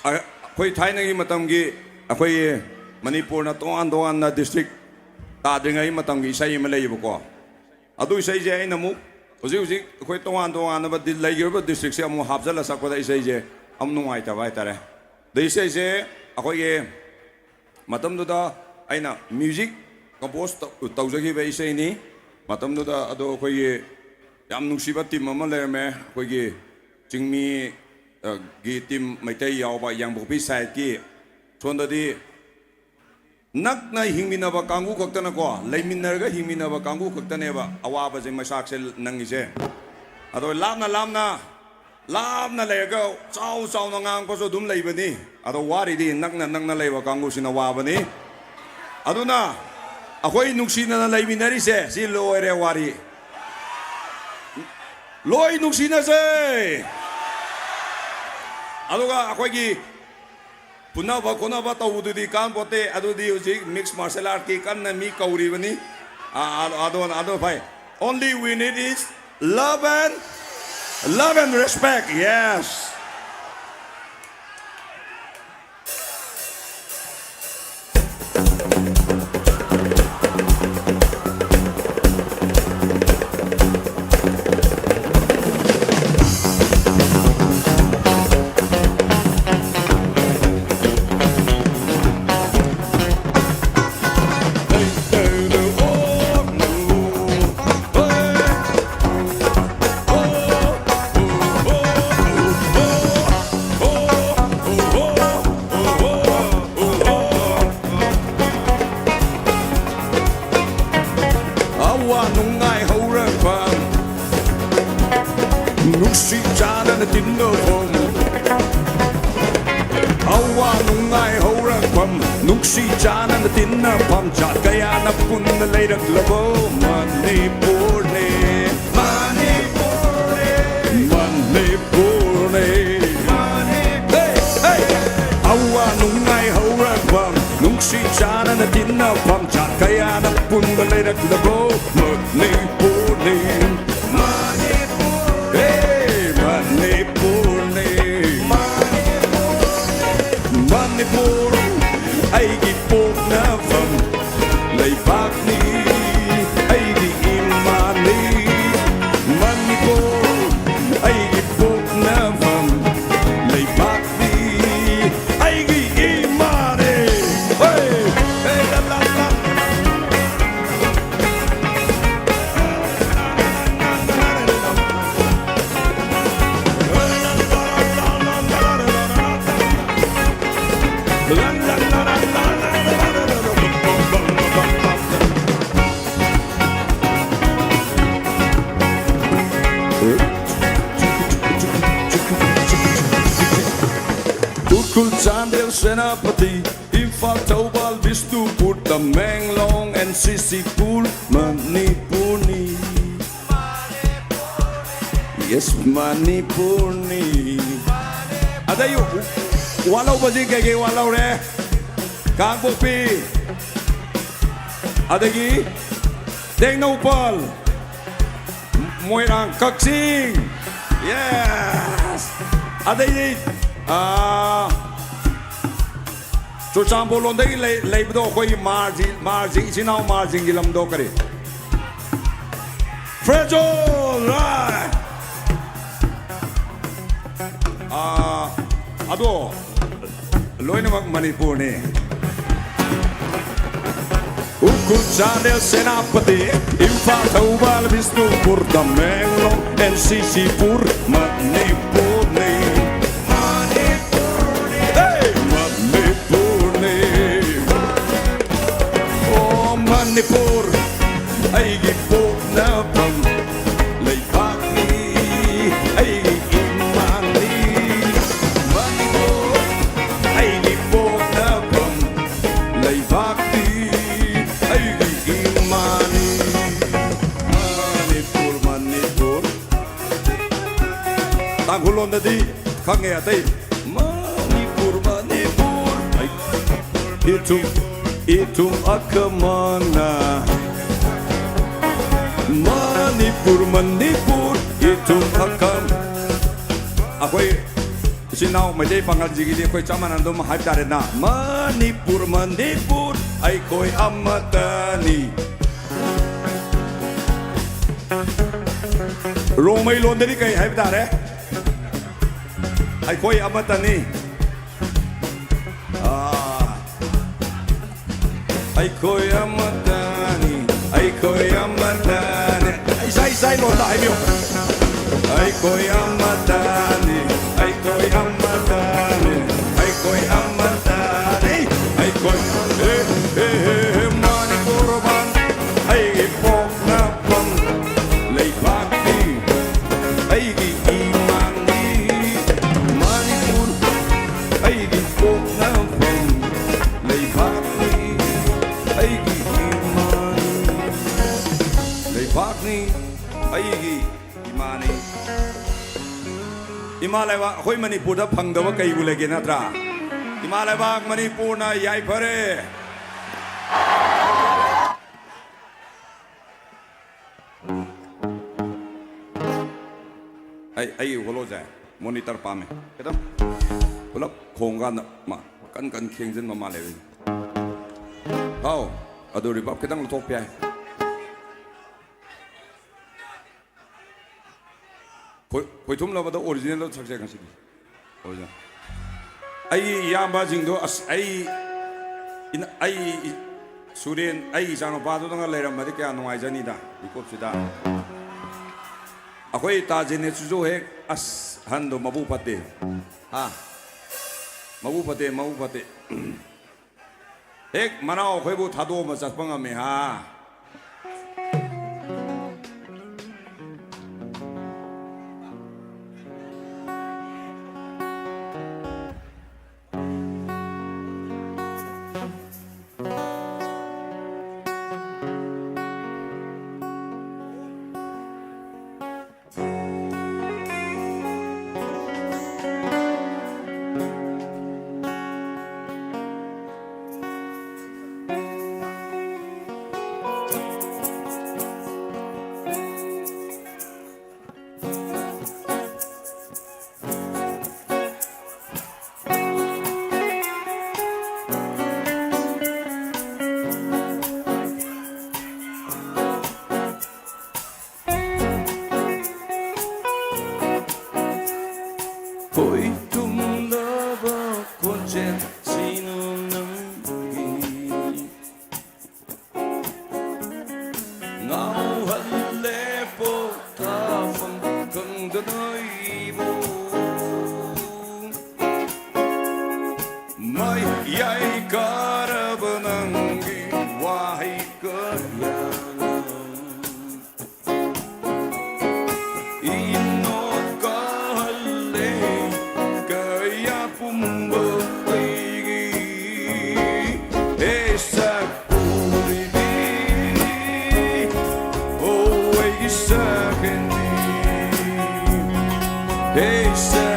ꯑ-, ꯑꯩꯈꯣꯏ ꯊꯥꯏꯅꯒꯤ ꯃꯇꯝꯒꯤ ꯑꯩꯈꯣꯏꯒꯤ ꯃꯅꯤꯄꯨꯔꯅ ꯇꯣꯉꯥꯟ ꯇꯣꯉꯥꯟꯅ ꯗꯤꯁꯇ꯭ꯔꯤꯛ ꯇꯥꯗ꯭ꯔꯤꯉꯩ ꯃꯇꯝꯒꯤ ꯏꯁꯩ ꯑꯃ ꯂꯩꯌꯦꯕꯀꯣ꯫ ꯑꯗꯨ ꯏꯁꯩꯁꯦ ꯑꯩꯅ ꯑꯃꯨꯛ ꯍꯧꯖꯤꯛ ꯍꯧꯖꯤꯛ ꯑꯩꯈꯣꯏ ꯇꯣꯉꯥꯟ ꯇꯣꯉꯥꯟꯅꯕ ꯗꯤ-, ꯂꯩꯈ꯭ꯔꯤꯕ ꯗꯤꯁꯇ꯭ꯔꯤꯛꯁꯦ ꯑꯃꯨꯛ ꯍꯥꯞꯆꯜꯂ ꯁꯛꯄꯗ ꯏꯁꯩꯁꯦ ꯌꯥꯝ ꯅꯨꯡꯉꯥꯏꯇꯕ ꯍꯥꯏꯇꯥꯔꯦ꯫ ꯑꯗ ꯏꯁꯩꯁꯦ ꯑꯩꯈꯣꯏꯒꯤ ꯃꯇꯝꯗꯨꯗ ꯑꯩꯅ ꯃ꯭ꯌꯨꯖꯤꯛ ꯀꯝꯄꯣꯁ ꯇꯧ-, ꯇꯧꯖꯈꯤꯕ ꯏꯁꯩꯅꯤ꯫ ꯃꯇꯝꯗꯨꯗ ꯑꯗꯣ ꯑꯩꯈꯣꯏꯒꯤ ꯌꯥꯝ ꯅꯨꯡꯁꯤꯕ ꯇꯤꯝ ꯑꯃ ꯂꯩꯔꯝꯃꯦ, ꯑꯩꯈꯣꯏꯒꯤ ꯆꯤꯡꯃꯤ, ꯑ, ꯒꯤ ꯇꯤꯝ, ꯃꯩꯇꯩ ꯌꯥꯎꯕ, ꯌꯥꯡꯄꯣꯛꯄꯤ ꯁꯥꯏꯠꯀꯤ꯫ ꯁꯣꯝꯗꯗꯤ ꯅꯛꯅ ꯍꯤꯡꯃꯤꯟꯅꯕ ꯀꯥꯡꯕꯨ ꯈꯛꯇꯅꯀꯣ, ꯂꯩꯃꯤꯟꯅꯔꯒ ꯍꯤꯡꯃꯤꯟꯅꯕ ꯀꯥꯡꯕꯨ ꯈꯛꯇꯅꯦꯕ ꯑꯋꯥꯕꯁꯦ ꯃꯩꯁꯥꯛꯁꯦ ꯅꯪꯉꯤꯁꯦ꯫ ꯑꯗꯣ ꯂꯥꯞꯅ ꯂꯥꯞꯅ, ꯂꯥꯞꯅ ꯂꯩꯔꯒ ꯆꯥꯎ ꯆꯥꯎꯅ ꯉꯥꯡꯕꯁꯨ ꯑꯗꯨꯝ ꯂꯩꯕꯅꯤ꯫ ꯑꯗꯣ ꯋꯥꯔꯤꯗꯤ ꯅꯛꯅ ꯅꯛꯅ ꯂꯩꯕ ꯀꯥꯡꯕꯨꯁꯤꯅ ꯋꯥꯕꯅꯤ꯫ ꯑꯗꯨꯅ ꯑꯩꯈꯣꯏ ꯅꯨꯡꯁꯤꯅꯅ ꯂꯩꯃꯤꯟꯅꯔꯤꯁꯦ ꯁꯤ ꯂꯣꯏꯔꯦ ꯋꯥꯔꯤ꯫ ꯂꯣꯏ ꯅꯨꯡꯁꯤꯅꯁꯦ꯫ ꯑꯗꯨꯒ ꯑꯩꯈꯣꯏꯒꯤ ꯐꯨꯅꯕ ꯈꯣꯠꯅꯕ ꯇꯧꯕꯗꯨꯗꯤ ꯀꯥꯟꯄꯣꯠꯇꯦ꯫ ꯑꯗꯨꯗꯤ ꯍꯧꯖꯤꯛ ꯃꯤꯛꯁ ꯃꯥꯔꯁꯦꯜ ꯑꯥꯔꯠꯀꯤ ꯀꯟꯅ ꯃꯤ ꯀꯧꯔꯤꯕꯅꯤ꯫ ꯑ, ꯑ, ꯑꯗꯣ, ꯑꯗꯣ ꯐꯩ꯫ Only we need is love and, love and respect. Yes. ꯑꯋꯥ ꯅꯨꯡꯉꯥꯏ ꯍꯧꯔꯛꯐꯝ, ꯅꯨꯡꯁꯤ ꯆꯥꯟꯅꯅ ꯇꯤꯟꯅꯐꯝ꯫ ꯑꯋꯥ ꯅꯨꯡꯉꯥꯏ ꯍꯧꯔꯛꯐꯝ, ꯅꯨꯡꯁꯤ ꯆꯥꯟꯅꯅ ꯇꯤꯟꯅꯐꯝ, ꯖꯥꯠ ꯀꯌꯥꯅ ꯄꯨꯟꯅ ꯂꯩꯔꯛꯂꯕ ꯃꯅꯤꯄꯨꯔꯅꯤ꯫ ꯃꯅꯤꯄꯨꯔꯅꯤ꯫ ꯃꯅꯤꯄꯨꯔꯅꯤ꯫ ꯃꯅꯤꯄꯨꯔꯅꯤ꯫ ꯍꯦ! ꯍꯦ! ꯑꯋꯥ ꯅꯨꯡꯉꯥꯏ ꯍꯧꯔꯛꯐꯝ, ꯅꯨꯡꯁꯤ ꯆꯥꯟꯅꯅ ꯇꯤꯟꯅꯐꯝ, ꯖꯥꯠ ꯀꯌꯥꯅ ꯄꯨꯟꯕ ꯂꯩꯔꯛꯂꯕ ꯃꯅꯤꯄꯨꯔꯅꯤ꯫ ꯃꯅꯤꯄꯨꯔꯅꯤ꯫ ꯍꯦ! ꯎꯈ꯭ꯔꯨꯜ, ꯆꯥꯟꯗꯦꯜ, ꯁꯦꯅꯥꯄꯇꯤ, ꯏꯝꯐꯥꯜ, ꯊꯧꯕꯥꯜ, ꯕꯤꯁꯅꯨꯄꯨꯔ, ꯇꯃꯦꯡꯂꯣꯡ, ꯑꯦꯟ ꯁꯤ ꯁꯤ ꯄꯨꯔ, ꯃꯅꯤꯄꯨꯔꯅꯤ꯫ Yes, ꯃꯅꯤꯄꯨꯔꯅꯤ꯫ ꯑꯗꯩ ꯋꯥꯠꯍꯧꯕꯁꯤ ꯀꯩꯀꯩ ꯋꯥꯠꯍꯧꯔꯦ? ꯀꯥꯡꯄꯣꯛꯄꯤ, ꯑꯗꯒꯤ ꯇꯦꯡꯅꯧꯄꯜ, ꯃꯣꯏꯔꯥꯡ, ꯀꯛꯆꯤꯡ꯫ Yes꯫ ꯑꯗꯩꯗꯤ, ꯑꯥ, ꯆꯨꯔꯆꯥꯟꯄꯨꯔ ꯂꯣꯝꯗꯒꯤ ꯂꯩ-, ꯂꯩꯕꯗꯣ ꯑꯩꯈꯣꯏꯒꯤ ꯃꯥꯔꯁꯤ, ꯃꯥꯔꯁꯤ, ꯏꯆꯤꯟ ꯏꯅꯥꯎ ꯃꯥꯔꯁꯤꯡꯒꯤ ꯂꯝꯗꯣ ꯀꯔꯤ? ꯐ꯭ꯔꯦꯖꯣꯜ, right꯫ ꯑꯥ, ꯑꯗꯣ ꯂꯣꯏꯅꯃꯛ ꯃꯅꯤꯄꯨꯔꯅꯤ꯫ ꯎꯈ꯭ꯔꯨꯜ, ꯆꯥꯟꯗꯦꯜ, ꯁꯦꯅꯥꯄꯇꯤ, ꯏꯝꯐꯥꯜ, ꯊꯧꯕꯥꯜ, ꯕꯤꯁꯅꯨꯄꯨꯔ, ꯇꯃꯦꯡꯂꯣꯡ, ꯑꯦꯟ ꯁꯤ ꯁꯤ ꯄꯨꯔ, ꯃꯅꯤꯄꯨꯔꯅꯤ꯫ ꯍꯦ! ꯃꯅꯤꯄꯨꯔꯅꯤ꯫ ꯑꯣ ꯃꯅꯤꯄꯨꯔ, ꯑꯩꯒꯤ ꯄꯣꯛꯅꯐꯝ ꯂꯩꯕꯥꯛꯅꯤ, ꯑꯩꯒꯤ ꯏꯃꯥꯅꯤ꯫ ꯃꯅꯤꯄꯨꯔ, ꯑꯩꯒꯤ ꯄꯣꯛꯅꯐꯝ ꯂꯩꯕꯥꯛꯇꯤ ꯑꯩꯒꯤ ꯏꯃꯥꯅꯤ꯫ ꯃꯅꯤꯄꯨꯔ, ꯃꯅꯤꯄꯨꯔ꯫ ꯇꯥꯡꯈꯨꯜ ꯂꯣꯟꯗꯗꯤ ꯈꯪꯉꯦ ꯑꯇꯩ꯫ ꯃꯅꯤꯄꯨꯔ, ꯃꯅꯤꯄꯨꯔ, ꯑꯩ, ꯏꯊꯨꯝ, ꯏꯊꯨꯝ ꯑꯀꯃꯅ꯫ ꯃꯅꯤꯄꯨꯔ, ꯃꯅꯤꯄꯨꯔ, ꯏꯊꯨꯝ ꯑꯀꯝ꯫ ꯑꯩꯈꯣꯏ ꯏꯆꯤꯟ ꯏꯅꯥꯎ ꯃꯩꯇꯩ ꯄꯥꯉꯜꯁꯤꯒꯤꯗꯤ ꯑꯩꯈꯣꯏ ꯆꯞ ꯃꯥꯟꯅꯅ ꯑꯗꯨꯝ ꯍꯥꯏꯕ ꯇꯥꯔꯦꯅ, ꯃꯅꯤꯄꯨꯔ, ꯃꯅꯤꯄꯨꯔ, ꯑꯩꯈꯣꯏ ꯑꯃꯠꯇꯅꯤ꯫ ꯔꯣꯡꯃꯩ ꯂꯣꯟꯗꯗꯤ ꯀꯩ ꯍꯥꯏꯕ ꯇꯥꯔꯦ? ꯑꯩꯈꯣꯏ ꯑꯃꯠꯇꯅꯤ꯫ ꯑꯥ꯫ ꯑꯩꯈꯣꯏ ꯑꯃꯠꯇꯅꯤ, ꯑꯩꯈꯣꯏ ꯑꯃꯠꯇꯅꯤ꯫ ꯏꯁꯥ ꯏꯁꯥꯒꯤ ꯂꯣꯟꯗ ꯍꯥꯏꯕꯤꯌꯨ꯫ ꯑꯩꯈꯣꯏ ꯑꯃꯠꯇꯅꯤ, ꯑꯩꯈꯣꯏ ꯑꯃꯠꯇꯅꯤ, ꯑꯩꯈꯣꯏ ꯑꯃꯠꯇꯅꯤ, ꯑꯩꯈꯣꯏ꯫ ꯍꯦ, ꯍꯦ, ꯍꯦ, ꯍꯦ, ꯃꯅꯤꯄꯨꯔ ꯃꯥꯟ-, ꯑꯩꯒꯤ ꯄꯣꯛꯅꯐꯝ ꯂꯩꯕꯥꯛꯇꯤ ꯑꯩꯒꯤ ꯏꯃꯥꯅꯤ꯫ ꯃꯅꯤꯄꯨꯔ, ꯑꯩ ꯏꯃꯥ ꯂꯩꯕꯥꯛ ꯑꯩꯈꯣꯏ ꯃꯅꯤꯄꯨꯔꯗ ꯐꯪꯗꯕ ꯀꯩꯕꯨ ꯂꯩꯒꯦ, ꯅꯠꯇ꯭ꯔꯥ? ꯏꯃꯥ ꯂꯩꯕꯥꯛ ꯃꯅꯤꯄꯨꯔꯅ ꯌꯥꯏꯐꯔꯦ꯫ ꯑꯩ, ꯑꯩꯒꯤ ꯍꯣꯂꯣꯁꯦ ꯃꯣꯅꯤꯇꯔ ꯄꯥꯝꯃꯦ꯫ ꯈꯤꯇꯪ ꯄꯨꯂꯞ ꯈꯣꯡꯀꯥꯟꯗ ꯃꯥ ꯀꯟ ꯀꯟ ꯈꯦꯡꯖꯤꯟꯕ ꯃꯥꯜꯂꯦ꯫ ꯍꯥꯎ, ꯑꯗꯨ ꯔꯤꯚꯔꯕ ꯈꯤꯇꯪ ꯂꯧꯊꯣꯛꯄ ꯌꯥꯏ꯫ ꯈꯣꯏ-, ꯈꯣꯏꯊꯨꯝꯂꯕꯗ ꯑꯣꯔꯤꯖꯤꯅꯦꯜꯗꯣ ꯁꯛꯁꯦ ꯉꯁꯤꯗꯤ꯫ ꯑꯣꯔꯤꯖꯤꯅꯦꯜ꯫ ꯑꯩꯒꯤ ꯏꯌꯥꯝꯕꯁꯤꯡꯗꯣ, ꯑꯁ, ꯑꯩ ꯏꯅ-, ꯑꯩ ꯏ-, ꯁꯨꯔꯦꯟ, ꯑꯩ ꯏꯆꯥꯅꯨꯄꯥꯗꯨꯗꯪꯒ ꯂꯩꯔꯝꯃꯗꯤ ꯀꯌꯥ ꯅꯨꯡꯉꯥꯏꯖꯅꯤꯗ, ꯃꯤꯀꯨꯞꯁꯤꯗ꯫ ꯑꯩꯈꯣꯏ ꯇꯥꯖꯤꯟꯅꯁꯨ ꯍꯦꯛ, ꯑꯁ, ꯑꯍꯟꯗꯣ ꯃꯕꯨꯛ ꯐꯠꯇꯦ꯫ ꯍꯥ? ꯃꯕꯨꯛ ꯐꯠꯇꯦ, ꯃꯕꯨꯛ ꯐꯠꯇꯦ꯫ ꯍꯦꯛ ꯃꯅꯥꯎ ꯑꯩꯈꯣꯏꯕꯨ ꯊꯥꯗꯣꯛꯑꯝꯃ ꯆꯠꯄ ꯉꯝꯃꯦ ꯍꯥ꯫ ꯈꯣꯏꯊꯨꯝꯂꯕ ꯈꯣꯟꯖꯦꯜꯁꯤꯅ ꯅꯪꯒꯤ ꯉꯥꯎꯍꯜꯂꯦ ꯄꯣꯊꯥꯐꯝ ꯈꯪꯗꯅ ꯑꯩꯕꯨ꯫ ꯃꯌꯥꯏ ꯀꯥꯔꯕ ꯅꯪꯒꯤ ꯋꯥꯍꯩ ꯀꯌꯥꯅ ꯏꯅꯣꯠ ꯀꯥꯍꯜꯂꯦ ꯀꯌꯥ ꯄꯨꯝꯕ ꯑꯩꯒꯤ꯫ ꯍꯦ ꯁꯛ ꯄꯨꯔꯤꯕꯤ, ꯑꯣ ꯑꯩꯒꯤ ꯁꯛꯍꯦꯟꯕꯤ꯫ ꯍꯦ ꯁꯛ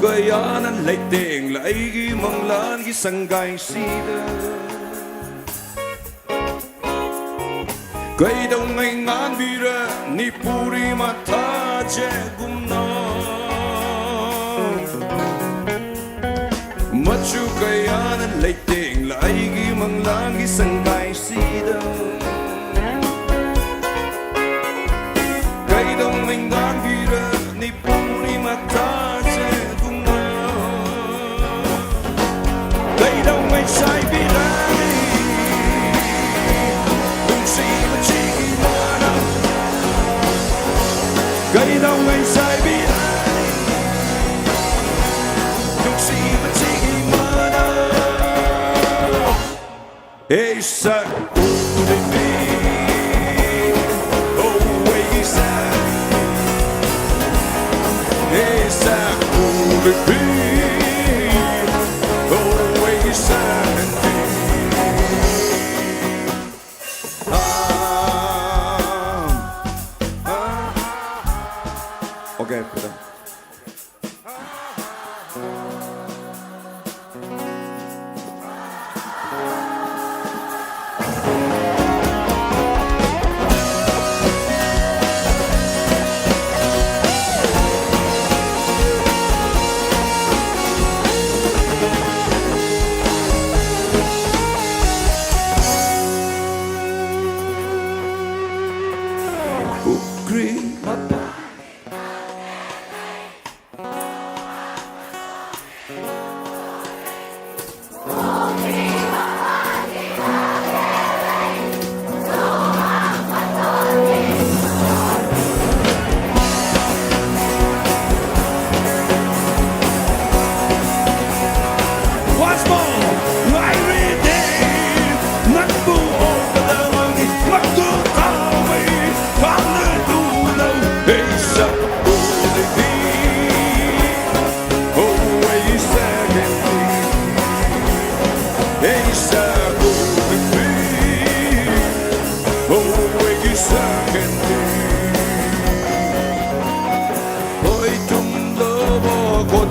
ꯀꯌꯥꯅ ꯂꯩꯇꯦꯡꯂ ꯑꯩꯒꯤ ꯃꯪꯂꯥꯟꯒꯤ ꯁꯪꯒꯥꯏꯁꯤꯗ꯫ ꯀꯩꯗꯧꯉꯩ ꯉꯥꯟꯕꯤꯔꯅꯤ ꯄꯨꯔꯅꯤꯃꯥ ꯊꯥꯖꯒꯨꯝꯅ? ꯃꯆꯨ ꯀꯌꯥꯅ ꯂꯩꯇꯦꯡꯂ ꯑꯩꯒꯤ ꯃꯪꯂꯥꯟꯒꯤ ꯁꯪꯒꯥꯏꯁꯤꯗ꯫ ꯀꯩꯗꯧꯉꯩ ꯉꯥꯟꯕꯤꯔꯅꯤ ꯄꯨꯔꯅꯤꯃꯥ ꯊꯥꯖꯒꯨꯝꯅ? ꯀꯩꯗꯧꯉꯩ ꯆꯥꯏꯕꯤꯔꯅꯤ ꯅꯨꯡꯁꯤꯕ ꯆꯤꯡꯒꯤ ꯃꯅꯥ? ꯀꯩꯗꯧꯉꯩ ꯆꯥꯏꯕꯤꯔꯅꯤ ꯅꯨꯡꯁꯤꯕ ꯆꯤꯡꯒꯤ ꯃꯅꯥ? Esa Ulipi, oh, esa. Esa Ulipi, oh, esa. Ah, ah. Okay, perdón.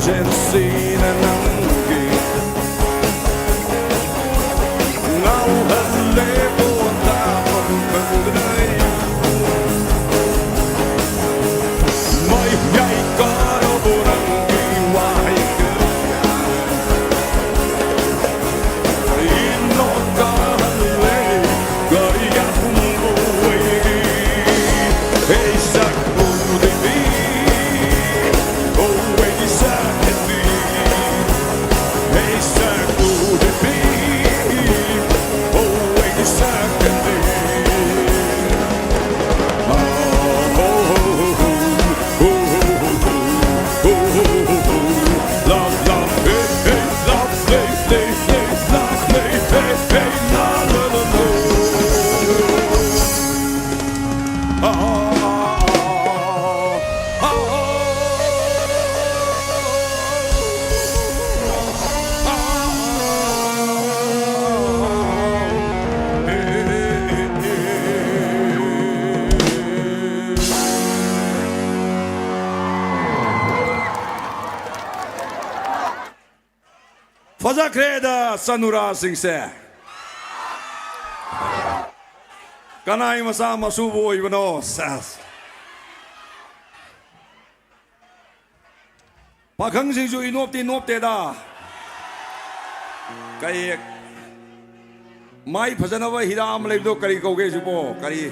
ꯇꯦꯟꯁꯤꯅ ꯅꯪꯒꯤ ꯉꯥꯎꯍꯜꯂꯦ ꯄꯣꯊꯥꯐꯝ ꯈꯪꯗꯅ ꯑꯩꯕꯨ꯫ ꯃꯌꯥꯏ ꯀꯥꯔꯕ ꯅꯪꯒꯤ ꯋꯥꯍꯩ ꯀꯌꯥ ꯐꯖꯈ꯭ꯔꯦꯗ ꯆꯅꯨꯔꯥꯁꯤꯡꯁꯦ꯫ ꯀꯅꯥꯏ ꯃꯆꯥ ꯃꯁꯨꯕꯨ ꯑꯣꯏꯕꯅꯣ? ꯁꯦꯁ꯫ ꯄꯥꯈꯪꯁꯤꯡꯁꯨ ꯏꯅꯣꯞꯇꯤ ꯅꯣꯞꯇꯦꯗ꯫ ꯀꯩ ꯃꯥꯏ ꯐꯖꯅꯕ ꯍꯤꯗꯥꯛ ꯑꯃ ꯂꯩꯕꯗꯣ ꯀꯔꯤ ꯀꯧꯒꯦ ꯁꯤꯕꯣ? ꯀꯔꯤ?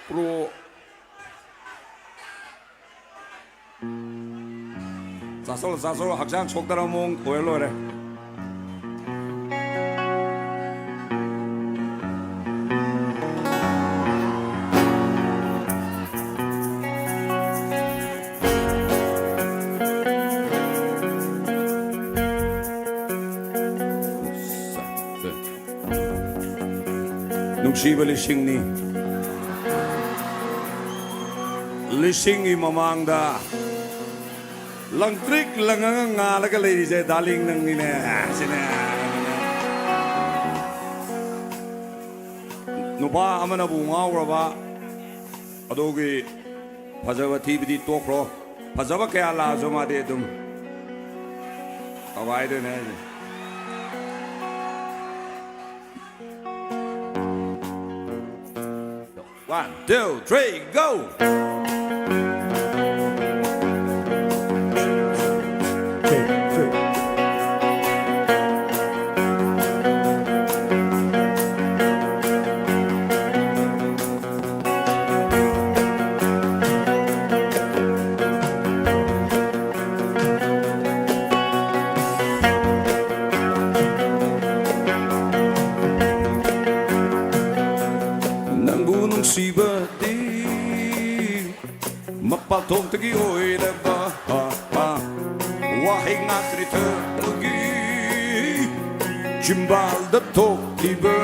ꯄ꯭ꯔꯣ꯫ ꯆꯥꯁꯜꯂꯣ, ꯆꯥꯁꯜꯂꯣ, ꯍꯛꯆꯥꯡ ꯁꯣꯛꯇꯅꯕ ꯃꯑꯣꯡ ꯑꯣꯏꯔ ꯂꯣꯏꯔꯦ꯫ ꯅꯨꯡꯁꯤꯕ ꯂꯤꯁꯤꯡꯅꯤ꯫ ꯂꯤꯁꯤꯡꯒꯤ ꯃꯃꯥꯡꯗ ꯂꯪꯇ꯭ꯔꯤꯛ ꯂꯪꯉꯒ ꯉꯥꯜꯂꯒ ꯂꯩꯔꯤꯁꯦ ꯗꯥꯔꯂꯤꯡ ꯅꯪꯅꯤꯅꯦ꯫ ꯁꯤꯅꯦ꯫ ꯅꯨꯄꯥ ꯑꯃꯅꯕꯨ ꯉꯥꯎꯈ꯭ꯔꯕ ꯑꯗꯨꯒꯤ ꯐꯖꯕ ꯊꯤꯕꯗꯤ ꯇꯣꯛꯈ꯭ꯔꯣ꯫ ꯐꯖꯕ ꯀꯌꯥ ꯂꯥꯛꯑꯁꯨ ꯃꯥꯗꯤ ꯑꯗꯨꯝ ꯀꯃꯥꯏꯗꯅꯦ ꯍꯥꯏꯁꯦ꯫ One, two, three, go! ꯅꯪꯕꯨ ꯅꯨꯡꯁꯤꯕꯗꯤ ꯃꯄꯥꯟ ꯊꯣꯡꯗꯒꯤ ꯑꯣꯏꯔꯕ ꯋꯥꯍꯩ ꯉꯥꯛꯇꯅꯤ ꯊꯃꯣꯏꯒꯤ ꯆꯤꯝꯕꯥꯜꯗ ꯊꯣꯛꯂꯤꯕ꯫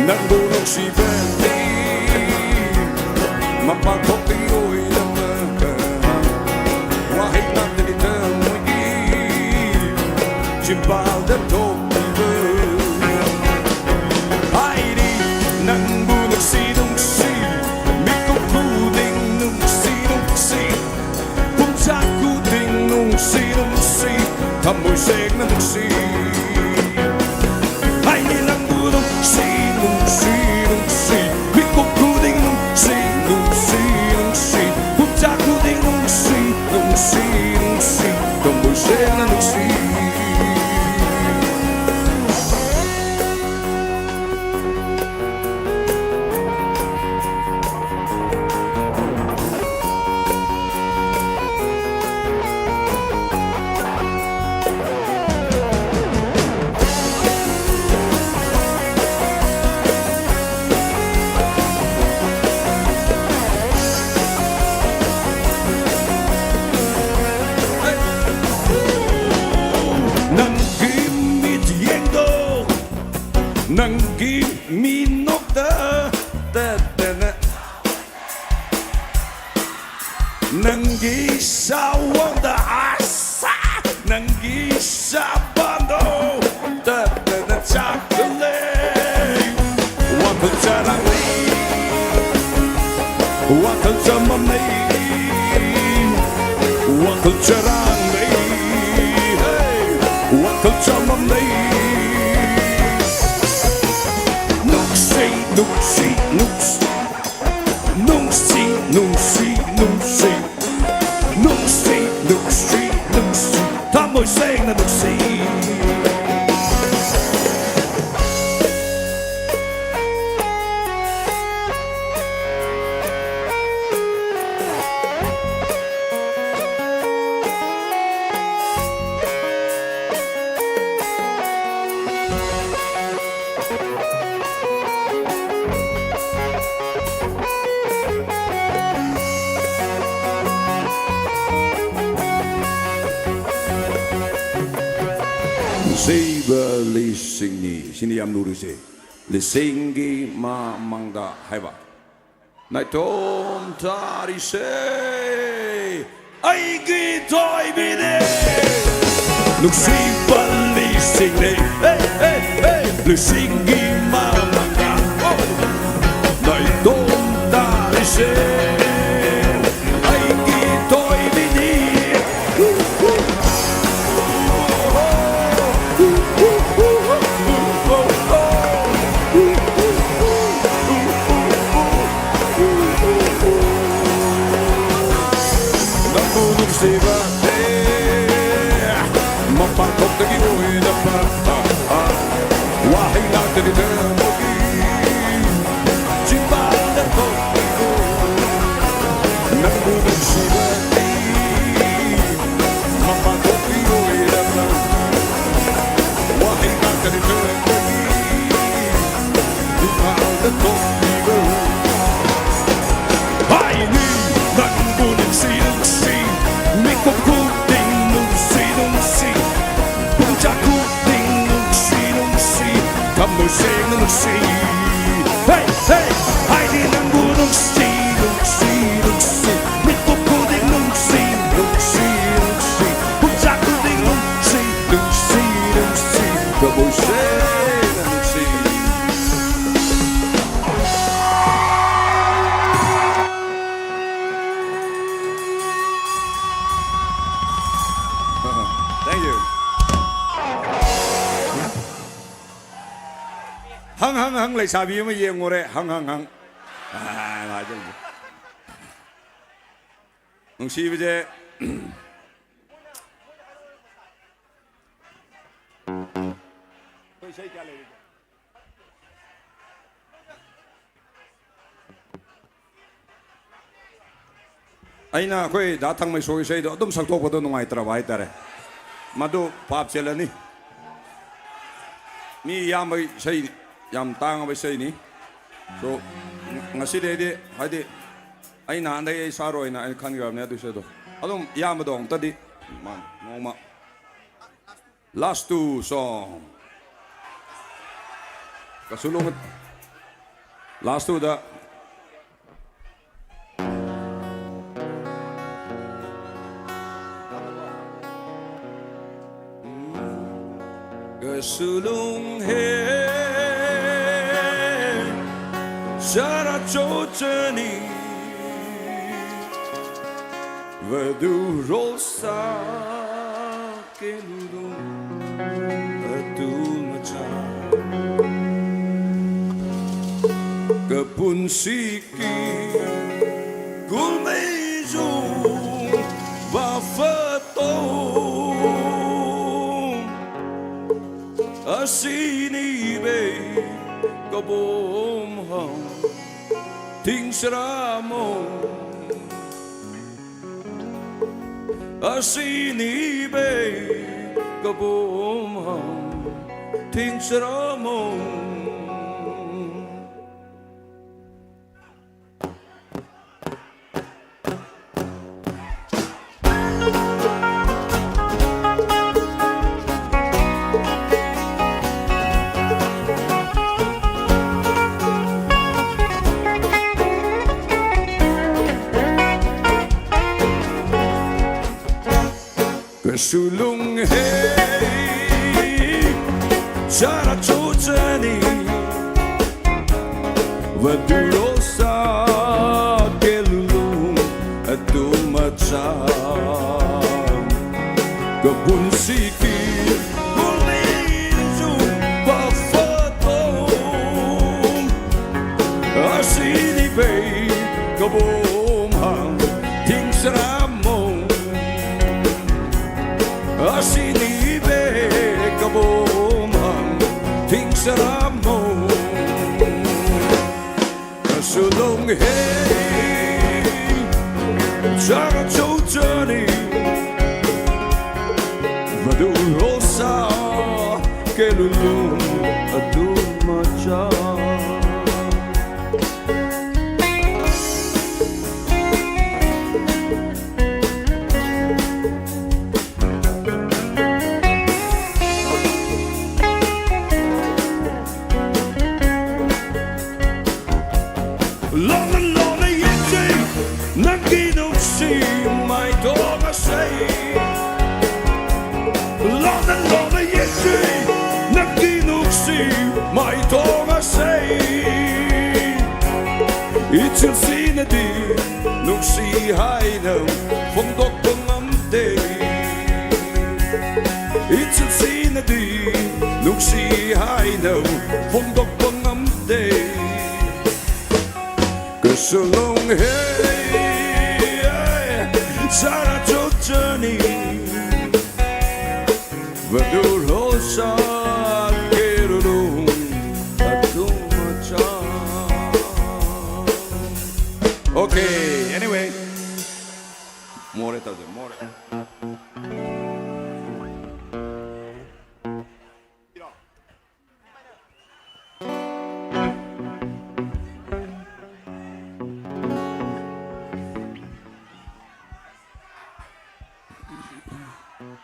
ꯅꯪꯕꯨ ꯅꯨꯡꯁꯤꯕꯗꯤ ꯃꯄꯥꯟ ꯊꯣꯛꯇꯒꯤ ꯑꯣꯏꯔꯝꯃꯒ ꯋꯥꯍꯩ ꯉꯥꯛꯇꯅꯤ ꯊꯃꯣꯏꯒꯤ ꯆꯤꯝꯕꯥꯜꯗ ꯊꯣꯛꯂꯤꯕ꯫ ꯍꯥꯏꯔꯤ ꯅꯪꯕꯨ ꯅꯨꯡꯁꯤ ꯅꯨꯡꯁꯤ, ꯃꯤꯀꯨꯞ ꯈꯨꯗꯤꯡ ꯅꯨꯡꯁꯤ ꯅꯨꯡꯁꯤ, ꯄꯨꯡꯆꯥꯛ ꯈꯨꯗꯤꯡ ꯅꯨꯡꯁꯤ ꯅꯨꯡꯁꯤ, ꯊꯃꯣꯏ ꯁꯦꯡꯅ ꯅꯨꯡꯁꯤ꯫ ꯍꯥꯏꯅꯤ ꯅꯪꯕꯨ ꯅꯨꯡꯁꯤ ꯅꯨꯡꯁꯤ ꯅꯨꯡꯁꯤ, ꯃꯤꯀꯨꯞ ꯈꯨꯗꯤꯡ ꯅꯨꯡꯁꯤ ꯅꯨꯡꯁꯤ ꯅꯨꯡꯁꯤ, ꯄꯨꯡꯆꯥꯛ ꯈꯨꯗꯤꯡ ꯅꯨꯡꯁꯤ ꯅꯨꯡꯁꯤ ꯅꯨꯡꯁꯤ, ꯊꯃꯣꯏ ꯁꯦꯡꯅ ꯅꯨꯡꯁꯤ꯫ ꯅꯪꯒꯤ ꯃꯤꯠꯌꯦꯡꯗꯣ, ꯅꯪꯒꯤ ꯃꯤꯅꯣꯛꯇ ꯇꯠꯇꯅ, ꯅꯪꯒꯤ ꯁꯥꯋꯣꯟꯗ ꯑꯁꯥ, ꯅꯪꯒꯤ ꯁꯥꯕꯟꯗꯣ ꯇꯠꯇꯅ ꯆꯥꯛꯈꯠꯂꯦ꯫ ꯋꯥꯈꯜ ꯆꯔꯥꯡꯅꯩ, ꯋꯥꯈꯜ ꯆꯃꯝꯅꯩ, ꯋꯥꯈꯜ ꯆꯔꯥꯡꯅꯩ, ꯍꯦ, ꯋꯥꯈꯜ ꯆꯃꯝꯅꯩ꯫ ꯅꯨꯡꯁꯤ, ꯅꯨꯡꯁꯤ, ꯅꯨꯡꯁꯤ, ꯅꯨꯡꯁꯤ, ꯅꯨꯡꯁꯤ, ꯅꯨꯡꯁꯤ, ꯅꯨꯡꯁꯤ, ꯅꯨꯡꯁꯤ, ꯅꯨꯡꯁꯤ, ꯊꯃꯣꯏ ꯁꯦꯡꯅ ꯅꯨꯡꯁꯤ꯫ ꯅꯨꯡꯁꯤꯕ ꯂꯤꯁꯤꯡꯅꯤ꯫ ꯁꯤꯅꯤ ꯌꯥꯝ ꯂꯨꯔꯤꯁꯦ꯫ ꯂꯤꯁꯤꯡꯒꯤ ꯃꯃꯥꯡꯗ ꯍꯥꯏꯕ꯫ ꯅꯥꯏꯇꯣꯝ ꯇꯥꯔꯤꯁꯦ ꯑꯩꯒꯤ ꯊꯣꯏꯕꯤꯅꯦ꯫ ꯅꯨꯡꯁꯤꯕ ꯂꯤꯁꯤꯡꯅꯤ, ꯍꯦ, ꯍꯦ, ꯍꯦ꯫ ꯂꯤꯁꯤꯡꯒꯤ ꯃꯃꯥꯡꯗ, ꯑꯣ, ꯅꯥꯏꯇꯣꯝ ꯇꯥꯔꯤꯁꯦ ꯑꯩꯒꯤ ꯊꯣꯏꯕꯤꯅꯤ꯫ ꯅꯪꯕꯨ ꯅꯨꯡꯁꯤꯕ, ꯑꯦ, ꯃꯄꯥꯟ ꯊꯣꯛꯇꯒꯤ ꯑꯣꯏꯔꯕ, ꯑ, ꯑ, ꯋꯥꯍꯩ ꯉꯥꯛꯇꯅꯤ ꯊꯃꯣꯏꯒꯤ ꯆꯤꯝꯕꯥꯜꯗ ꯊꯣꯛꯂꯤꯕ ꯅꯪꯕꯨ ꯅꯨꯡꯁꯤꯕ꯫ ꯃꯄꯥꯟ ꯊꯣꯛꯄꯤꯔꯣꯏꯗꯕ ꯋꯥꯍꯩ ꯉꯥꯛꯇꯅꯤ ꯊꯣꯛꯄꯒꯤ ꯏꯝꯐꯥꯜꯗ ꯊꯣꯛꯂꯤꯕ꯫ ꯍꯥꯏꯅꯤ ꯅꯪꯕꯨ ꯅꯨꯡꯁꯤ ꯅꯨꯡꯁꯤ, ꯃꯤꯀꯨꯞ ꯈꯨꯗꯤꯡ ꯅꯨꯡꯁꯤ ꯅꯨꯡꯁꯤ, ꯄꯨꯡꯖꯥ ꯈꯨꯗꯤꯡ ꯅꯨꯡꯁꯤ ꯅꯨꯡꯁꯤ, ꯊꯃꯣꯏ ꯁꯦꯡꯅ ꯅꯨꯡꯁꯤ꯫ ꯍꯦ, ꯍꯦ! ꯍꯥꯏꯗꯤ ꯅꯪꯕꯨ ꯅꯨꯡꯁꯤ, ꯅꯨꯡꯁꯤ, ꯅꯨꯡꯁꯤ꯫ ꯃꯤꯀꯨꯞ ꯈꯨꯗꯤꯡ ꯅꯨꯡꯁꯤ, ꯅꯨꯡꯁꯤ, ꯅꯨꯡꯁꯤ꯫ ꯄꯨꯡꯖꯥ ꯈꯨꯗꯤꯡ ꯅꯨꯡꯁꯤ, ꯅꯨꯡꯁꯤ, ꯅꯨꯡꯁꯤ꯫ ꯊꯃꯣꯏ ꯁꯦꯡꯅ ꯅꯨꯡꯁꯤ꯫ ꯍꯪ ꯍꯪ ꯍꯪ ꯂꯩꯁꯥꯕꯤ ꯑꯃ ꯌꯦꯡꯉꯨꯔꯦ꯫ ꯍꯪ ꯍꯪ ꯍꯪ꯫ ꯑꯥ, ꯍꯥꯏꯖꯜꯂꯦ꯫ ꯅꯨꯡꯁꯤꯕꯁꯦ꯫ ꯑꯩꯈꯣꯏ ꯏꯁꯩ ꯀꯌꯥ ꯂꯩꯔꯤꯒꯦ? ꯑꯩꯅ ꯑꯩꯈꯣꯏ ꯗꯥ ꯊꯥꯡꯃꯩꯁꯣꯏ ꯏꯁꯩꯗꯣ ꯑꯗꯨꯝ ꯁꯛꯇꯣꯛꯄꯗꯣ ꯅꯨꯡꯉꯥꯏꯇ꯭ꯔꯕ ꯍꯥꯏꯇꯥꯔꯦ꯫ ꯃꯗꯨ ꯄꯥꯞ ꯆꯦꯜꯂꯅꯤ꯫ ꯃꯤ ꯌꯥꯝꯕ ꯏꯁꯩ, ꯌꯥꯝ ꯇꯥꯡꯉꯕ ꯏꯁꯩꯅꯤ꯫ So, ꯉꯁꯤꯗꯩꯗꯤ, ꯍꯥꯏꯗꯤ, ꯑꯩ ꯅꯍꯥꯟꯗꯩ ꯑꯩ ꯁꯥꯔꯣꯏꯅ ꯑꯩ ꯈꯟꯈ꯭ꯔꯕꯅꯦ ꯑꯗꯨ ꯏꯁꯩꯗꯣ꯫ ꯑꯗꯨꯝ ꯏꯌꯥꯝꯕꯗꯣ ꯑꯃꯨꯛꯇꯗꯤ, ꯃꯥ, ꯅꯣꯡꯃ꯫ Last two song. ꯀꯩꯁꯨ ꯂꯣꯡ-, last two ꯗ꯫ ꯀꯩꯁꯨ ꯂꯣꯡ ꯍꯦ ꯁꯥꯔꯥ ꯆꯣꯆꯅꯤ ꯚꯗꯨ ꯔꯣꯁꯥ ꯀꯦꯂꯨ ꯑꯇꯨ ꯃꯆꯥ ꯀꯄꯨꯟꯁꯤꯀꯤ ꯀꯨꯜꯃꯩꯖꯨ ꯕꯥꯐꯇꯣ ꯑꯁꯤꯅꯤꯕꯦ ꯀꯕꯣꯝ ꯍꯥꯎ ꯊꯤꯡꯁꯔꯥꯃꯣ ꯑꯁꯤꯅꯤꯕꯦ ꯀꯕꯣꯝ ꯍꯥꯎ ꯊꯤꯡꯁꯔꯥꯃꯣ ꯀꯩꯁꯨ ꯂꯨꯡꯍꯦ ꯆꯔꯥ ꯆꯣꯆꯅꯤ ꯚꯗꯨꯔꯣꯁꯥ ꯀꯦꯂꯨꯂꯨ ꯑꯗꯨ ꯃꯆꯥ ꯀꯕꯨꯟꯁꯤꯀꯤ ꯀꯨꯂꯤꯖꯨ ꯕꯐꯇꯣ Bom hang ting sera mo. Asini be ka bom hang ting sera mo. Kasulong hey, chara chotani. Madu rosa, kelulung, adun macha. Lona lona yeti, nang kinuksi, may tonga say. Lona lona yeti, nang kinuksi, may tonga say. Itil sinadi, nuksi hainam, fondok pangamte. Itil sinadi, nuksi hainam, fondok pangamte. Kasulong hey, sara chotani. Vadurosa kerulung atumacha. Okay, anyway. More tayo, more.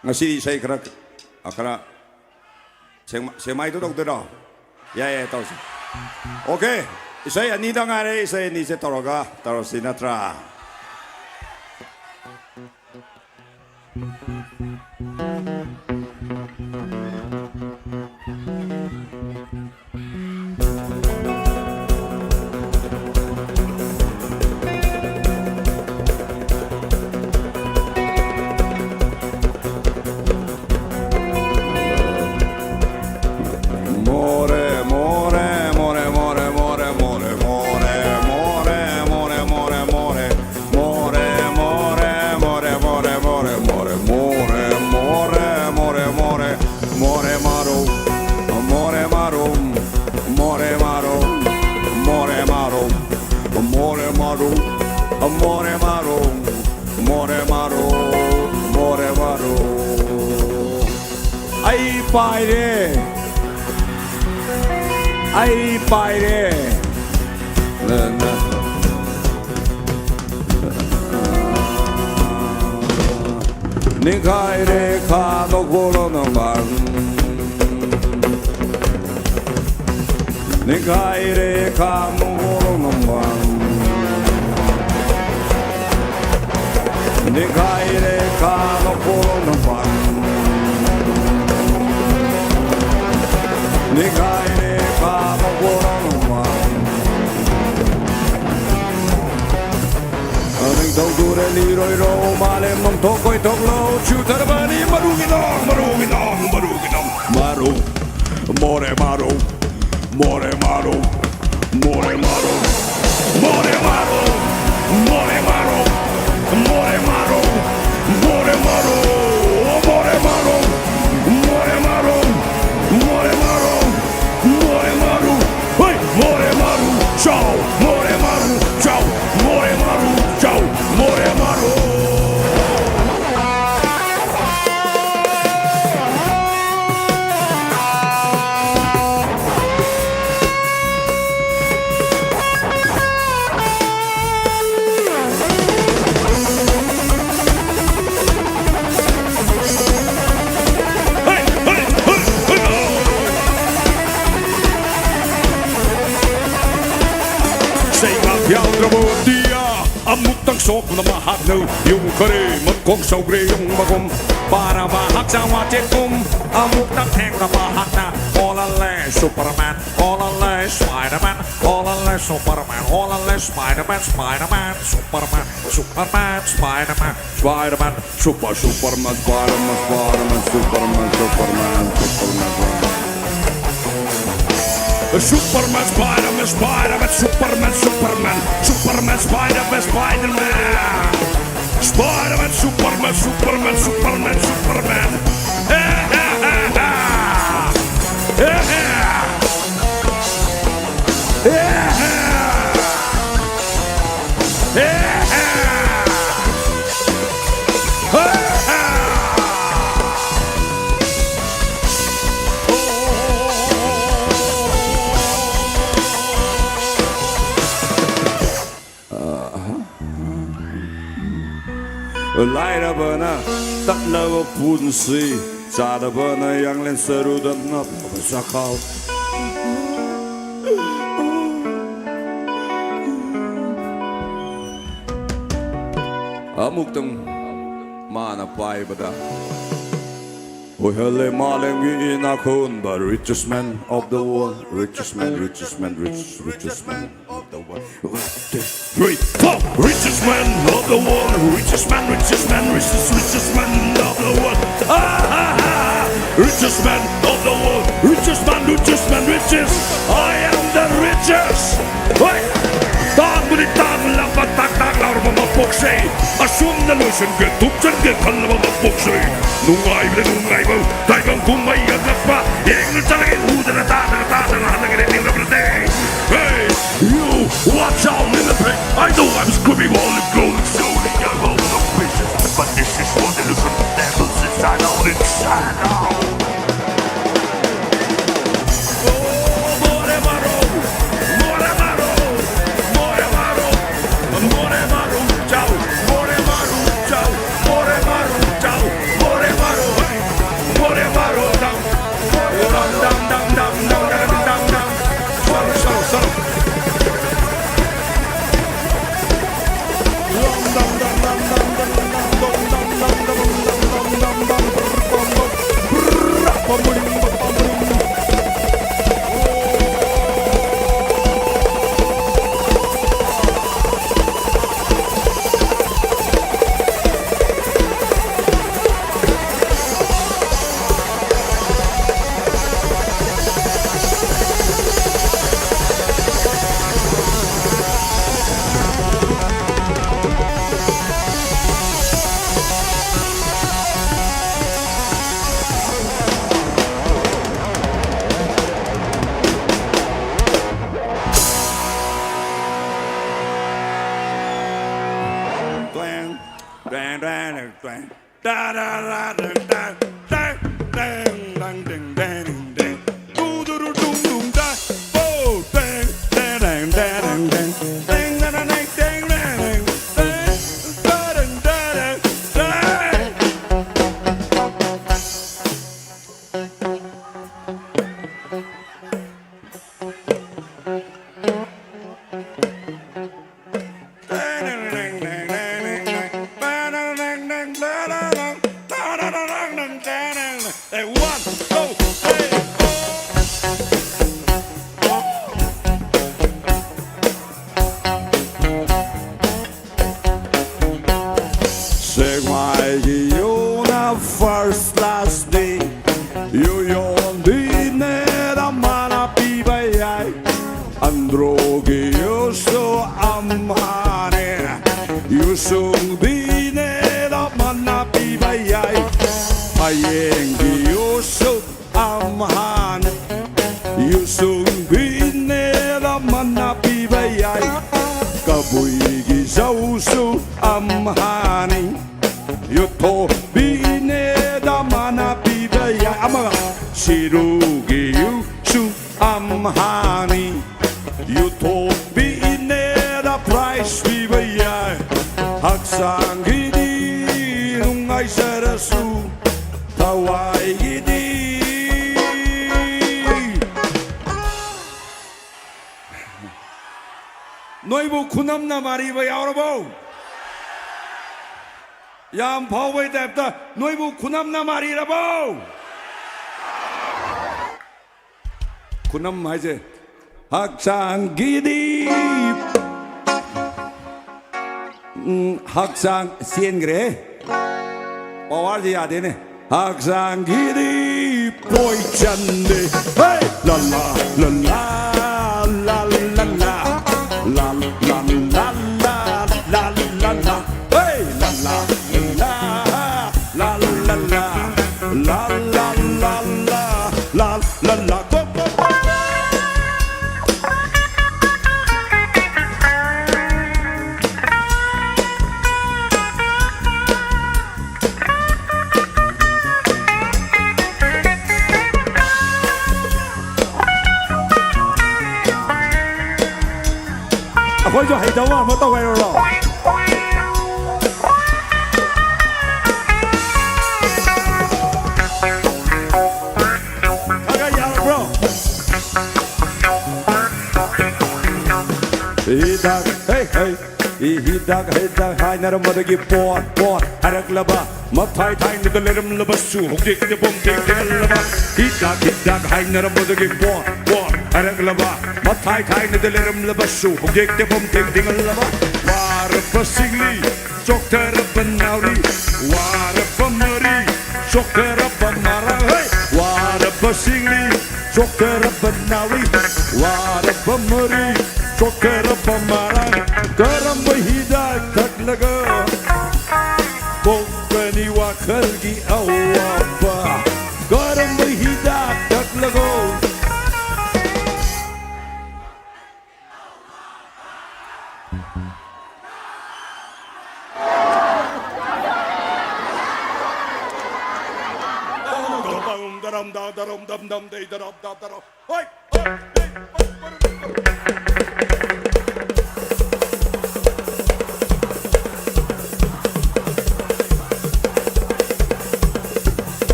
Ngasi isai kara, akara, sema, sema itu dokter dah. Ya, ya, tahu sih. Oke, isai ani dah ngare, isai ani saya taruh ga, taruh Sinatra. ꯑꯩ ꯄꯥꯏꯔꯦ꯫ ꯑꯩ ꯄꯥꯏꯔꯦ꯫ ꯅꯤꯡꯈꯥꯏꯔꯦ ꯈꯥ ꯅꯣꯛꯄꯣꯔꯣ number. ꯅꯤꯡꯈꯥꯏꯔꯦ ꯈꯥ ꯅꯣꯛꯄꯣꯔꯣ number. ꯅꯤꯡꯈꯥꯏꯔꯦ ꯈꯥ ꯅꯣꯛꯄꯣꯔꯣ number. ꯅꯤꯡꯈꯥꯏꯔꯦ ꯈꯥ ꯅꯣꯛꯄꯣꯔꯣ number. ꯅꯤꯡꯊꯧ ꯇꯨꯔꯦꯜ ꯏꯔꯣꯏꯔꯣ, ꯃꯥꯂꯦꯝ ꯅꯣꯡꯊꯣꯛ ꯀꯣꯏꯊꯣꯛꯂꯣ, ꯆꯨꯊꯔꯕꯅꯤ ꯃꯔꯨꯒꯤ ꯅꯣꯡ, ꯃꯔꯨꯒꯤ ꯅꯣꯡ, ꯃꯔꯨꯒꯤ ꯅꯣꯡ, ꯃꯔꯨ, ꯃꯣꯔꯦ ꯃꯔꯨ, ꯃꯣꯔꯦ ꯃꯔꯨ, ꯃꯣꯔꯦ ꯃꯔꯨ, ꯃꯣꯔꯦ ꯃꯔꯨ, ꯃꯣꯔꯦ ꯃꯔꯨ, ꯃꯣꯔꯦ ꯃꯔꯨ, ꯃꯣꯔꯦ ꯃꯔꯨ, ꯃꯣꯔꯦ ꯃꯔꯨ, ꯃꯣꯔꯦ ꯃꯔꯨ, ꯃꯣꯔꯦ ꯃꯔꯨ, ꯃꯣꯔꯦ ꯃꯔꯨ, ꯍꯣꯏ! ꯃꯣꯔꯦ ꯃꯔꯨ ꯆꯥꯎ! ꯃꯣꯔꯦ ꯃꯔꯨ ꯆꯥꯎ! ꯃꯣꯔꯦ ꯃꯔꯨ ꯆꯥꯎ! ꯃꯣꯔꯦ ꯃꯔꯨ! ꯍꯩ! ꯍꯩ! ꯍꯩ! ꯍꯩ! ꯆꯩꯉꯥꯛ ꯌꯥꯎꯗ꯭ꯔꯕ ꯎꯇꯤꯌꯥ ꯑꯃꯨꯛꯇꯪ ꯁꯣꯛꯅ ꯃꯍꯥꯛꯅ ꯌꯨꯝ ꯈꯔꯦ ꯃꯈꯣꯡ ꯁꯧꯒ꯭ꯔꯦ ꯌꯨꯡꯕꯒꯨꯝ ꯄꯥꯔꯕ ꯍꯛꯆꯥꯡ ꯋꯥꯆꯦꯠꯀꯨꯝ ꯑꯃꯨꯛꯇꯪ ꯊꯦꯡꯅ ꯃꯍꯥꯛꯅ ꯑꯣꯜꯍꯜꯂꯦ ꯁꯨꯄꯔꯃꯦꯟ ꯑꯣꯜꯍꯜꯂꯦ ꯁ꯭ꯄꯥꯏꯗꯔꯃꯦꯟ ꯑꯣꯜꯍꯜꯂꯦ ꯁꯨꯄꯔꯃꯦꯟ ꯑꯣꯜꯍꯜꯂꯦ Spiderman Spiderman Superman Superman Spiderman Spiderman super Superman Spiderman Superman Superman Superman Spiderman Spiderman Superman Superman Spiderman Spiderman Spiderman Superman Superman Superman Superman ꯍꯦ ꯍꯦ ꯍꯦ ꯍꯦ ꯍꯦ ꯍꯦ ꯂꯥꯏꯔꯕꯅ ꯇꯠꯂꯕ ꯄꯨꯟꯁꯤ, ꯆꯥꯗꯕꯅ ꯌꯥꯡꯂꯦꯟ ꯁꯔꯨꯗ ꯅꯞꯂꯕ ꯆꯥꯛꯈꯥꯎ꯫ ꯑꯃꯨꯛꯇꯪ ꯃꯥꯅ ꯄꯥꯏꯕꯗ ꯑꯣꯏꯍꯜꯂꯦ ꯃꯥꯂꯦꯝꯒꯤ ꯏꯅꯥꯛ ꯈꯨꯟꯕ, richest man of the world, richest man, richest man, rich, richest man of the world. One, two, three, four. Richest man of the world, richest man, richest man, richest, richest man of the world. Ah, ha, ha. Richest man of the world, richest man, richest man, richest. I am the richest. ꯍꯣꯏ! ꯇꯥꯡꯕꯗꯤ ꯇꯥꯡꯂꯕ, ꯇꯥꯡ ꯇꯥꯡ ꯂꯥꯎꯔꯕ ꯃꯄꯣꯛꯁꯦ ꯑꯁꯨꯝꯅ ꯂꯣꯏꯁꯤꯟꯒꯦ, ꯊꯨꯞꯆꯟꯒꯦ ꯈꯜꯂꯕ ꯃꯄꯣꯛꯁꯦ ꯅꯨꯡꯉꯥꯏꯕꯗ ꯅꯨꯡꯉꯥꯏꯕ ꯇꯥꯏꯕꯪ ꯀꯨꯝꯍꯩ ꯑꯉꯛꯄ ꯌꯦꯡꯅ ꯆꯠꯂꯒꯦ, ꯎꯗꯅ ꯇꯥꯗꯅ, ꯇꯥꯗꯅ ꯍꯜꯂꯒꯦ ꯅꯤꯡꯂꯕꯅꯦ꯫ Hey, you, watch out, little pig. I know I'm screaming all the glory, glory, I will no patience, but this is what illusion devils inside out, inside out. One, two, three, four. ꯁꯦꯛꯃꯥꯏꯒꯤ ꯌꯨꯅ first class ꯅꯤ꯫ U ꯌꯣꯟꯕꯤꯅꯦꯗ ꯃꯥꯅ ꯄꯤꯕ ꯌꯥꯏ꯫ ꯑꯟꯗ꯭ꯔꯣꯒꯤ ꯌꯨꯁꯨ ꯑꯝꯍꯥꯅꯦ꯫ U ꯁꯨꯡꯕꯤꯅꯦꯗ ꯃꯥꯅ ꯄꯤꯕ ꯌꯥꯏ꯫ ꯐꯌꯦꯡꯒꯤ ꯌꯨꯁꯨ ꯑꯝꯍꯥꯅꯤ꯫ U ꯁꯨꯡꯕꯤꯅꯦꯗ ꯃꯥꯅ ꯄꯤꯕ ꯌꯥꯏ꯫ ꯀꯕꯨꯏꯒꯤ ꯆꯧꯁꯨ ꯑꯝꯍꯥꯅꯤ꯫ ꯌꯨ ꯊꯣꯡꯕꯤꯅꯦꯗ ꯃꯥꯅ ꯄꯤꯕ ꯌꯥꯏ꯫ ꯑꯃꯒ ꯁꯤꯔꯨꯒꯤ ꯌꯨꯁꯨ ꯑꯝꯍꯥꯅꯤ꯫ ꯌꯨ ꯊꯣꯡꯕꯤꯅꯦꯗ prize ꯄꯤꯕ ꯌꯥꯏ꯫ ꯍꯛꯆꯥꯡꯒꯤꯗꯤ ꯅꯨꯡꯉꯥꯏꯖꯔꯁꯨ ꯊꯋꯥꯏꯒꯤꯗꯤ꯫ ꯅꯣꯏꯕꯨ ꯈꯨꯅꯝꯅ ꯃꯥꯔꯤꯕ ꯌꯥꯎꯔꯕꯣ? ꯌꯥꯝ ꯐꯥꯎꯕꯩ type ꯇ ꯅꯣꯏꯕꯨ ꯈꯨꯅꯝꯅ ꯃꯥꯔꯤꯔꯕꯣ? ꯈꯨꯅꯝ ꯍꯥꯏꯁꯦ ꯍꯛꯆꯥꯡꯒꯤꯗꯤ, ꯎꯝ, ꯍꯛꯆꯥꯡ ꯆꯦꯟꯈ꯭ꯔꯦ꯫ Power ꯁꯦ ꯌꯥꯗꯦꯅꯦ꯫ ꯍꯛꯆꯥꯡꯒꯤꯗꯤ ꯄꯣꯏꯖꯟꯗꯦ꯫ ꯍꯦ! ꯂꯥ ꯂꯥ, ꯂꯥ ꯂꯥ, ꯂꯥ ꯂꯥ ꯂꯥ, ꯂꯥ ꯂꯥ ꯂꯥ ꯂꯥ, ꯂꯥ ꯂꯥ ꯂꯥ ꯂꯥ, ꯍꯦ! ꯂꯥ ꯂꯥ ꯂꯥ, ꯂꯥ ꯂꯥ ꯂꯥ, ꯂꯥ ꯂꯥ ꯂꯥ ꯂꯥ, ꯂꯥ ꯂꯥ ꯂꯥ, ꯒꯣ ꯒꯣ ꯒꯣ꯫ ꯑꯩꯈꯣꯏꯁꯨ ꯍꯩꯗꯧꯕ ꯑꯃ ꯇꯧ ꯍꯥꯏꯔꯨꯔꯣ? ꯈꯔ ꯈꯔ ꯌꯥꯔꯕ꯭ꯔꯣ? ꯍꯤꯗꯥꯛ, ꯍꯦ, ꯍꯦ꯫ ꯍꯤꯗꯥꯛ ꯍꯤꯗꯥꯛ ꯍꯥꯏꯅꯔꯝꯕꯗꯒꯤ ꯄꯣꯠ ꯄꯣꯠ ꯍꯥꯏꯔꯛꯂꯕ, ꯃꯊꯥꯏ ꯊꯥꯏꯅꯗ ꯂꯩꯔꯝꯂꯕꯁꯨ ꯍꯧꯖꯤꯛꯇꯤ ꯄꯨꯝ ꯊꯦꯡ ꯊꯦꯡꯍꯜꯂꯕ꯫ ꯍꯤꯗꯥꯛ ꯍꯤꯗꯥꯛ ꯍꯥꯏꯅꯔꯝꯕꯗꯒꯤ ꯄꯣꯠ ꯄꯣꯠ ꯍꯥꯏꯔꯛꯂꯕ, ꯃꯊꯥꯏ ꯊꯥꯏꯅꯗ ꯂꯩꯔꯝꯂꯕꯁꯨ ꯍꯧꯖꯤꯛꯇꯤ ꯄꯨꯝ ꯊꯦꯡ ꯊꯦꯡꯍꯜꯂꯕ꯫ ꯋꯥꯔꯕ ꯁꯤꯡꯂꯤ, ꯆꯣꯛꯊꯔꯕ ꯅꯥꯎꯔꯤ, ꯋꯥꯔꯕ ꯃꯔꯤ, ꯆꯣꯛꯊꯔꯕ ꯃꯔꯥꯡ꯫ ꯍꯩ! ꯋꯥꯔꯕ ꯁꯤꯡꯂꯤ, ꯆꯣꯛꯊꯔꯕ ꯅꯥꯎꯔꯤ, ꯋꯥꯔꯕ ꯃꯔꯤ, ꯆꯣꯛꯊꯔꯕ ꯃꯔꯥꯡ꯫ ꯀꯔꯝꯕ ꯍꯤꯗꯥꯛ ꯊꯛꯂꯒ ꯀꯣꯛꯀꯅꯤ ꯋꯥꯈꯜꯒꯤ ꯑꯋꯥꯕ? ꯀꯔꯝꯕ ꯍꯤꯗꯥꯛ ꯊꯛꯂꯒ?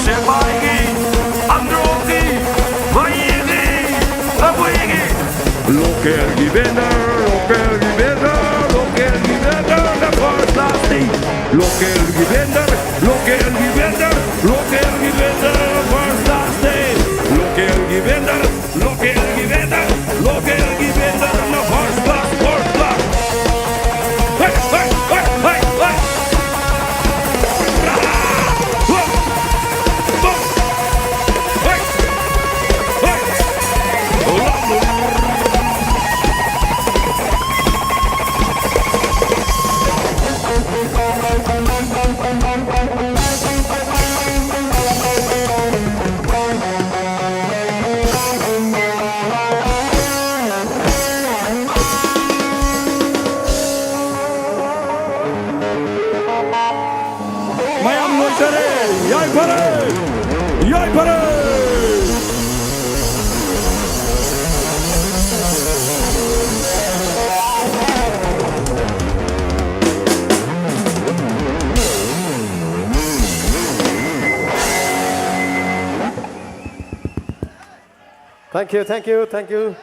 ꯁꯦꯛꯃꯥꯏꯒꯤ, ꯑꯟꯗ꯭ꯔꯣꯒꯤ, ꯃꯔꯤꯒꯤ, ꯂꯝꯕꯣꯏꯒꯤ꯫ ꯂꯣꯀꯦꯜꯒꯤ ꯚꯦꯟꯗꯔ, ꯂꯣꯀꯦꯜꯒꯤ ꯚꯦꯟꯗꯔ, ꯂꯣꯀꯦꯜꯒꯤ ꯚꯦꯟꯗꯔꯅ ꯐꯥꯔꯁ ꯀ꯭ꯂꯥꯁꯅꯤ꯫ ꯂꯣꯀꯦꯜꯒꯤ ꯚꯦꯟꯗꯔ, ꯂꯣꯀꯦꯜꯒꯤ ꯚꯦꯟꯗꯔ, ꯂꯣꯀꯦꯜꯒꯤ ꯚꯦꯟꯗꯔꯅ ꯐꯥꯔꯁ ꯀ꯭ꯂꯥꯁꯅꯤ꯫ ꯂꯣꯀꯦꯜꯒꯤ ꯚꯦꯟꯗꯔ, ꯂꯣꯀꯦꯜꯒꯤ ꯚꯦꯟꯗꯔ, ꯂꯣꯀꯦꯜꯒꯤ ꯚꯦꯟꯗꯔꯅ ꯐꯥꯔꯁ ꯀ꯭ꯂꯥꯁ, ꯐꯥꯔꯁ ꯀ꯭ꯂꯥꯁ꯫ ꯍꯩ, ꯍꯩ, ꯍꯩ, ꯍꯩ, ꯍꯩ꯫ Thank you, thank you, thank you.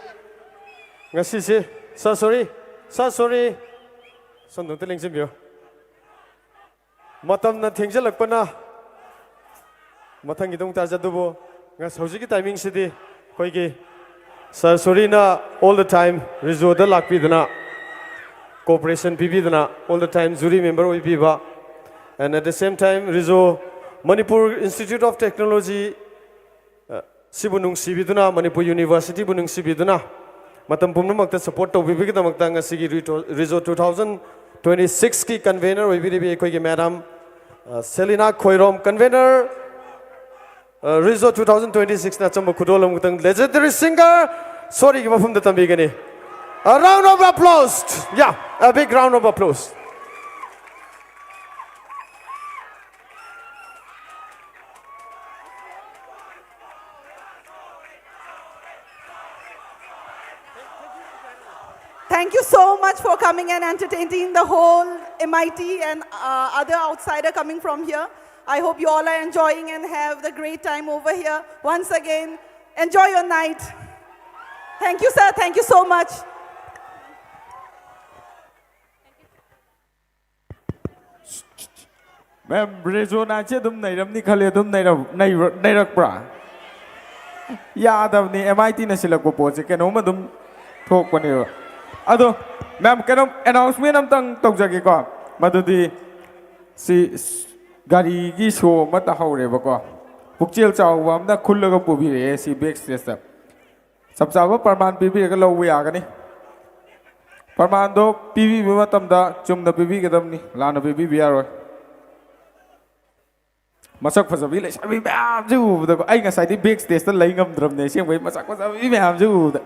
ꯉꯁꯤꯁꯦ, sir, sorry, sir, sorry. ꯁꯣꯝꯗ ꯑꯝꯇ ꯂꯦꯡꯁꯤꯟꯕꯤꯌꯨ꯫ ꯃꯇꯝꯅ ꯊꯦꯡꯖꯤꯜꯂꯛꯄꯅ ꯃꯊꯪꯒꯤꯗ ꯑꯃꯨꯛ ꯇꯥꯖ꯫ ꯑꯗꯨꯕꯨ ꯉꯁ-, ꯍꯧꯖꯤꯛꯀꯤ timing ꯁꯤꯗꯤ ꯑꯩꯈꯣꯏꯒꯤ sir ꯁꯣꯔꯤꯅ all the time ꯔꯤꯖꯣꯗ ꯂꯥꯛꯄꯤꯗꯅ, cooperation ꯄꯤꯕꯤꯗꯅ, all the time jury member ꯑꯣꯏꯕꯤꯕ, and at the same time ꯔꯤꯖꯣ, Manipur Institute of Technology, ꯑ, ꯁꯤꯕꯨ ꯅꯨꯡꯁꯤꯕꯤꯗꯨꯅ, ꯃꯅꯤꯄꯨꯔ University ꯕꯨ ꯅꯨꯡꯁꯤꯕꯤꯗꯨꯅ, ꯃꯇꯝ ꯄꯨꯝꯅꯃꯛꯇ support ꯇꯧꯕꯤꯕꯒꯤꯗꯃꯛꯇ ꯉꯁꯤꯒꯤ ꯔꯤꯇꯣ-, ꯔꯤꯖꯣ two thousand twenty six ꯀꯤ convener ꯑꯣꯏꯕꯤꯔꯤꯕꯤ ꯑꯩꯈꯣꯏꯒꯤ madam, ꯑ, ꯁꯦꯂꯤꯅꯥ ꯈꯣꯏꯔꯣꯝ, convener, ꯑ, ꯔꯤꯖꯣ two thousand twenty six ꯅ ꯑꯆꯝꯕ ꯈꯨꯗꯣꯜ ꯑꯃꯈꯛꯇꯪ legendary singer ꯁꯣꯔꯤꯒꯤ ꯃꯐꯝꯗ ꯇꯝꯕꯤꯒꯅꯤ꯫ A round of applause. Yeah, a big round of applause. Thank you so much for coming and entertaining the whole M I T and uh, other outsider coming from here. I hope you all are enjoying and have the great time over here. Once again, enjoy your night. Thank you, sir. Thank you so much. Ma'am, ꯔꯦꯖꯣ ꯅꯥꯏꯠꯁꯦ ꯑꯗꯨꯝ ꯅꯩꯔꯝꯅꯤ ꯈꯜꯂꯦ, ꯑꯗꯨꯝ ꯅꯩꯔꯝ-, ꯅꯩꯕ-, ꯅꯩꯔꯛꯄ꯭ꯔꯥ? ꯌꯥꯗꯕꯅꯤ, M I T ꯅ ꯁꯤꯜꯂꯛꯄ ꯄꯣꯠꯁꯦ ꯀꯩꯅꯣꯝ ꯑꯗꯨꯝ ꯊꯣꯛꯄꯅꯦꯕ꯫ ꯑꯗꯣ ma'am, ꯀꯩꯅꯣꯝ announcement ꯑꯝꯇꯪ ꯇꯧꯖꯒꯦꯀꯣ꯫ ꯃꯗꯨꯗꯤ ꯁꯤ ꯁ-, ꯒꯥꯔꯤꯒꯤ show ꯑꯃ ꯇꯥꯍꯧꯔꯦꯕꯀꯣ꯫ ꯄꯨꯛꯆꯦꯜ ꯆꯥꯎꯕ ꯑꯃꯅ ꯈꯨꯜꯂꯒ ꯄꯨꯕꯤꯔꯛꯑꯦ ꯁꯤ back stage ꯇ꯫ ꯆꯞ ꯆꯥꯕ ꯄ꯭ꯔꯃꯥꯟ ꯄꯤꯕꯤꯔꯒ ꯂꯧꯕ ꯌꯥꯒꯅꯤ꯫ ꯄ꯭ꯔꯃꯥꯟꯗꯣ ꯄꯤꯕꯤꯕ ꯃꯇꯝꯗ ꯆꯨꯝꯅ ꯄꯤꯕꯤꯒꯗꯕꯅꯤ, ꯂꯥꯟꯅ ꯄꯤꯕꯤꯕ ꯌꯥꯔꯣꯏ꯫ ꯃꯁꯛ ꯐꯖꯕꯤ ꯂꯩꯁꯥꯕꯤ ꯃꯌꯥꯝꯁꯦ ꯎꯕꯗꯀꯣ, ꯑꯩ ꯉꯁꯥꯏꯗꯤ back stage ꯇ ꯂꯩ ꯉꯝꯗ꯭ꯔꯕꯅꯦ, ꯑꯁꯦꯡꯕꯩ ꯃꯁꯛ ꯐꯖꯕꯤ ꯃꯌꯥꯝꯁꯦ ꯎꯕꯗ꯫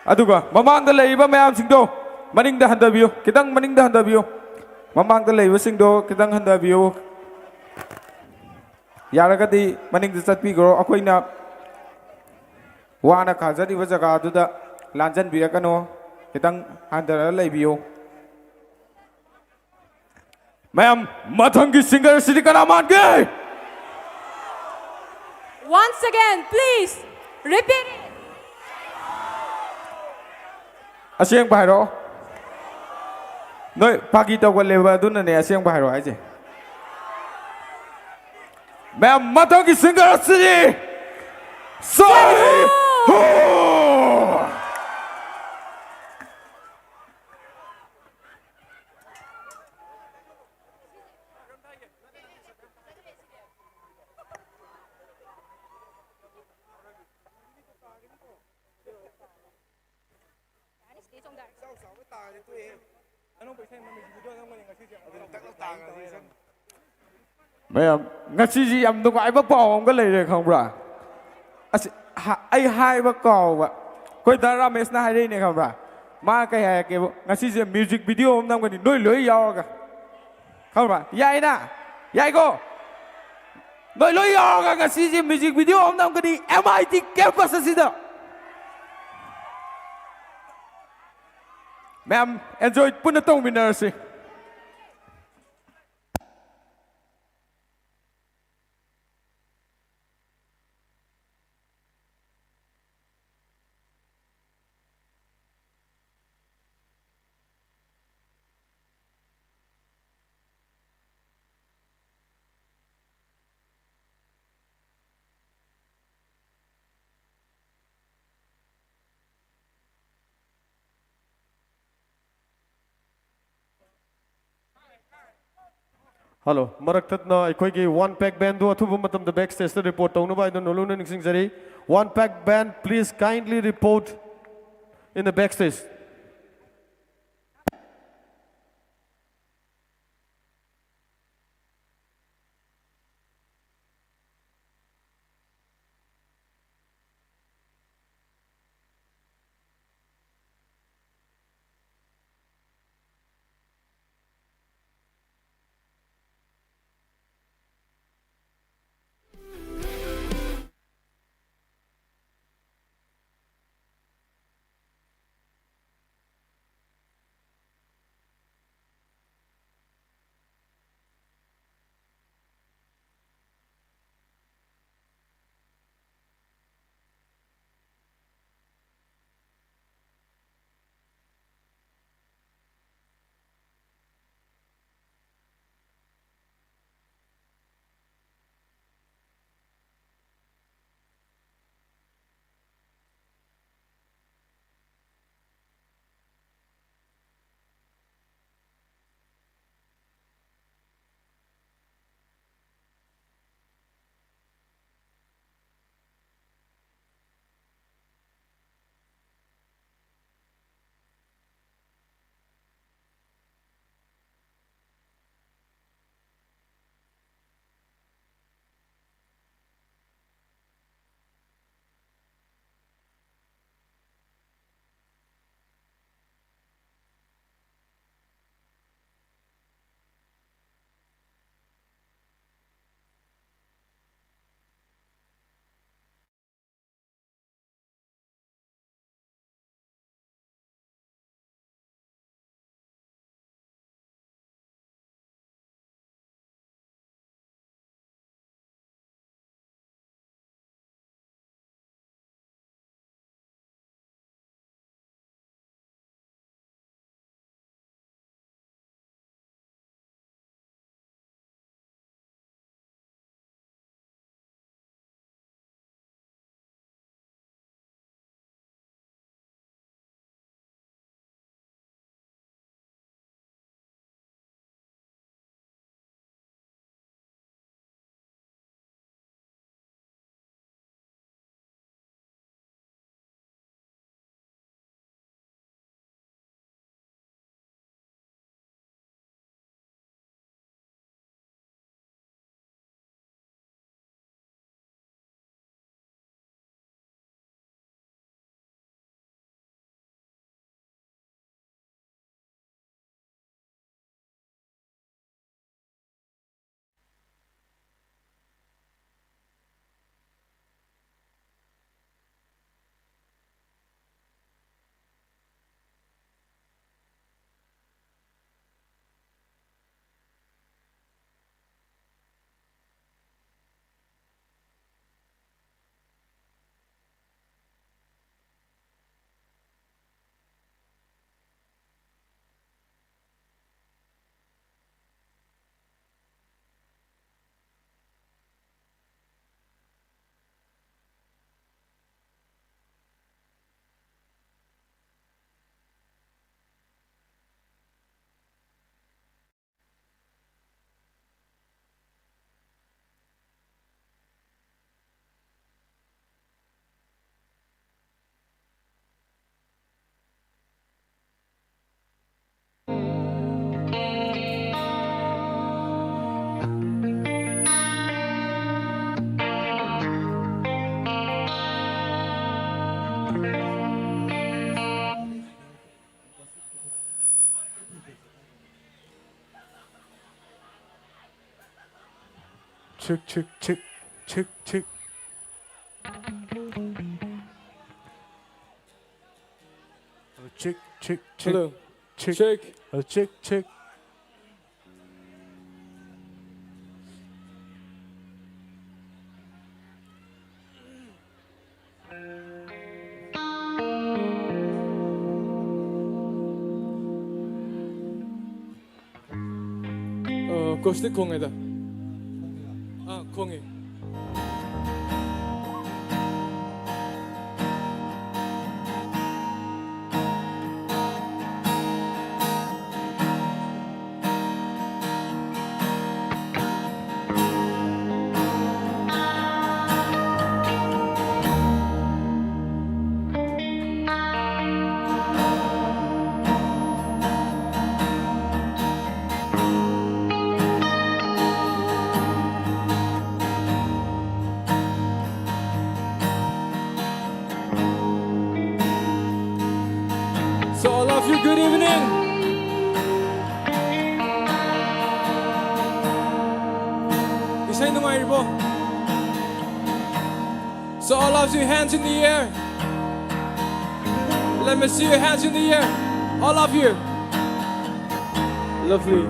ꯑꯗꯨꯒ ꯃꯃꯥꯡꯗ ꯂꯩꯔꯤꯕ ꯃꯌꯥꯝꯁꯤꯡꯗꯣ ꯃꯅꯤꯡꯗ ꯍꯟꯊꯕꯤꯌꯨ, ꯈꯤꯇꯪ ꯃꯅꯤꯡꯗ ꯍꯟꯊꯕꯤꯌꯨ꯫ ꯃꯃꯥꯡꯗ ꯂꯩꯕꯁꯤꯡꯗꯣ ꯈꯤꯇꯪ ꯍꯟꯊꯕꯤꯌꯨ꯫ ꯌꯥꯔꯒꯗꯤ ꯃꯅꯤꯡꯗ ꯆꯠꯄꯤꯈ꯭ꯔꯣ꯫ ꯑꯩꯈꯣꯏꯅ ꯋꯥꯅ ꯈꯥꯖꯔꯤꯕ ꯖꯒꯥꯗꯨꯗ ꯂꯥꯟꯖꯟꯕꯤꯔꯛꯀꯅꯣ, ꯈꯤꯇꯪ ꯍꯟꯊꯔꯒ ꯂꯩꯕꯤꯌꯨ꯫ ꯃꯌꯥꯝ, ꯃꯊꯪꯒꯤ singer ꯑꯁꯤꯗꯤ ꯀꯅꯥ ꯃꯥꯟꯒꯦ? Once again, please repeat it. ꯑꯁꯦꯡꯕ ꯍꯥꯏꯔꯛꯑꯣ꯫ ꯅꯣꯏ ꯐꯥꯒꯤ ꯇꯧꯒꯜꯂꯦꯕ, ꯑꯗꯨꯅꯅꯦ ꯑꯁꯦꯡꯕ ꯍꯥꯏꯔꯛꯑꯣ ꯍꯥꯏꯁꯦ꯫ ꯃꯌꯥꯝ, ꯃꯊꯪꯒꯤ singer ꯑꯁꯤꯗꯤ ꯁꯣꯏ ꯍꯨ! ꯃꯌꯥꯝ, ꯉꯁꯤꯁꯤ ꯌꯥꯝ ꯅꯨꯡꯉꯥꯏꯕ ꯄꯥꯎ ꯑꯃꯒ ꯂꯩꯔꯦ, ꯈꯪꯕ꯭ꯔꯥ? ꯑꯁ, ꯍ-, ꯑꯩ ꯍꯥꯏꯕ ꯀꯥꯎꯕ꯫ ꯑꯩꯈꯣꯏ ꯗꯥ ꯔꯥꯃꯦꯁꯅ ꯍꯥꯏꯔꯛꯏꯅꯦ, ꯈꯪꯕ꯭ꯔꯥ? ꯃꯥ ꯀꯩ ꯍꯥꯏꯔꯛꯀꯦꯕꯨ, "ꯉꯁꯤꯁꯦ music video ꯑꯃ ꯅꯝꯒꯅꯤ, ꯅꯣꯏ ꯂꯣꯏ ꯌꯥꯎꯔꯒ"꯫ ꯈꯪꯕ꯭ꯔꯥ? ꯌꯥꯏꯅ? ꯌꯥꯏꯀꯣ? ꯅꯣꯏ ꯂꯣꯏ ꯌꯥꯎꯔꯒ ꯉꯁꯤꯁꯦ music video ꯑꯃ ꯅꯝꯒꯅꯤ M I T campus ꯑꯁꯤꯗ꯫ ꯃꯌꯥꯝ enjoy ꯄꯨꯟꯅ ꯇꯧꯃꯤꯟꯅꯔꯁꯤ꯫ Hello, ꯃꯔꯛ ꯊꯠꯅ ꯑꯩꯈꯣꯏꯒꯤ One Pac Band ꯗꯨ ꯑꯊꯨꯕ ꯃꯇꯝꯗ back stage ꯇ report ꯇꯧꯅꯕ ꯍꯥꯏꯗꯨꯅ ꯂꯨꯅ ꯅꯤꯡꯁꯤꯡꯖꯔꯤ꯫ One Pac Band, please kindly report in the back stage. Check, check, check, check, check. Oh, check, check, check. Hello. Check. Check. Oh, check, check. 어, acoustic ꯈꯣꯡꯉꯦꯗ. Ah, ꯈꯣꯡꯉꯦ꯫ So all of you, good evening. ꯏꯁꯩ ꯅꯨꯡꯉꯥꯏꯔꯤꯕꯣ? So all of you, hands in the air. Let me see your hands in the air. All of you. Lovely.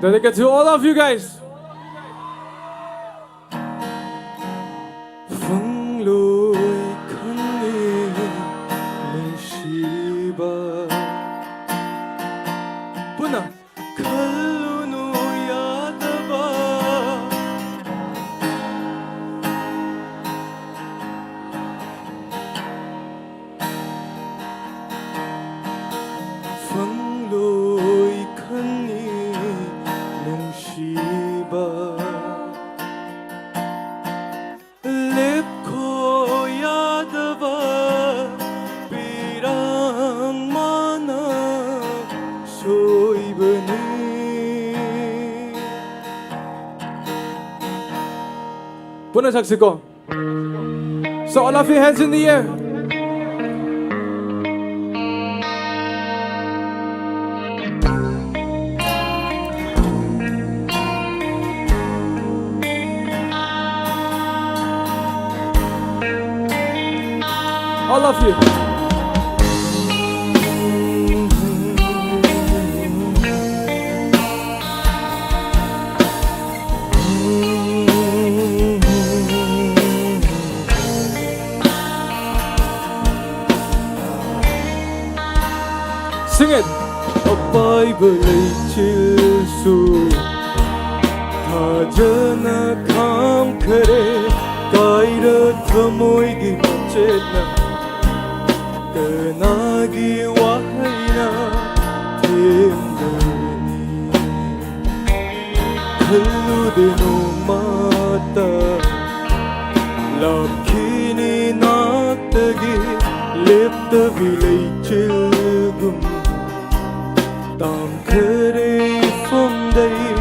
Dedicate to all of you guys. ꯐꯪꯂꯣꯏ ꯈꯪꯉꯦ ꯅꯨꯡꯁꯤꯕ꯫ ꯄꯨꯟꯅ꯫ ꯈꯜꯂꯨꯅꯨ ꯌꯥꯗꯕ꯫ ꯄꯨꯟꯅ ꯁꯛꯁꯤꯀꯣ꯫ So all of your hands in the air. All of you. Sing it. ꯑꯄꯥꯏꯕ ꯂꯩꯆꯤꯜꯁꯨ ꯊꯥꯖꯅ ꯈꯥꯝꯈꯔꯦ, ꯀꯥꯏꯔ ꯊꯃꯣꯏꯒꯤ ꯃꯆꯦꯠꯅ ꯀꯅꯥꯒꯤ ꯋꯥꯍꯩꯅ ꯊꯦꯝꯒꯅꯤ? ꯈꯜꯂꯨꯗꯦ ꯅꯣꯡꯃꯇ ꯂꯥꯞꯈꯤꯅꯤ ꯅꯥꯛꯇꯒꯤ, ꯂꯦꯞꯇꯕꯤ ꯂꯩꯆꯤꯜꯒꯨꯝ ꯇꯥꯝꯈꯔꯦ ꯏꯐꯝꯗꯩ꯫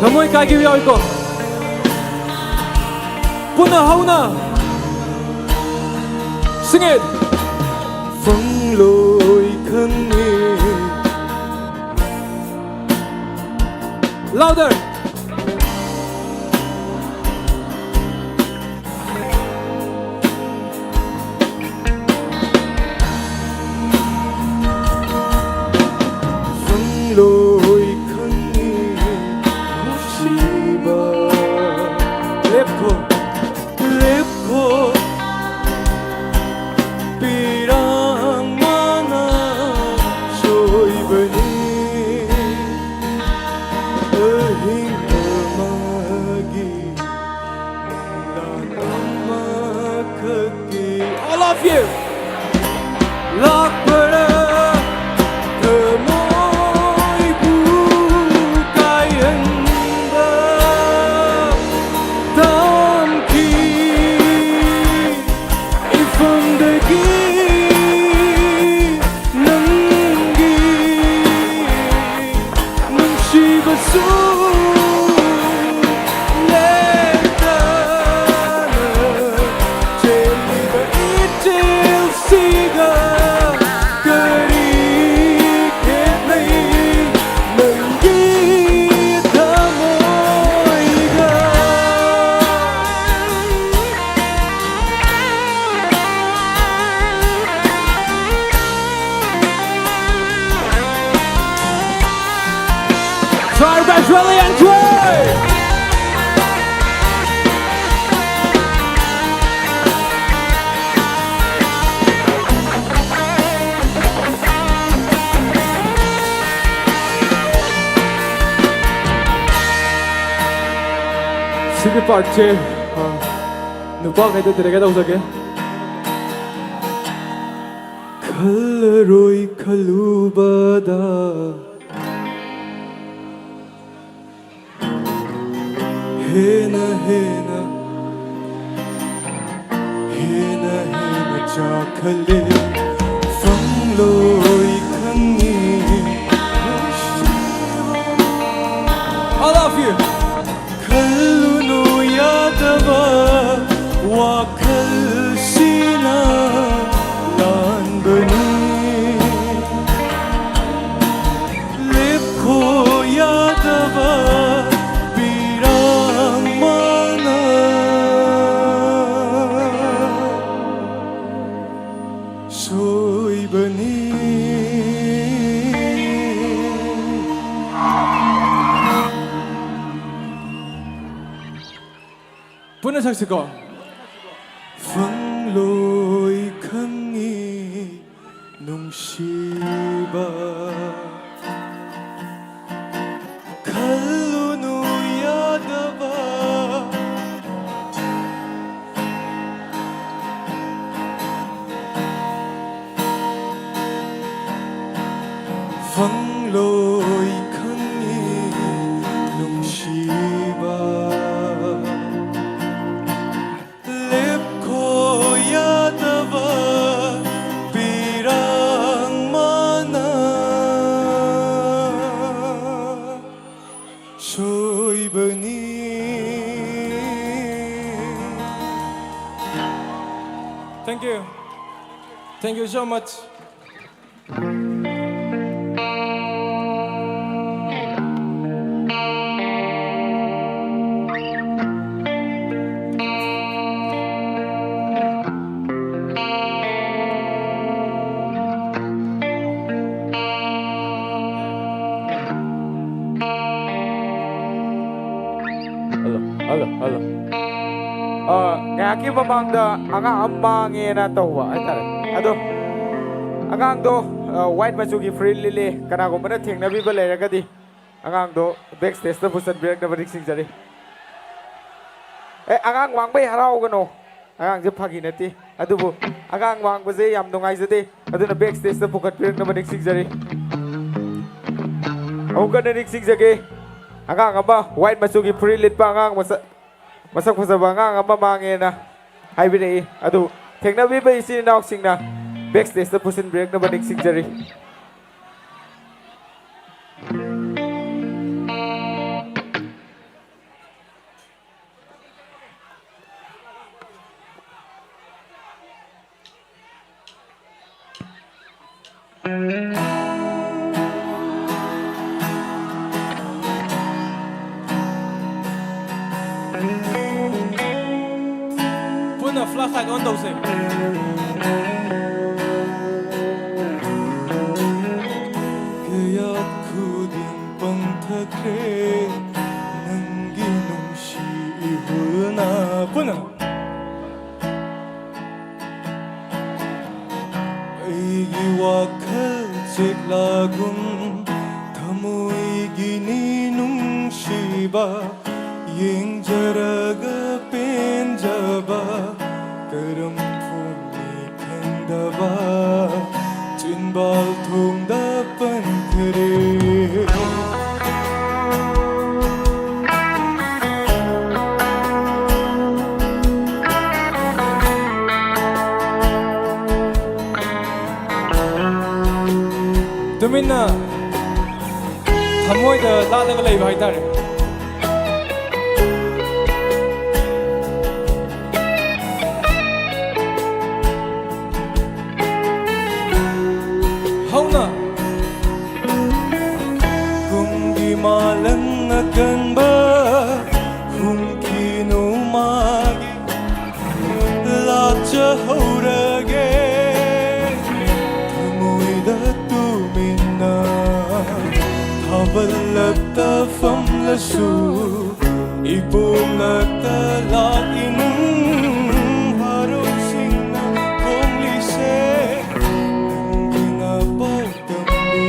ꯊꯃꯣꯏ ꯀꯥꯏꯈꯤꯕ ꯌꯥꯎꯏꯀꯣ? ꯄꯨꯟꯅ ꯍꯧꯅ꯫ Sing it. ꯐꯪꯂꯣꯏ ꯈꯪꯉꯤ꯫ Louder. ꯐꯪꯂꯣꯏ ꯈꯪꯉꯤ ꯅꯨꯡꯁꯤꯕ꯫ ꯂꯦꯞꯈꯣ꯫ ꯂꯦꯞꯈꯣ꯫ ꯄꯤꯔꯥꯡ ꯃꯥꯅ ꯁꯣꯏꯕꯅꯤ꯫ ꯑꯍꯤꯡ ꯑꯃꯒꯤ ꯂꯥꯟ ꯑꯃꯈꯛꯀꯤ꯫ All of you. ꯂꯥꯛꯄꯔ ꯊꯃꯣꯏꯕꯨ ꯀꯥꯏꯍꯟꯕ ꯇꯝꯈꯤ꯫ ꯁꯤꯒ ꯀꯔꯤ ꯈꯦꯠꯅꯩ ꯅꯪꯒꯤ ꯊꯃꯣꯏꯒ? Sorry, Australia, enjoy! ꯁꯤꯒꯤ ꯄꯥꯔꯠꯁꯦ, ꯑ, ꯅꯨꯄꯥꯈꯩꯗ ꯗꯦꯗꯤꯀꯦꯠ ꯇꯧꯖꯒꯦ꯫ ꯈꯜꯂꯔꯣꯏ ꯈꯜꯂꯨꯕꯗ ꯍꯦꯟꯅ ꯍꯦꯟꯅ, ꯍꯦꯟꯅ ꯍꯦꯟꯅ ꯆꯥꯛꯈꯠꯂꯦ, ꯐꯪꯂꯣꯏ ꯈꯪꯉꯤ꯫ I love you. ꯈꯜꯂꯨꯅꯨ ꯌꯥꯗꯕ ꯋꯥꯈꯜꯁꯤꯅ ꯂꯥꯟꯕꯅꯤ꯫ ꯂꯦꯞꯈꯣ ꯌꯥꯗꯕ ꯄꯤꯔꯥꯡ ꯃꯥꯅ ꯁꯣꯏꯕꯅꯤ꯫ ꯄꯨꯟꯅ ꯁꯛꯁꯤꯀꯣ꯫ ꯐꯪꯂꯣꯏ ꯈꯪꯉꯤ ꯅꯨꯡꯁꯤꯕ꯫ ꯈꯜꯂꯨꯅꯨ ꯌꯥꯗꯕ꯫ ꯐꯪꯂꯣꯏ ꯈꯪꯉꯤ ꯅꯨꯡꯁꯤꯕ꯫ Thank you so much. Hello, hello, hello. ꯑ, ꯉꯥꯏꯍꯥꯛꯀꯤ ꯃꯃꯥꯡꯗ ꯑꯉꯥꯡ ꯑꯃ ꯃꯥꯡꯉꯦꯅ ꯇꯧꯕ ꯍꯥꯏꯇꯥꯔꯦ꯫ ꯑꯗꯣ ꯑꯉꯥꯡꯗꯣ, ꯑ, white ꯃꯆꯨꯒꯤ ꯐꯨꯔꯤꯠ ꯂꯤꯠꯂꯤ꯫ ꯀꯅꯥꯒꯨꯝꯕꯅ ꯊꯦꯡꯅꯕꯤꯕ ꯂꯩꯔꯒꯗꯤ ꯑꯉꯥꯡꯗꯣ back stageꯇ ꯄꯨꯁꯟꯕꯤꯔꯛꯅꯕ ꯅꯤꯡꯁꯤꯡꯖꯔꯤ꯫ ꯑꯦ, ꯑꯉꯥꯡ ꯃꯥꯡꯕꯩ ꯍꯔꯥꯎꯒꯅꯣ꯫ ꯑꯉꯥꯡꯁꯦ ꯐꯥꯒꯤ ꯅꯠꯇꯦ꯫ ꯑꯗꯨꯕꯨ ꯑꯉꯥꯡ ꯃꯥꯡꯕꯁꯦ ꯌꯥꯝ ꯅꯨꯡꯉꯥꯏꯖꯗꯦ꯫ ꯑꯗꯨꯅ back stageꯇ ꯄꯨꯈꯠꯄꯤꯔꯛꯅꯕ ꯅꯤꯡꯁꯤꯡꯖꯔꯤ꯫ ꯑꯃꯨꯛ ꯀꯟꯅ ꯅꯤꯡꯁꯤꯡꯖꯒꯦ꯫ ꯑꯉꯥꯡ ꯑꯃ white ꯃꯆꯨꯒꯤ ꯐꯨꯔꯤꯠ ꯂꯤꯠꯄ ꯑꯉꯥꯡ ꯃꯁꯛ, ꯃꯁꯛ ꯐꯖꯕ ꯑꯉꯥꯡ ꯑꯃ ꯃꯥꯡꯉꯦꯅ ꯍꯥꯏꯕꯤꯔꯛꯏ꯫ ꯑꯗꯨ ꯊꯦꯡꯅꯕꯤꯕ ꯏꯆꯤꯟ ꯏꯅꯥꯎꯁꯤꯡꯅ back stageꯇ ꯄꯨꯁꯤꯟꯕꯤꯔꯛꯅꯕ ꯅꯤꯡꯁꯤꯡꯖꯔꯤ꯫ ꯄꯨꯟꯅ flashlight on ꯇꯧꯁꯦ꯫ ꯀꯌꯥꯠ ꯈꯨꯗꯤꯡ ꯄꯪꯊꯈ꯭ꯔꯦ ꯅꯪꯒꯤ ꯅꯨꯡꯁꯤ ꯏꯍꯨꯜꯅ꯫ ꯄꯨꯟꯅ꯫ ꯑꯩꯒꯤ ꯋꯥꯈꯜ ꯆꯦꯛꯂꯥꯒꯨꯝ ꯊꯃꯣꯏꯒꯤꯅꯤ ꯅꯨꯡꯁꯤꯕ, ꯌꯦꯡꯖꯔꯒ ꯄꯦꯟꯖꯕ, ꯀꯔꯝ ꯐꯣꯡꯅꯤ ꯈꯪꯗꯕ, ꯆꯤꯟꯕꯥꯜ ꯊꯣꯡꯗ ꯄꯟꯈꯔꯦ꯫ ꯇꯨꯃꯤꯟꯅ ꯊꯃꯣꯏꯗ ꯂꯥꯠꯂꯒ ꯂꯩꯕ ꯍꯥꯏꯇꯥꯔꯦ꯫ ꯁꯨ ꯏꯄꯣꯝꯂꯛꯇ ꯂꯥꯛꯏ ꯅꯪ ꯍꯔꯥꯎꯁꯤꯡꯅ ꯈꯣꯡꯂꯤꯁꯦ ꯅꯪꯒꯤꯅ ꯄꯥꯎ ꯇꯝꯂꯤ꯫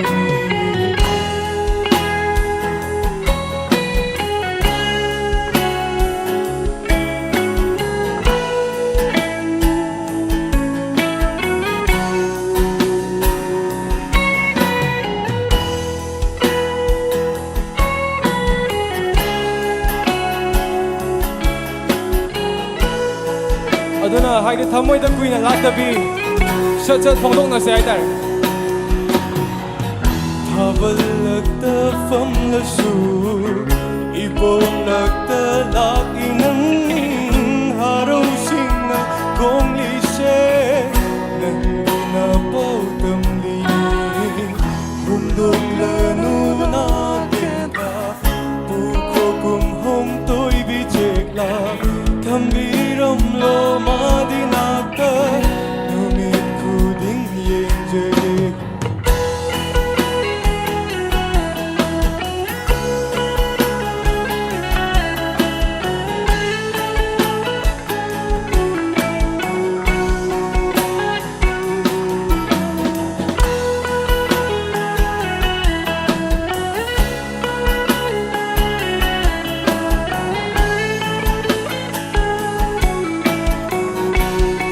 ꯑꯗꯨꯅ ꯍꯥꯏꯗꯤ ꯊꯃꯣꯏꯗ ꯀꯨꯏꯅ ꯂꯥꯛꯇꯕꯤ ꯁꯠ ꯁꯠ ꯐꯣꯡꯗꯣꯛꯅꯁꯦ ꯍꯥꯏꯇꯥꯔꯦ꯫ ꯊꯥꯕꯜꯂꯛꯇ ꯐꯝꯂꯁꯨ ꯏꯄꯣꯝꯂꯛꯇ ꯂꯥꯛꯏ ꯅꯪ ꯍꯔꯥꯎꯁꯤꯡꯅ ꯈꯣꯡꯂꯤꯁꯦ ꯅꯪꯒꯤꯅ ꯄꯥꯎ ꯇꯝꯂꯤ꯫ ꯍꯨꯝꯗꯣꯛꯂꯅꯨ ꯅꯥꯀꯦꯟꯗ ꯄꯨꯈꯣ ꯀꯨꯝꯍꯣꯡ ꯇꯣꯏꯕꯤ ꯆꯦꯛꯂꯥ ꯊꯝꯕꯤꯔꯝꯂꯣ ꯃꯥꯗꯤ ꯅꯥꯛꯇ ꯅꯨꯃꯤꯠ ꯈꯨꯗꯤꯡ ꯌꯦꯡꯖꯒꯦ꯫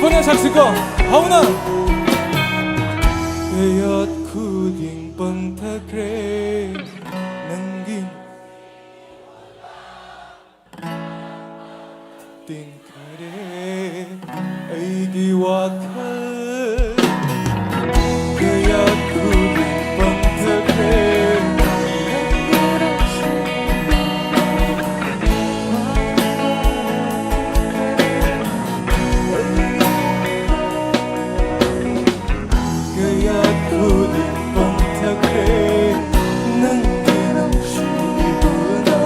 ꯄꯨꯟꯅ ꯁꯛꯁꯤꯀꯣ꯫ ꯍꯧꯅ꯫ ꯀꯌꯥꯠ ꯈꯨꯗꯤꯡ ꯄꯪꯊꯈ꯭ꯔꯦ ꯅꯪꯒꯤ ꯇꯤꯡꯈꯔꯦ ꯑꯩꯒꯤ ꯋꯥꯈꯜ꯫ ꯀꯌꯥꯠ ꯈꯨꯗꯤꯡ ꯄꯪꯊꯈ꯭ꯔꯦ꯫ ꯀꯌꯥꯠ ꯈꯨꯗꯤꯡ ꯄꯪꯊꯈ꯭ꯔꯦ ꯅꯪꯒꯤ ꯅꯨꯡꯁꯤꯕꯅ꯫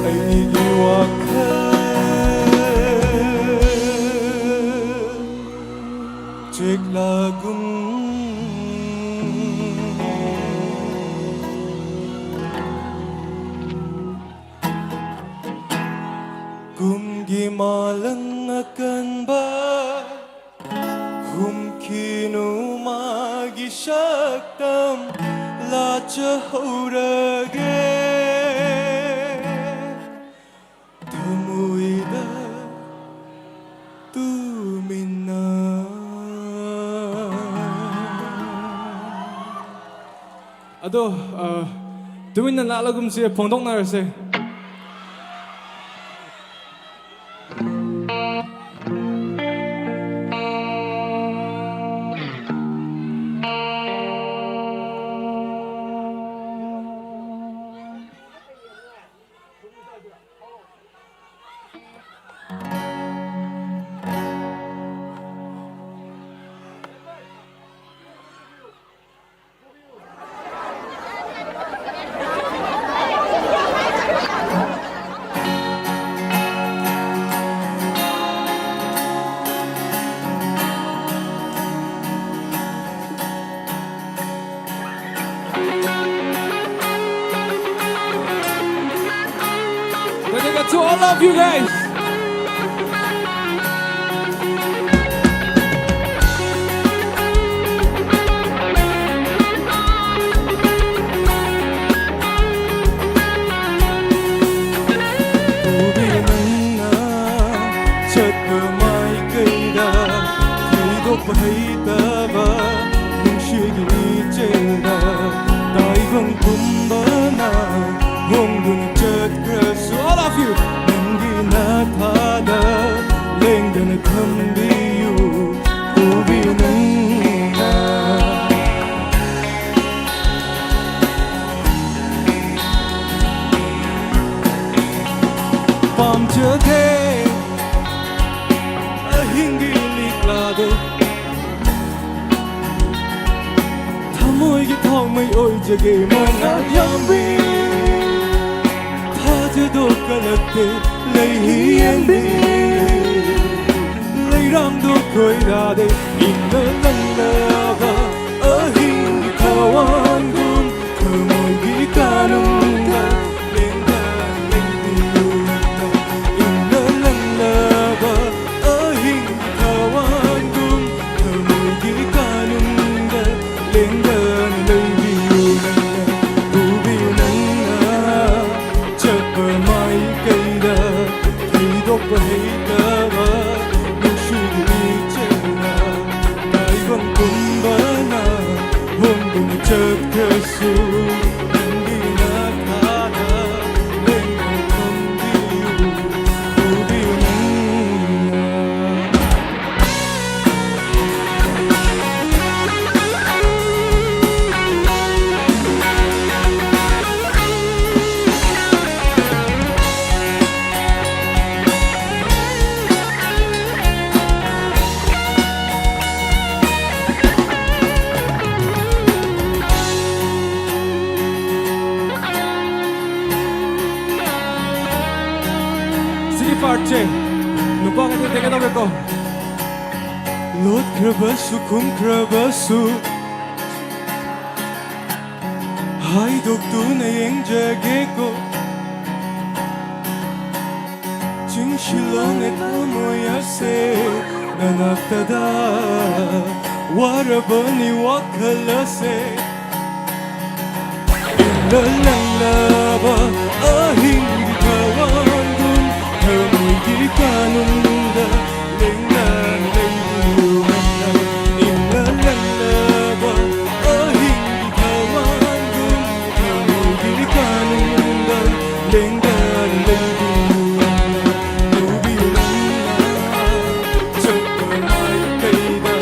ꯑꯩꯒꯤ ꯋꯥꯈꯜ ꯆꯦꯛꯂꯛ ꯒꯤ ꯃꯥꯂꯪ ꯑꯀꯟꯕ ꯍꯨꯝꯈꯤꯅꯨ ꯃꯥꯒꯤ ꯁꯛꯇꯝ ꯂꯥꯠꯆꯍꯧꯔꯒꯦ ꯊꯃꯣꯏꯗ ꯇꯨꯃꯤꯟꯅ꯫ ꯑꯗꯣ, ꯑ, ꯇꯨꯃꯤꯟꯅ ꯂꯥꯠꯂꯒꯨꯝꯁꯦ, ꯐꯣꯡꯗꯣꯛꯅꯔꯁꯦ꯫ Dedicate to all of you guys. ꯆꯠꯄ ꯃꯥꯏꯀꯩꯗ ꯊꯩꯗꯣꯛꯄ ꯍꯩꯇꯕ ꯅꯨꯡꯁꯤꯒꯤ ꯏꯆꯦꯜꯗ ꯇꯥꯏꯕꯪ ꯄꯨꯝꯕꯅ ꯍꯣꯡꯗꯨꯅ ꯆꯠꯈ꯭ꯔꯁꯨ, all of you, ꯅꯪꯒꯤ ꯅꯊꯥꯗ ꯂꯦꯡꯗꯅ ꯊꯝꯕꯤꯌꯨ, ꯄꯨꯕꯤ ꯅꯪꯅ꯫ ꯄꯥꯝꯖꯗꯦ ꯑꯍꯤꯡꯒꯤ ꯂꯤꯛꯂꯥꯗꯣ, ꯊꯃꯣꯏꯒꯤ ꯊꯥꯎꯃꯩ ꯑꯣꯏꯖꯒꯦ ꯃꯉꯥꯜ ꯌꯥꯝꯕꯤ꯫ ꯊꯥꯖꯗꯣꯛ ꯀꯜꯂꯛꯇꯦ ꯂꯩꯍꯤ ꯌꯦꯟꯕꯤ, ꯂꯩꯔꯥꯡꯗꯣ ꯈꯣꯏꯔꯥꯗꯦ ꯏꯪꯅ ꯂꯪꯂꯕ ꯑꯍꯤꯡꯒꯤ ꯊꯋꯥꯟꯒꯨꯝ ꯊꯃꯣꯏꯒꯤ ꯀꯥꯅꯨꯡꯗ ꯂꯦꯡꯗ ꯂꯩꯕꯤꯌꯨ꯫ ꯏꯪꯅ ꯍꯩꯇꯕ ꯅꯨꯡꯁꯤꯕꯤ ꯏꯆꯦꯅ ꯇꯥꯏꯕꯪ ꯄꯨꯝꯕꯅ ꯍꯣꯡꯗꯨꯅ ꯆꯠꯈ꯭ꯔꯁꯨ, ꯅꯪꯒꯤ ꯅꯥꯈꯥꯗ ꯂꯦꯡꯗꯅ ꯊꯝꯕꯤꯌꯨ, ꯄꯨꯕꯤꯌꯨ ꯅꯪꯅ꯫ ꯁꯤꯒꯤ ꯄꯥꯔꯠꯁꯦ ꯅꯨꯄꯥ ꯈꯛꯇ ꯇꯦꯛꯀꯦ ꯇꯧꯒꯦꯀꯣ꯫ ꯂꯣꯠꯈ꯭ꯔꯕꯁꯨ ꯈꯨꯝꯈ꯭ꯔꯕꯁꯨ ꯍꯥꯏꯗꯣꯛꯇꯨꯅ ꯌꯦꯡꯖꯒꯦꯀꯣ꯫ ꯆꯤꯡꯁꯤꯜꯂꯣꯅꯦ ꯊꯃꯣꯏ ꯑꯁꯦ ꯅꯅꯥꯛꯇꯗ, ꯋꯥꯔꯕꯅꯤ ꯋꯥꯈꯜ ꯑꯁꯦ꯫ ꯏꯜꯂꯜꯂꯕ ꯑꯍꯤꯡꯒꯤ ꯊꯋꯥꯟꯒꯨꯝ ꯊꯃꯣꯏꯒꯤ ꯀꯥꯅꯨꯡꯗ ꯂꯦꯡꯗꯅ ꯂꯩꯕꯤꯌꯨ ꯅꯪꯅ꯫ ꯏꯜꯂꯜꯂꯕ ꯑꯍꯤꯡꯒꯤ ꯊꯋꯥꯟꯒꯨꯝ ꯊꯃꯣꯏꯒꯤ ꯀꯥꯅꯨꯡꯗ ꯂꯦꯡꯗꯅ ꯂꯩꯕꯤꯌꯨ ꯅꯪꯅ꯫ ꯄꯨꯕꯤꯌꯨ ꯅꯪꯅ ꯆꯠꯄ ꯃꯥꯏꯀꯩꯗ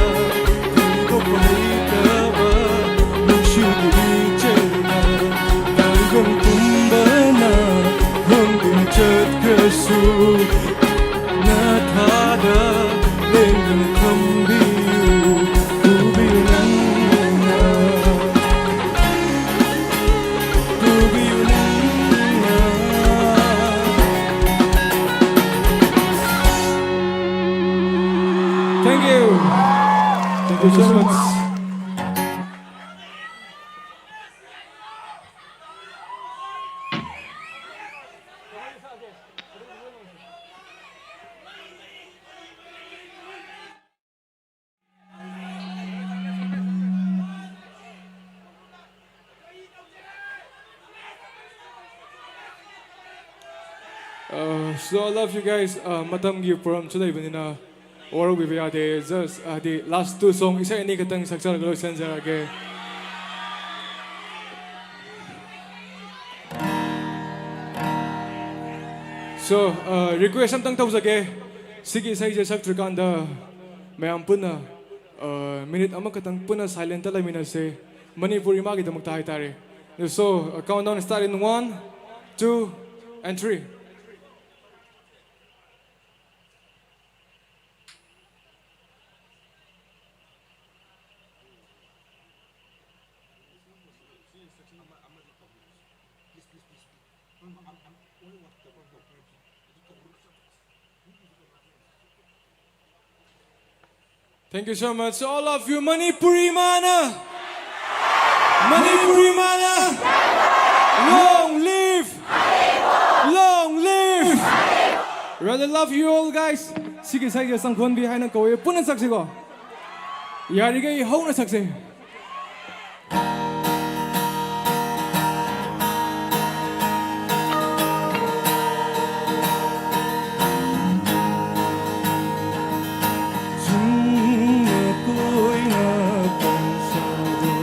ꯊꯤꯗꯣꯛꯄ ꯍꯩꯇꯕ ꯅꯨꯡꯁꯤꯕꯤ ꯏꯆꯦꯅ ꯇꯥꯏꯕꯪ ꯄꯨꯝꯕꯅ ꯍꯣꯡꯗꯨꯅ ꯆꯠꯈ꯭ꯔꯁꯨ, ꯅꯥꯈꯥꯗ ꯂꯦꯡꯗꯅ ꯊꯝꯕꯤꯌꯨ, ꯄꯨꯕꯤꯌꯨ ꯅꯪꯅ, ꯄꯨꯕꯤꯌꯨ ꯅꯪꯅ꯫ Thank you. Thank you so much. Uh, so I love you guys. Uh, ꯃꯇꯝꯒꯤ ꯄ꯭ꯔꯣꯕ꯭ꯂꯦꯝꯁꯨ ꯂꯩꯕꯅꯤꯅ ꯋꯥꯔꯧꯕꯤꯕ ꯌꯥꯗꯦ. Just ꯍꯥꯏꯗꯤ last two song ꯏꯁꯩ ꯑꯅꯤ ꯈꯛꯇꯪ ꯁꯛꯆꯔꯒ ꯂꯣꯏꯁꯤꯟꯖꯔꯒꯦ. So, uh, request ꯑꯝꯇꯪ ꯇꯧꯖꯒꯦ. ꯁꯤꯒꯤ ꯏꯁꯩꯁꯦ ꯁꯛꯇ꯭ꯔꯤꯀꯥꯟꯗ ꯃꯌꯥꯝ ꯄꯨꯟꯅ, uh, ꯃꯤꯅꯤꯠ ꯑꯃꯈꯛꯇꯪ ꯄꯨꯟꯅ silent ꯂꯩꯃꯤꯟꯅꯁꯦ, ꯃꯅꯤꯄꯨꯔ ꯏꯃꯥꯒꯤꯗꯃꯛꯇ ꯍꯥꯏꯇꯥꯔꯦ. So, uh, countdown start in one, two, and three. Thank you so much. All of you, Manipuri Mana! Manipuri Mana! Long live! Long live! Really love you all, guys. ꯁꯤꯒꯤ ꯏꯁꯩꯁꯦ ꯆꯪꯈꯣꯟꯕꯤ ꯍꯥꯏꯅ ꯀꯧꯋꯦ. ꯄꯨꯟꯅ ꯁꯛꯁꯤꯀꯣ. ꯌꯥꯔꯤꯈꯩ ꯍꯧꯅ ꯁꯛꯁꯦ. ꯆꯤꯡꯅ ꯀꯣꯏꯅ ꯄꯟꯁꯥꯗ,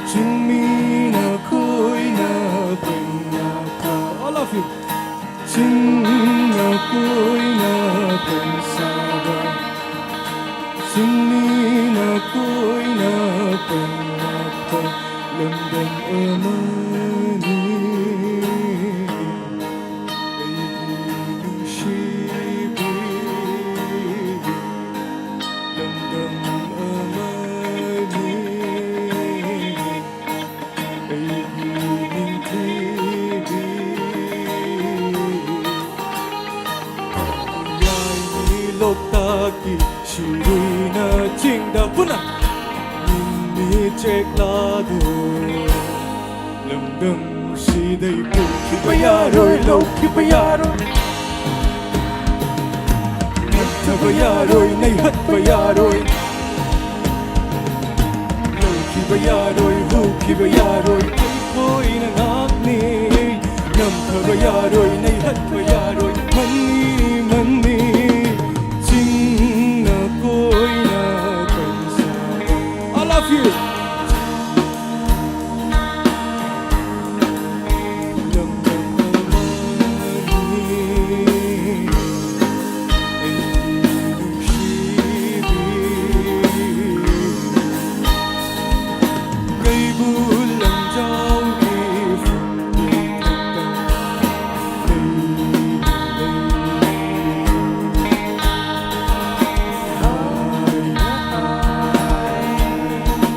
ꯆꯤꯡꯃꯤꯅ ꯀꯣꯏꯅ ꯄꯟꯅꯕ꯫ All of you. ꯆꯤꯡꯅ ꯀꯣꯏꯅ ꯄꯟꯁꯥꯗ, ꯆꯤꯡꯃꯤꯅ ꯀꯣꯏꯅ ꯄꯟꯅꯕ ꯂꯝꯗꯝ ꯑꯃꯅꯤ꯫ ꯑꯩꯒꯤ ꯅꯨꯡꯁꯤꯕꯤ ꯂꯝꯗꯝ ꯑꯃꯅꯤ꯫ ꯑꯩꯒꯤ ꯅꯤꯡꯊꯤꯕꯤ ꯌꯥꯏ ꯂꯣꯛꯇꯥꯛꯀꯤ ꯁꯤꯔꯨꯏꯅ ꯆꯤꯡꯗ ꯄꯨꯟꯅ ꯅꯤꯟꯃꯤ ꯆꯦꯛꯂꯥꯗꯣ ꯂꯝꯗꯝꯁꯤꯗꯩ ꯄꯨꯈꯤꯕ ꯌꯥꯔꯣꯏ, ꯂꯧꯈꯤꯕ ꯌꯥꯔꯣꯏ, ꯅꯠꯇꯕ ꯌꯥꯔꯣꯏ, ꯅꯩꯍꯠꯄ ꯌꯥꯔꯣꯏ, ꯂꯧꯈꯤꯕ ꯌꯥꯔꯣꯏ, ꯍꯨꯈꯤꯕ ꯌꯥꯔꯣꯏ, ꯑꯩꯈꯣꯏꯅ ꯉꯥꯛꯅꯤ꯫ ꯇꯝꯊꯕ ꯌꯥꯔꯣꯏ, ꯅꯩꯍꯠꯄ ꯌꯥꯔꯣꯏ, ꯃꯅꯤ, ꯃꯅꯤ, ꯆꯤꯡꯅ ꯀꯣꯏꯅ ꯀꯟꯁꯥ꯫ I love you. ꯏꯔꯝꯗꯝ ꯑꯃꯅꯤ, ꯑꯩꯒꯤ ꯅꯨꯡꯁꯤꯕꯤ꯫ ꯀꯩꯕꯨꯜ ꯂꯝꯖꯥꯎꯒꯤ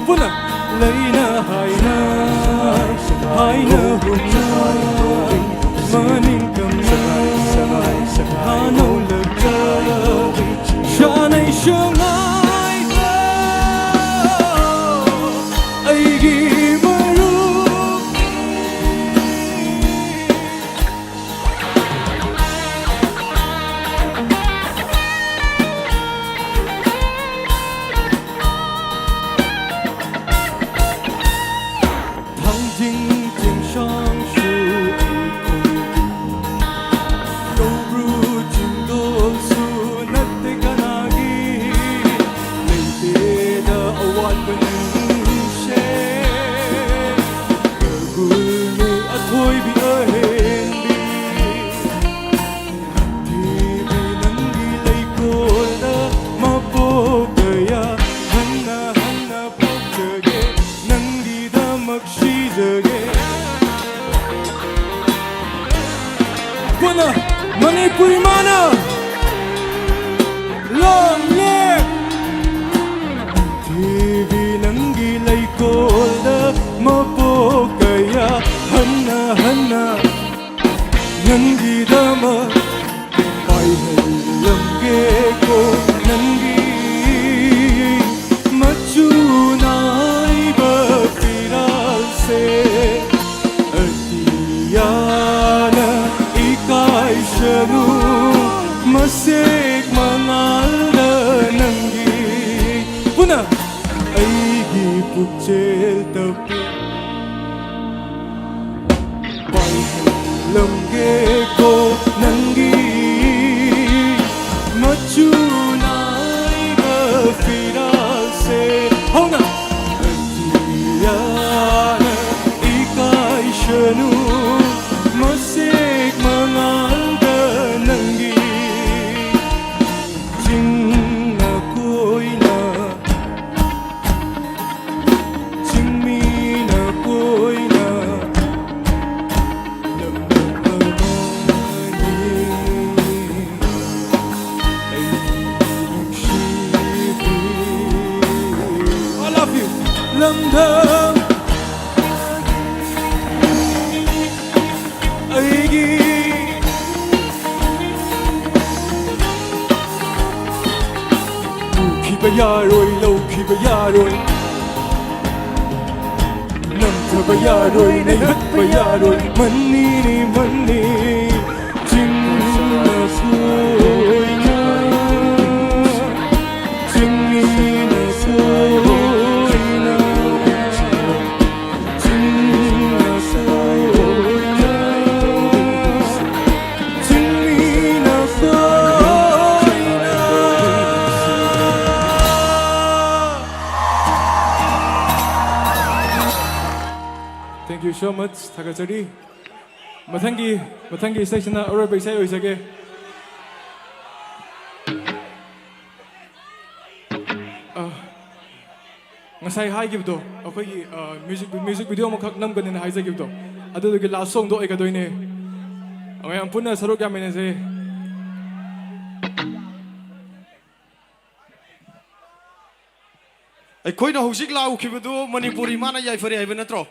ꯄꯨꯟꯅ꯫ ꯂꯩꯅ ꯍꯥꯏꯅ, ꯍꯥꯏꯅ ꯍꯨꯝꯅ, ꯃꯅꯤꯡ ꯇꯝꯅ, ꯍꯥꯅꯧꯂꯛꯇ, ꯁꯥꯅꯩ ꯁꯉꯥꯏꯗ, ꯑꯩꯒꯤ ꯃꯔꯨꯞ꯫ ꯊꯥꯡꯖꯤꯡ ꯆꯤꯡꯁꯥꯡꯁꯨ ꯑꯩꯈꯣꯏꯒꯤ, ꯀꯧꯕ꯭ꯔꯨ ꯆꯤꯡꯗꯣꯜꯁꯨ ꯅꯠꯇꯦ ꯀꯅꯥꯒꯤ, ꯂꯩꯇꯦꯗ ꯑꯋꯥꯠꯄ ꯅꯪꯁꯦ꯫ ꯀꯒꯨꯜ ꯃꯤ ꯑꯊꯣꯏꯕꯤ ꯑꯍꯦꯟꯕꯤ, ꯊꯤꯕꯤ ꯅꯪꯒꯤ ꯂꯩꯀꯣꯜꯗ ꯃꯄꯣꯛ ꯀꯌꯥ ꯍꯟꯅ ꯍꯟꯅ ꯄꯣꯛꯆꯒꯦ, ꯅꯪꯒꯤꯗꯃꯛ ꯁꯤꯖꯒꯦ꯫ ꯄꯨꯟꯅ ꯃꯅꯤꯄꯨꯔꯤ ꯃꯥꯅ long live! ꯊꯤꯕꯤ ꯅꯪꯒꯤ ꯂꯩꯀꯣꯜꯗ ꯃꯄꯣꯛ ꯀꯌꯥ ꯍꯟꯅ ꯍꯟꯅ ꯅꯪꯒꯤꯗꯃꯛ ꯄꯥꯏꯍꯜꯂꯝꯒꯦꯀꯣ ꯅꯪꯒꯤ ꯃꯆꯨ ꯅꯥꯏꯕ ꯐꯤꯔꯥꯜꯁꯦ꯫ ꯑꯇꯤꯌꯥꯅ ꯏꯀꯥꯏꯁꯅꯨ ꯃꯁꯦꯛ ꯃꯉꯥꯜꯗ ꯅꯪꯒꯤ꯫ ꯄꯨꯟꯅ꯫ ꯑꯩꯒꯤ ꯄꯨꯛꯆꯦꯜ ꯇꯞꯄꯤ꯫ ꯄꯥꯏꯍꯜ ꯀꯣ ꯅꯪꯒꯤ ꯃꯆꯨ ꯅꯥꯏꯕ ꯐꯤꯔꯥꯜꯁꯦ꯫ ꯍꯧꯅ꯫ ꯑꯇꯤꯌꯥꯅ ꯏꯀꯥꯏꯁꯅꯨ ꯃꯁꯦꯛ ꯃꯉꯥꯜꯗ ꯅꯪꯒꯤ ꯆꯤꯡꯅ ꯀꯣꯏꯅ ꯆꯤꯡꯃꯤꯅ ꯀꯣꯏꯅ ꯂꯝꯗꯝ ꯑꯃꯅꯤ꯫ ꯑꯩꯒꯤ ꯅꯨꯡꯁꯤꯕꯤ꯫ I love you. ꯂꯝꯗꯝ ꯑꯩꯒꯤ ꯎꯈꯤꯕ ꯌꯥꯔꯣꯏ, ꯂꯧꯈꯤꯕ ꯌꯥꯔꯣꯏ, ꯅꯝꯊꯕ ꯌꯥꯔꯣꯏ, ꯅꯩꯍꯠꯄ ꯌꯥꯔꯣꯏ, ꯃꯅꯤꯅꯤ, ꯃꯅꯤ꯫ ꯆꯤꯡꯅ ꯁꯣꯏꯅ, ꯆꯤꯡꯃꯤꯅ ꯁꯣꯏꯅ, ꯆꯤꯡꯅ ꯁꯣꯏꯅ, ꯆꯤꯡꯃꯤꯅ ꯁꯣꯏꯅ꯫ Thank you so much. ꯊꯥꯒꯠꯆꯔꯤ꯫ ꯃꯊꯪꯒꯤ, ꯃꯊꯪꯒꯤ ꯏꯁꯩꯁꯤꯅ ꯑꯔꯣꯏꯕ ꯏꯁꯩ ꯑꯣꯏꯖꯒꯦ꯫ ꯑ, ꯉꯁꯥꯏ ꯍꯥꯏꯈꯤꯕꯗꯣ, ꯑꯩꯈꯣꯏꯒꯤ, ꯑ, ꯃ꯭ꯌꯨꯖꯤꯛ, ꯃ꯭ꯌꯨꯖꯤꯛ ꯚꯤꯗꯤꯑꯣ ꯑꯃꯈꯛ ꯅꯝꯒꯅꯤꯅ ꯍꯥꯏꯖꯈꯤꯕꯗꯣ, ꯑꯗꯨꯗꯨꯒꯤ ꯂꯥꯁ ꯁꯣꯡꯗꯣ ꯑꯣꯏꯒꯗꯣꯏꯅꯦ꯫ ꯃꯌꯥꯝ ꯄꯨꯟꯅ ꯁꯔꯨꯛ ꯌꯥꯃꯤꯟꯅꯁꯦ꯫ ꯑꯩꯈꯣꯏꯅ ꯍꯧꯖꯤꯛ ꯂꯥꯎꯈꯤꯕꯗꯨ ꯃꯅꯤꯄꯨꯔ ꯏꯃꯥꯅ ꯌꯥꯏꯐꯔꯦ ꯍꯥꯏꯕ ꯅꯠꯇ꯭ꯔꯣ?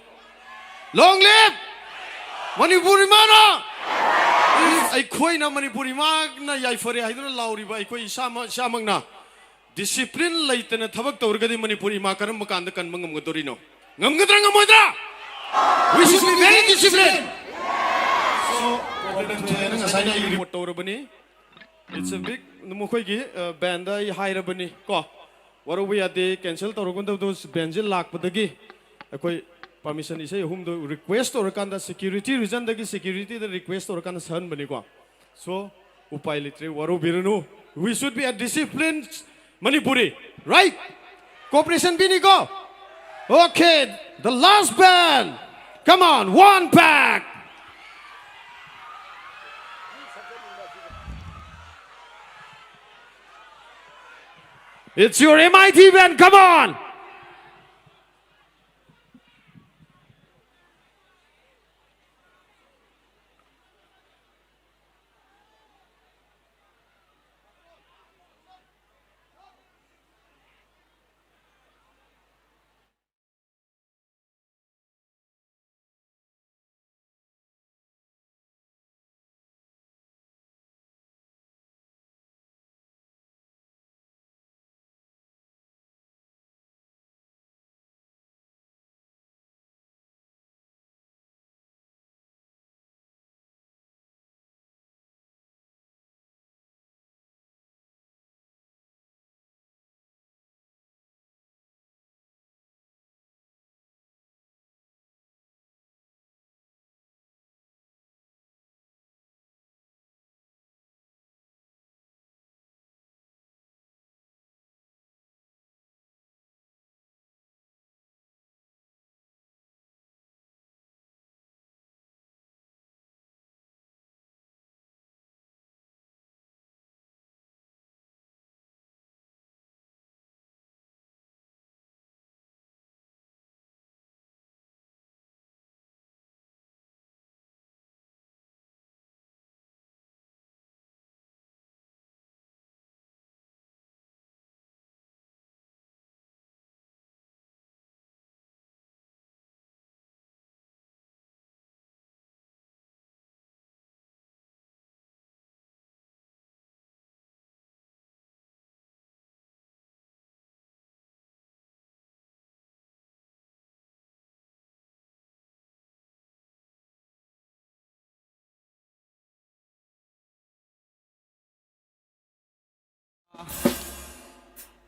Long live! ꯃꯅꯤꯄꯨꯔ ꯏꯃꯥꯅ! ꯑꯩꯈꯣꯏꯅ ꯃꯅꯤꯄꯨꯔ ꯏꯃꯥꯅ ꯌꯥꯏꯐꯔꯦ ꯍꯥꯏꯗꯨꯅ ꯂꯥꯎꯔꯤꯕ ꯑꯩꯈꯣꯏ ꯏꯁꯥꯃꯛ, ꯏꯁꯥꯃꯛꯅ ꯗꯤꯁꯤꯄ꯭ꯂꯤꯟ ꯂꯩꯇꯅ ꯊꯕꯛ ꯇꯧꯔꯒꯗꯤ ꯃꯅꯤꯄꯨꯔ ꯏꯃꯥ ꯀꯔꯝꯕ ꯀꯥꯟꯗ ꯀꯟꯕ ꯉꯝꯒꯗꯧꯔꯤꯅꯣ? ꯉꯝꯒꯗ꯭ꯔꯥ ꯉꯝꯃꯣꯏꯗ꯭ꯔꯥ? We should be very disciplined. So, ꯉꯁꯥꯏꯅ ꯑꯩ ꯔꯤꯄꯣꯔꯠ ꯇꯧꯔꯕꯅꯤ꯫ It's a big, ꯃꯈꯣꯏꯒꯤ, ꯑ, ꯕꯦꯟꯗ ꯑꯩ ꯍꯥꯏꯔꯕꯅꯤ ꯀꯣ, ꯋꯥꯔꯧꯕ ꯌꯥꯗꯦ, ꯀꯦꯟꯁꯦꯜ ꯇꯧꯔꯒꯗꯕꯗꯣ ꯕꯦꯟꯁꯦ ꯂꯥꯛꯄꯗꯒꯤ ꯑꯩꯈꯣꯏ Permission, ꯏꯁꯩ ꯑꯍꯨꯝꯗꯣ request ꯇꯧꯔꯀꯥꯟꯗ, security reason ꯗꯒꯤ security ꯗ request ꯇꯧꯔꯀꯥꯟꯗ ꯁꯛꯍꯟꯕꯅꯤꯀꯣ꯫ So, ꯎꯄꯥꯏ ꯂꯩꯇ꯭ꯔꯦ, ꯋꯥꯔꯧꯕꯤꯔꯅꯨ. We should be a disciplined Manipuri, right? Cooperation ꯄꯤꯅꯤꯀꯣ? Okay, the last band. Come on, one pack. It's your M I T band, come on.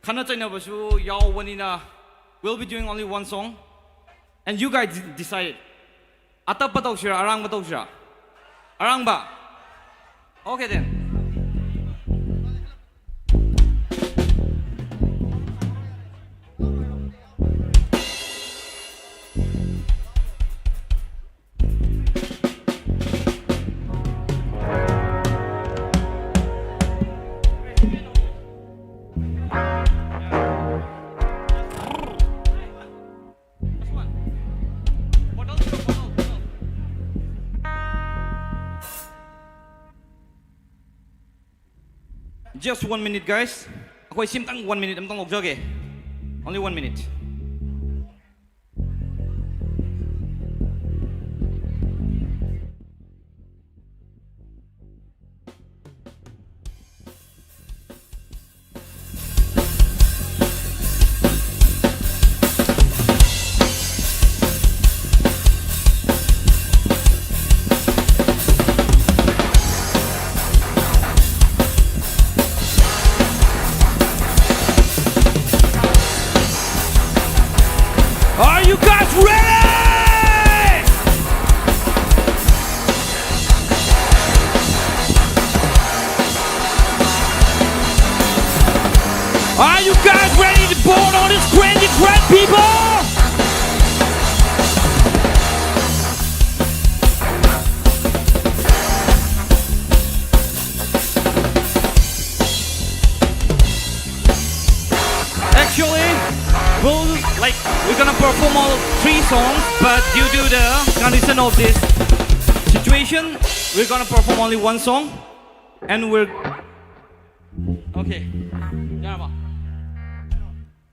ꯈꯠꯅ ꯆꯩꯅꯕꯁꯨ ꯌꯥꯎꯕꯅꯤꯅ, we'll be doing only one song. And you guys de- decided. ꯑꯇꯞꯄ ꯇꯧꯁꯤꯔꯥ, ꯑꯔꯥꯡꯕ ꯇꯧꯁꯤꯔꯥ? ꯑꯔꯥꯡꯕ? Okay then. Just one minute, guys. ꯑꯩꯈꯣꯏ ꯁꯤꯝꯇꯪ one minute ꯑꯝꯇꯪ ꯂꯧꯖꯒꯦ. Only one minute. Are you guys ready? Are you guys ready to board on this crazy track, people? Actually, we'll, like, we're gonna perform all three songs, but due to the condition of this situation, we're gonna perform only one song, and we're okay. ꯌꯥꯔꯕ?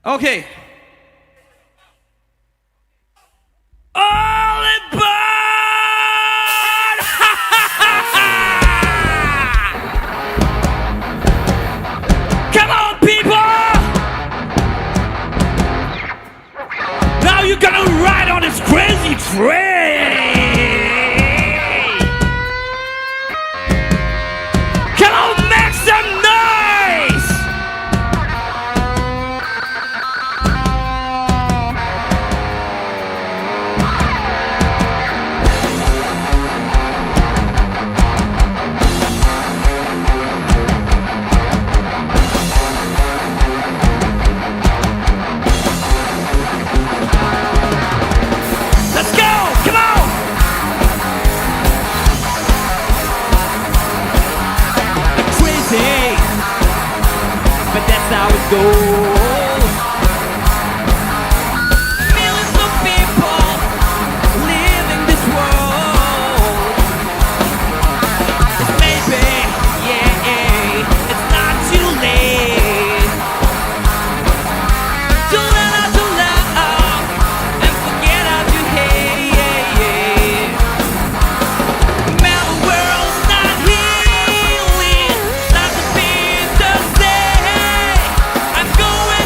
Okay. All aboard! Come on, people! Now you're gonna ride on this crazy train! Come on, make some noise! How it goes. Millions of people living this world. Maybe, yeah, it's not too late to learn how to love and forget how to hate. My world's not healing, not the pain to say. I'm going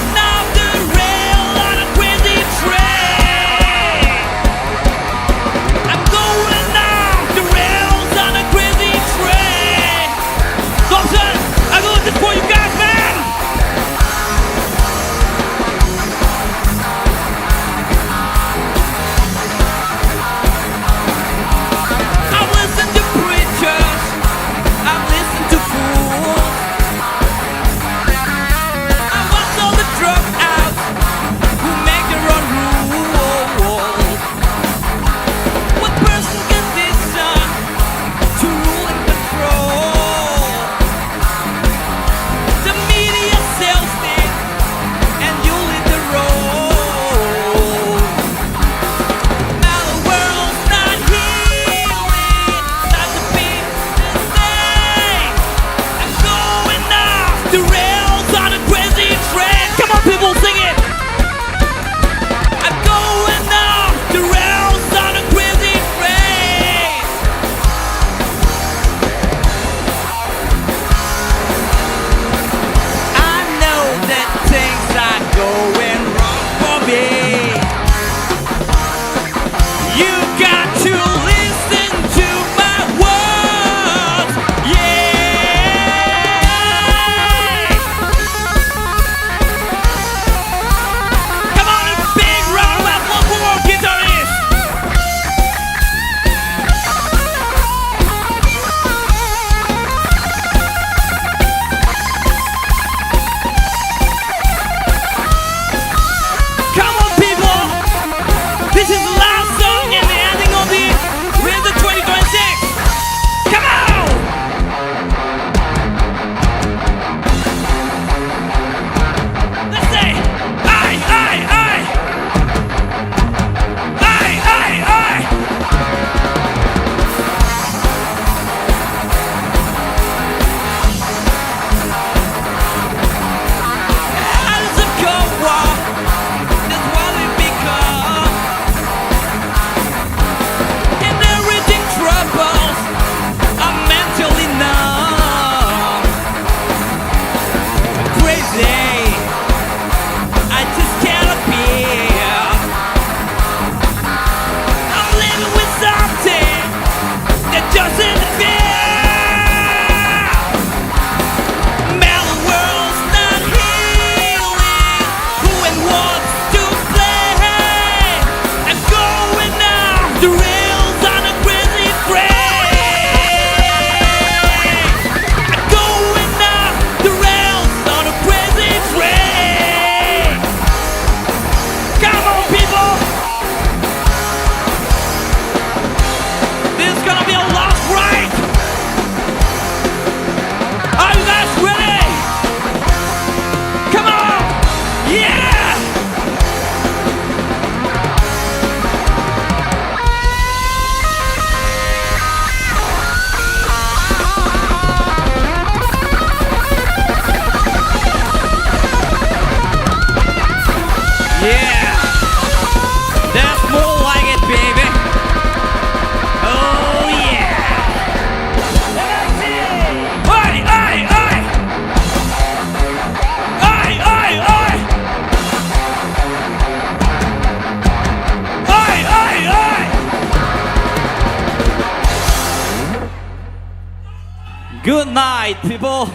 Night, people.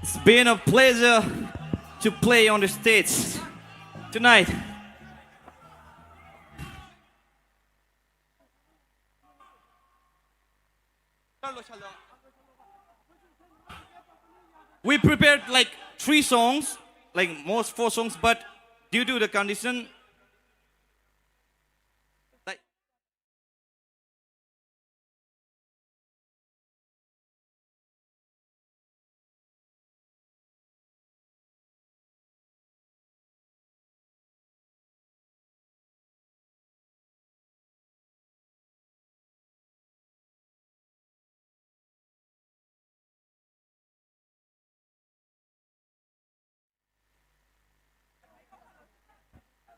It's been a pleasure to play on the stage tonight. We prepared like three songs, like most four songs, but due to the condition, like,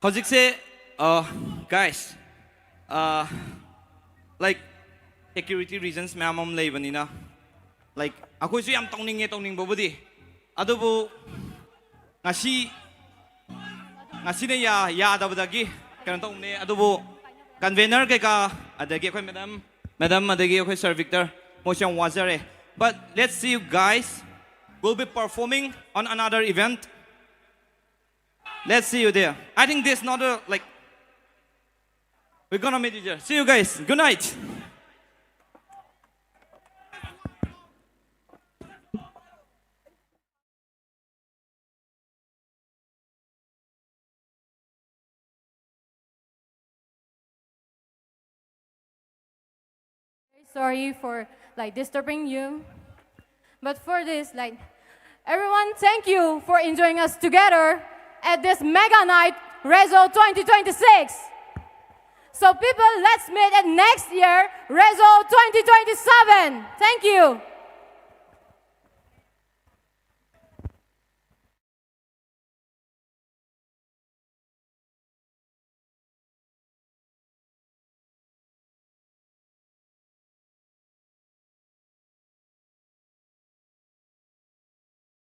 ꯍꯧꯖꯤꯛꯁꯦ, ꯑ, guys, ꯑ, like, security reasons ꯃꯌꯥꯝ ꯑꯃ ꯂꯩꯕꯅꯤꯅ, like, ꯑꯩꯈꯣꯏꯁꯨ ꯌꯥꯝ ꯇꯧꯅꯤꯡꯉꯦ, ꯇꯧꯅꯤꯡꯕꯕꯨꯗꯤ, ꯑꯗꯨꯕꯨ ꯉꯁꯤ, ꯉꯁꯤꯅ ꯌꯥ-, ꯌꯥꯗꯕꯗꯒꯤ ꯀꯩꯅꯣ ꯇꯧꯕꯅꯦ꯫ ꯑꯗꯨꯕꯨ convener ꯀꯩꯀꯥ, ꯑꯗꯒꯤ ꯑꯩꯈꯣꯏ madam, madam, ꯑꯗꯒꯤ ꯑꯩꯈꯣꯏ sir Victor, ꯃꯣꯏꯁꯨ ꯌꯥꯝ ꯋꯥꯖꯔꯦ꯫ But let's see you guys. We'll be performing on another event. Let's see you there. I think this not a, like, we're gonna meet you there. See you guys. Good night. Sorry for, like, disturbing you. But for this, like, everyone, thank you for enjoying us together at this mega night, Rezo twenty twenty-six. So people, let's meet at next year, Rezo twenty twenty-seven. Thank you.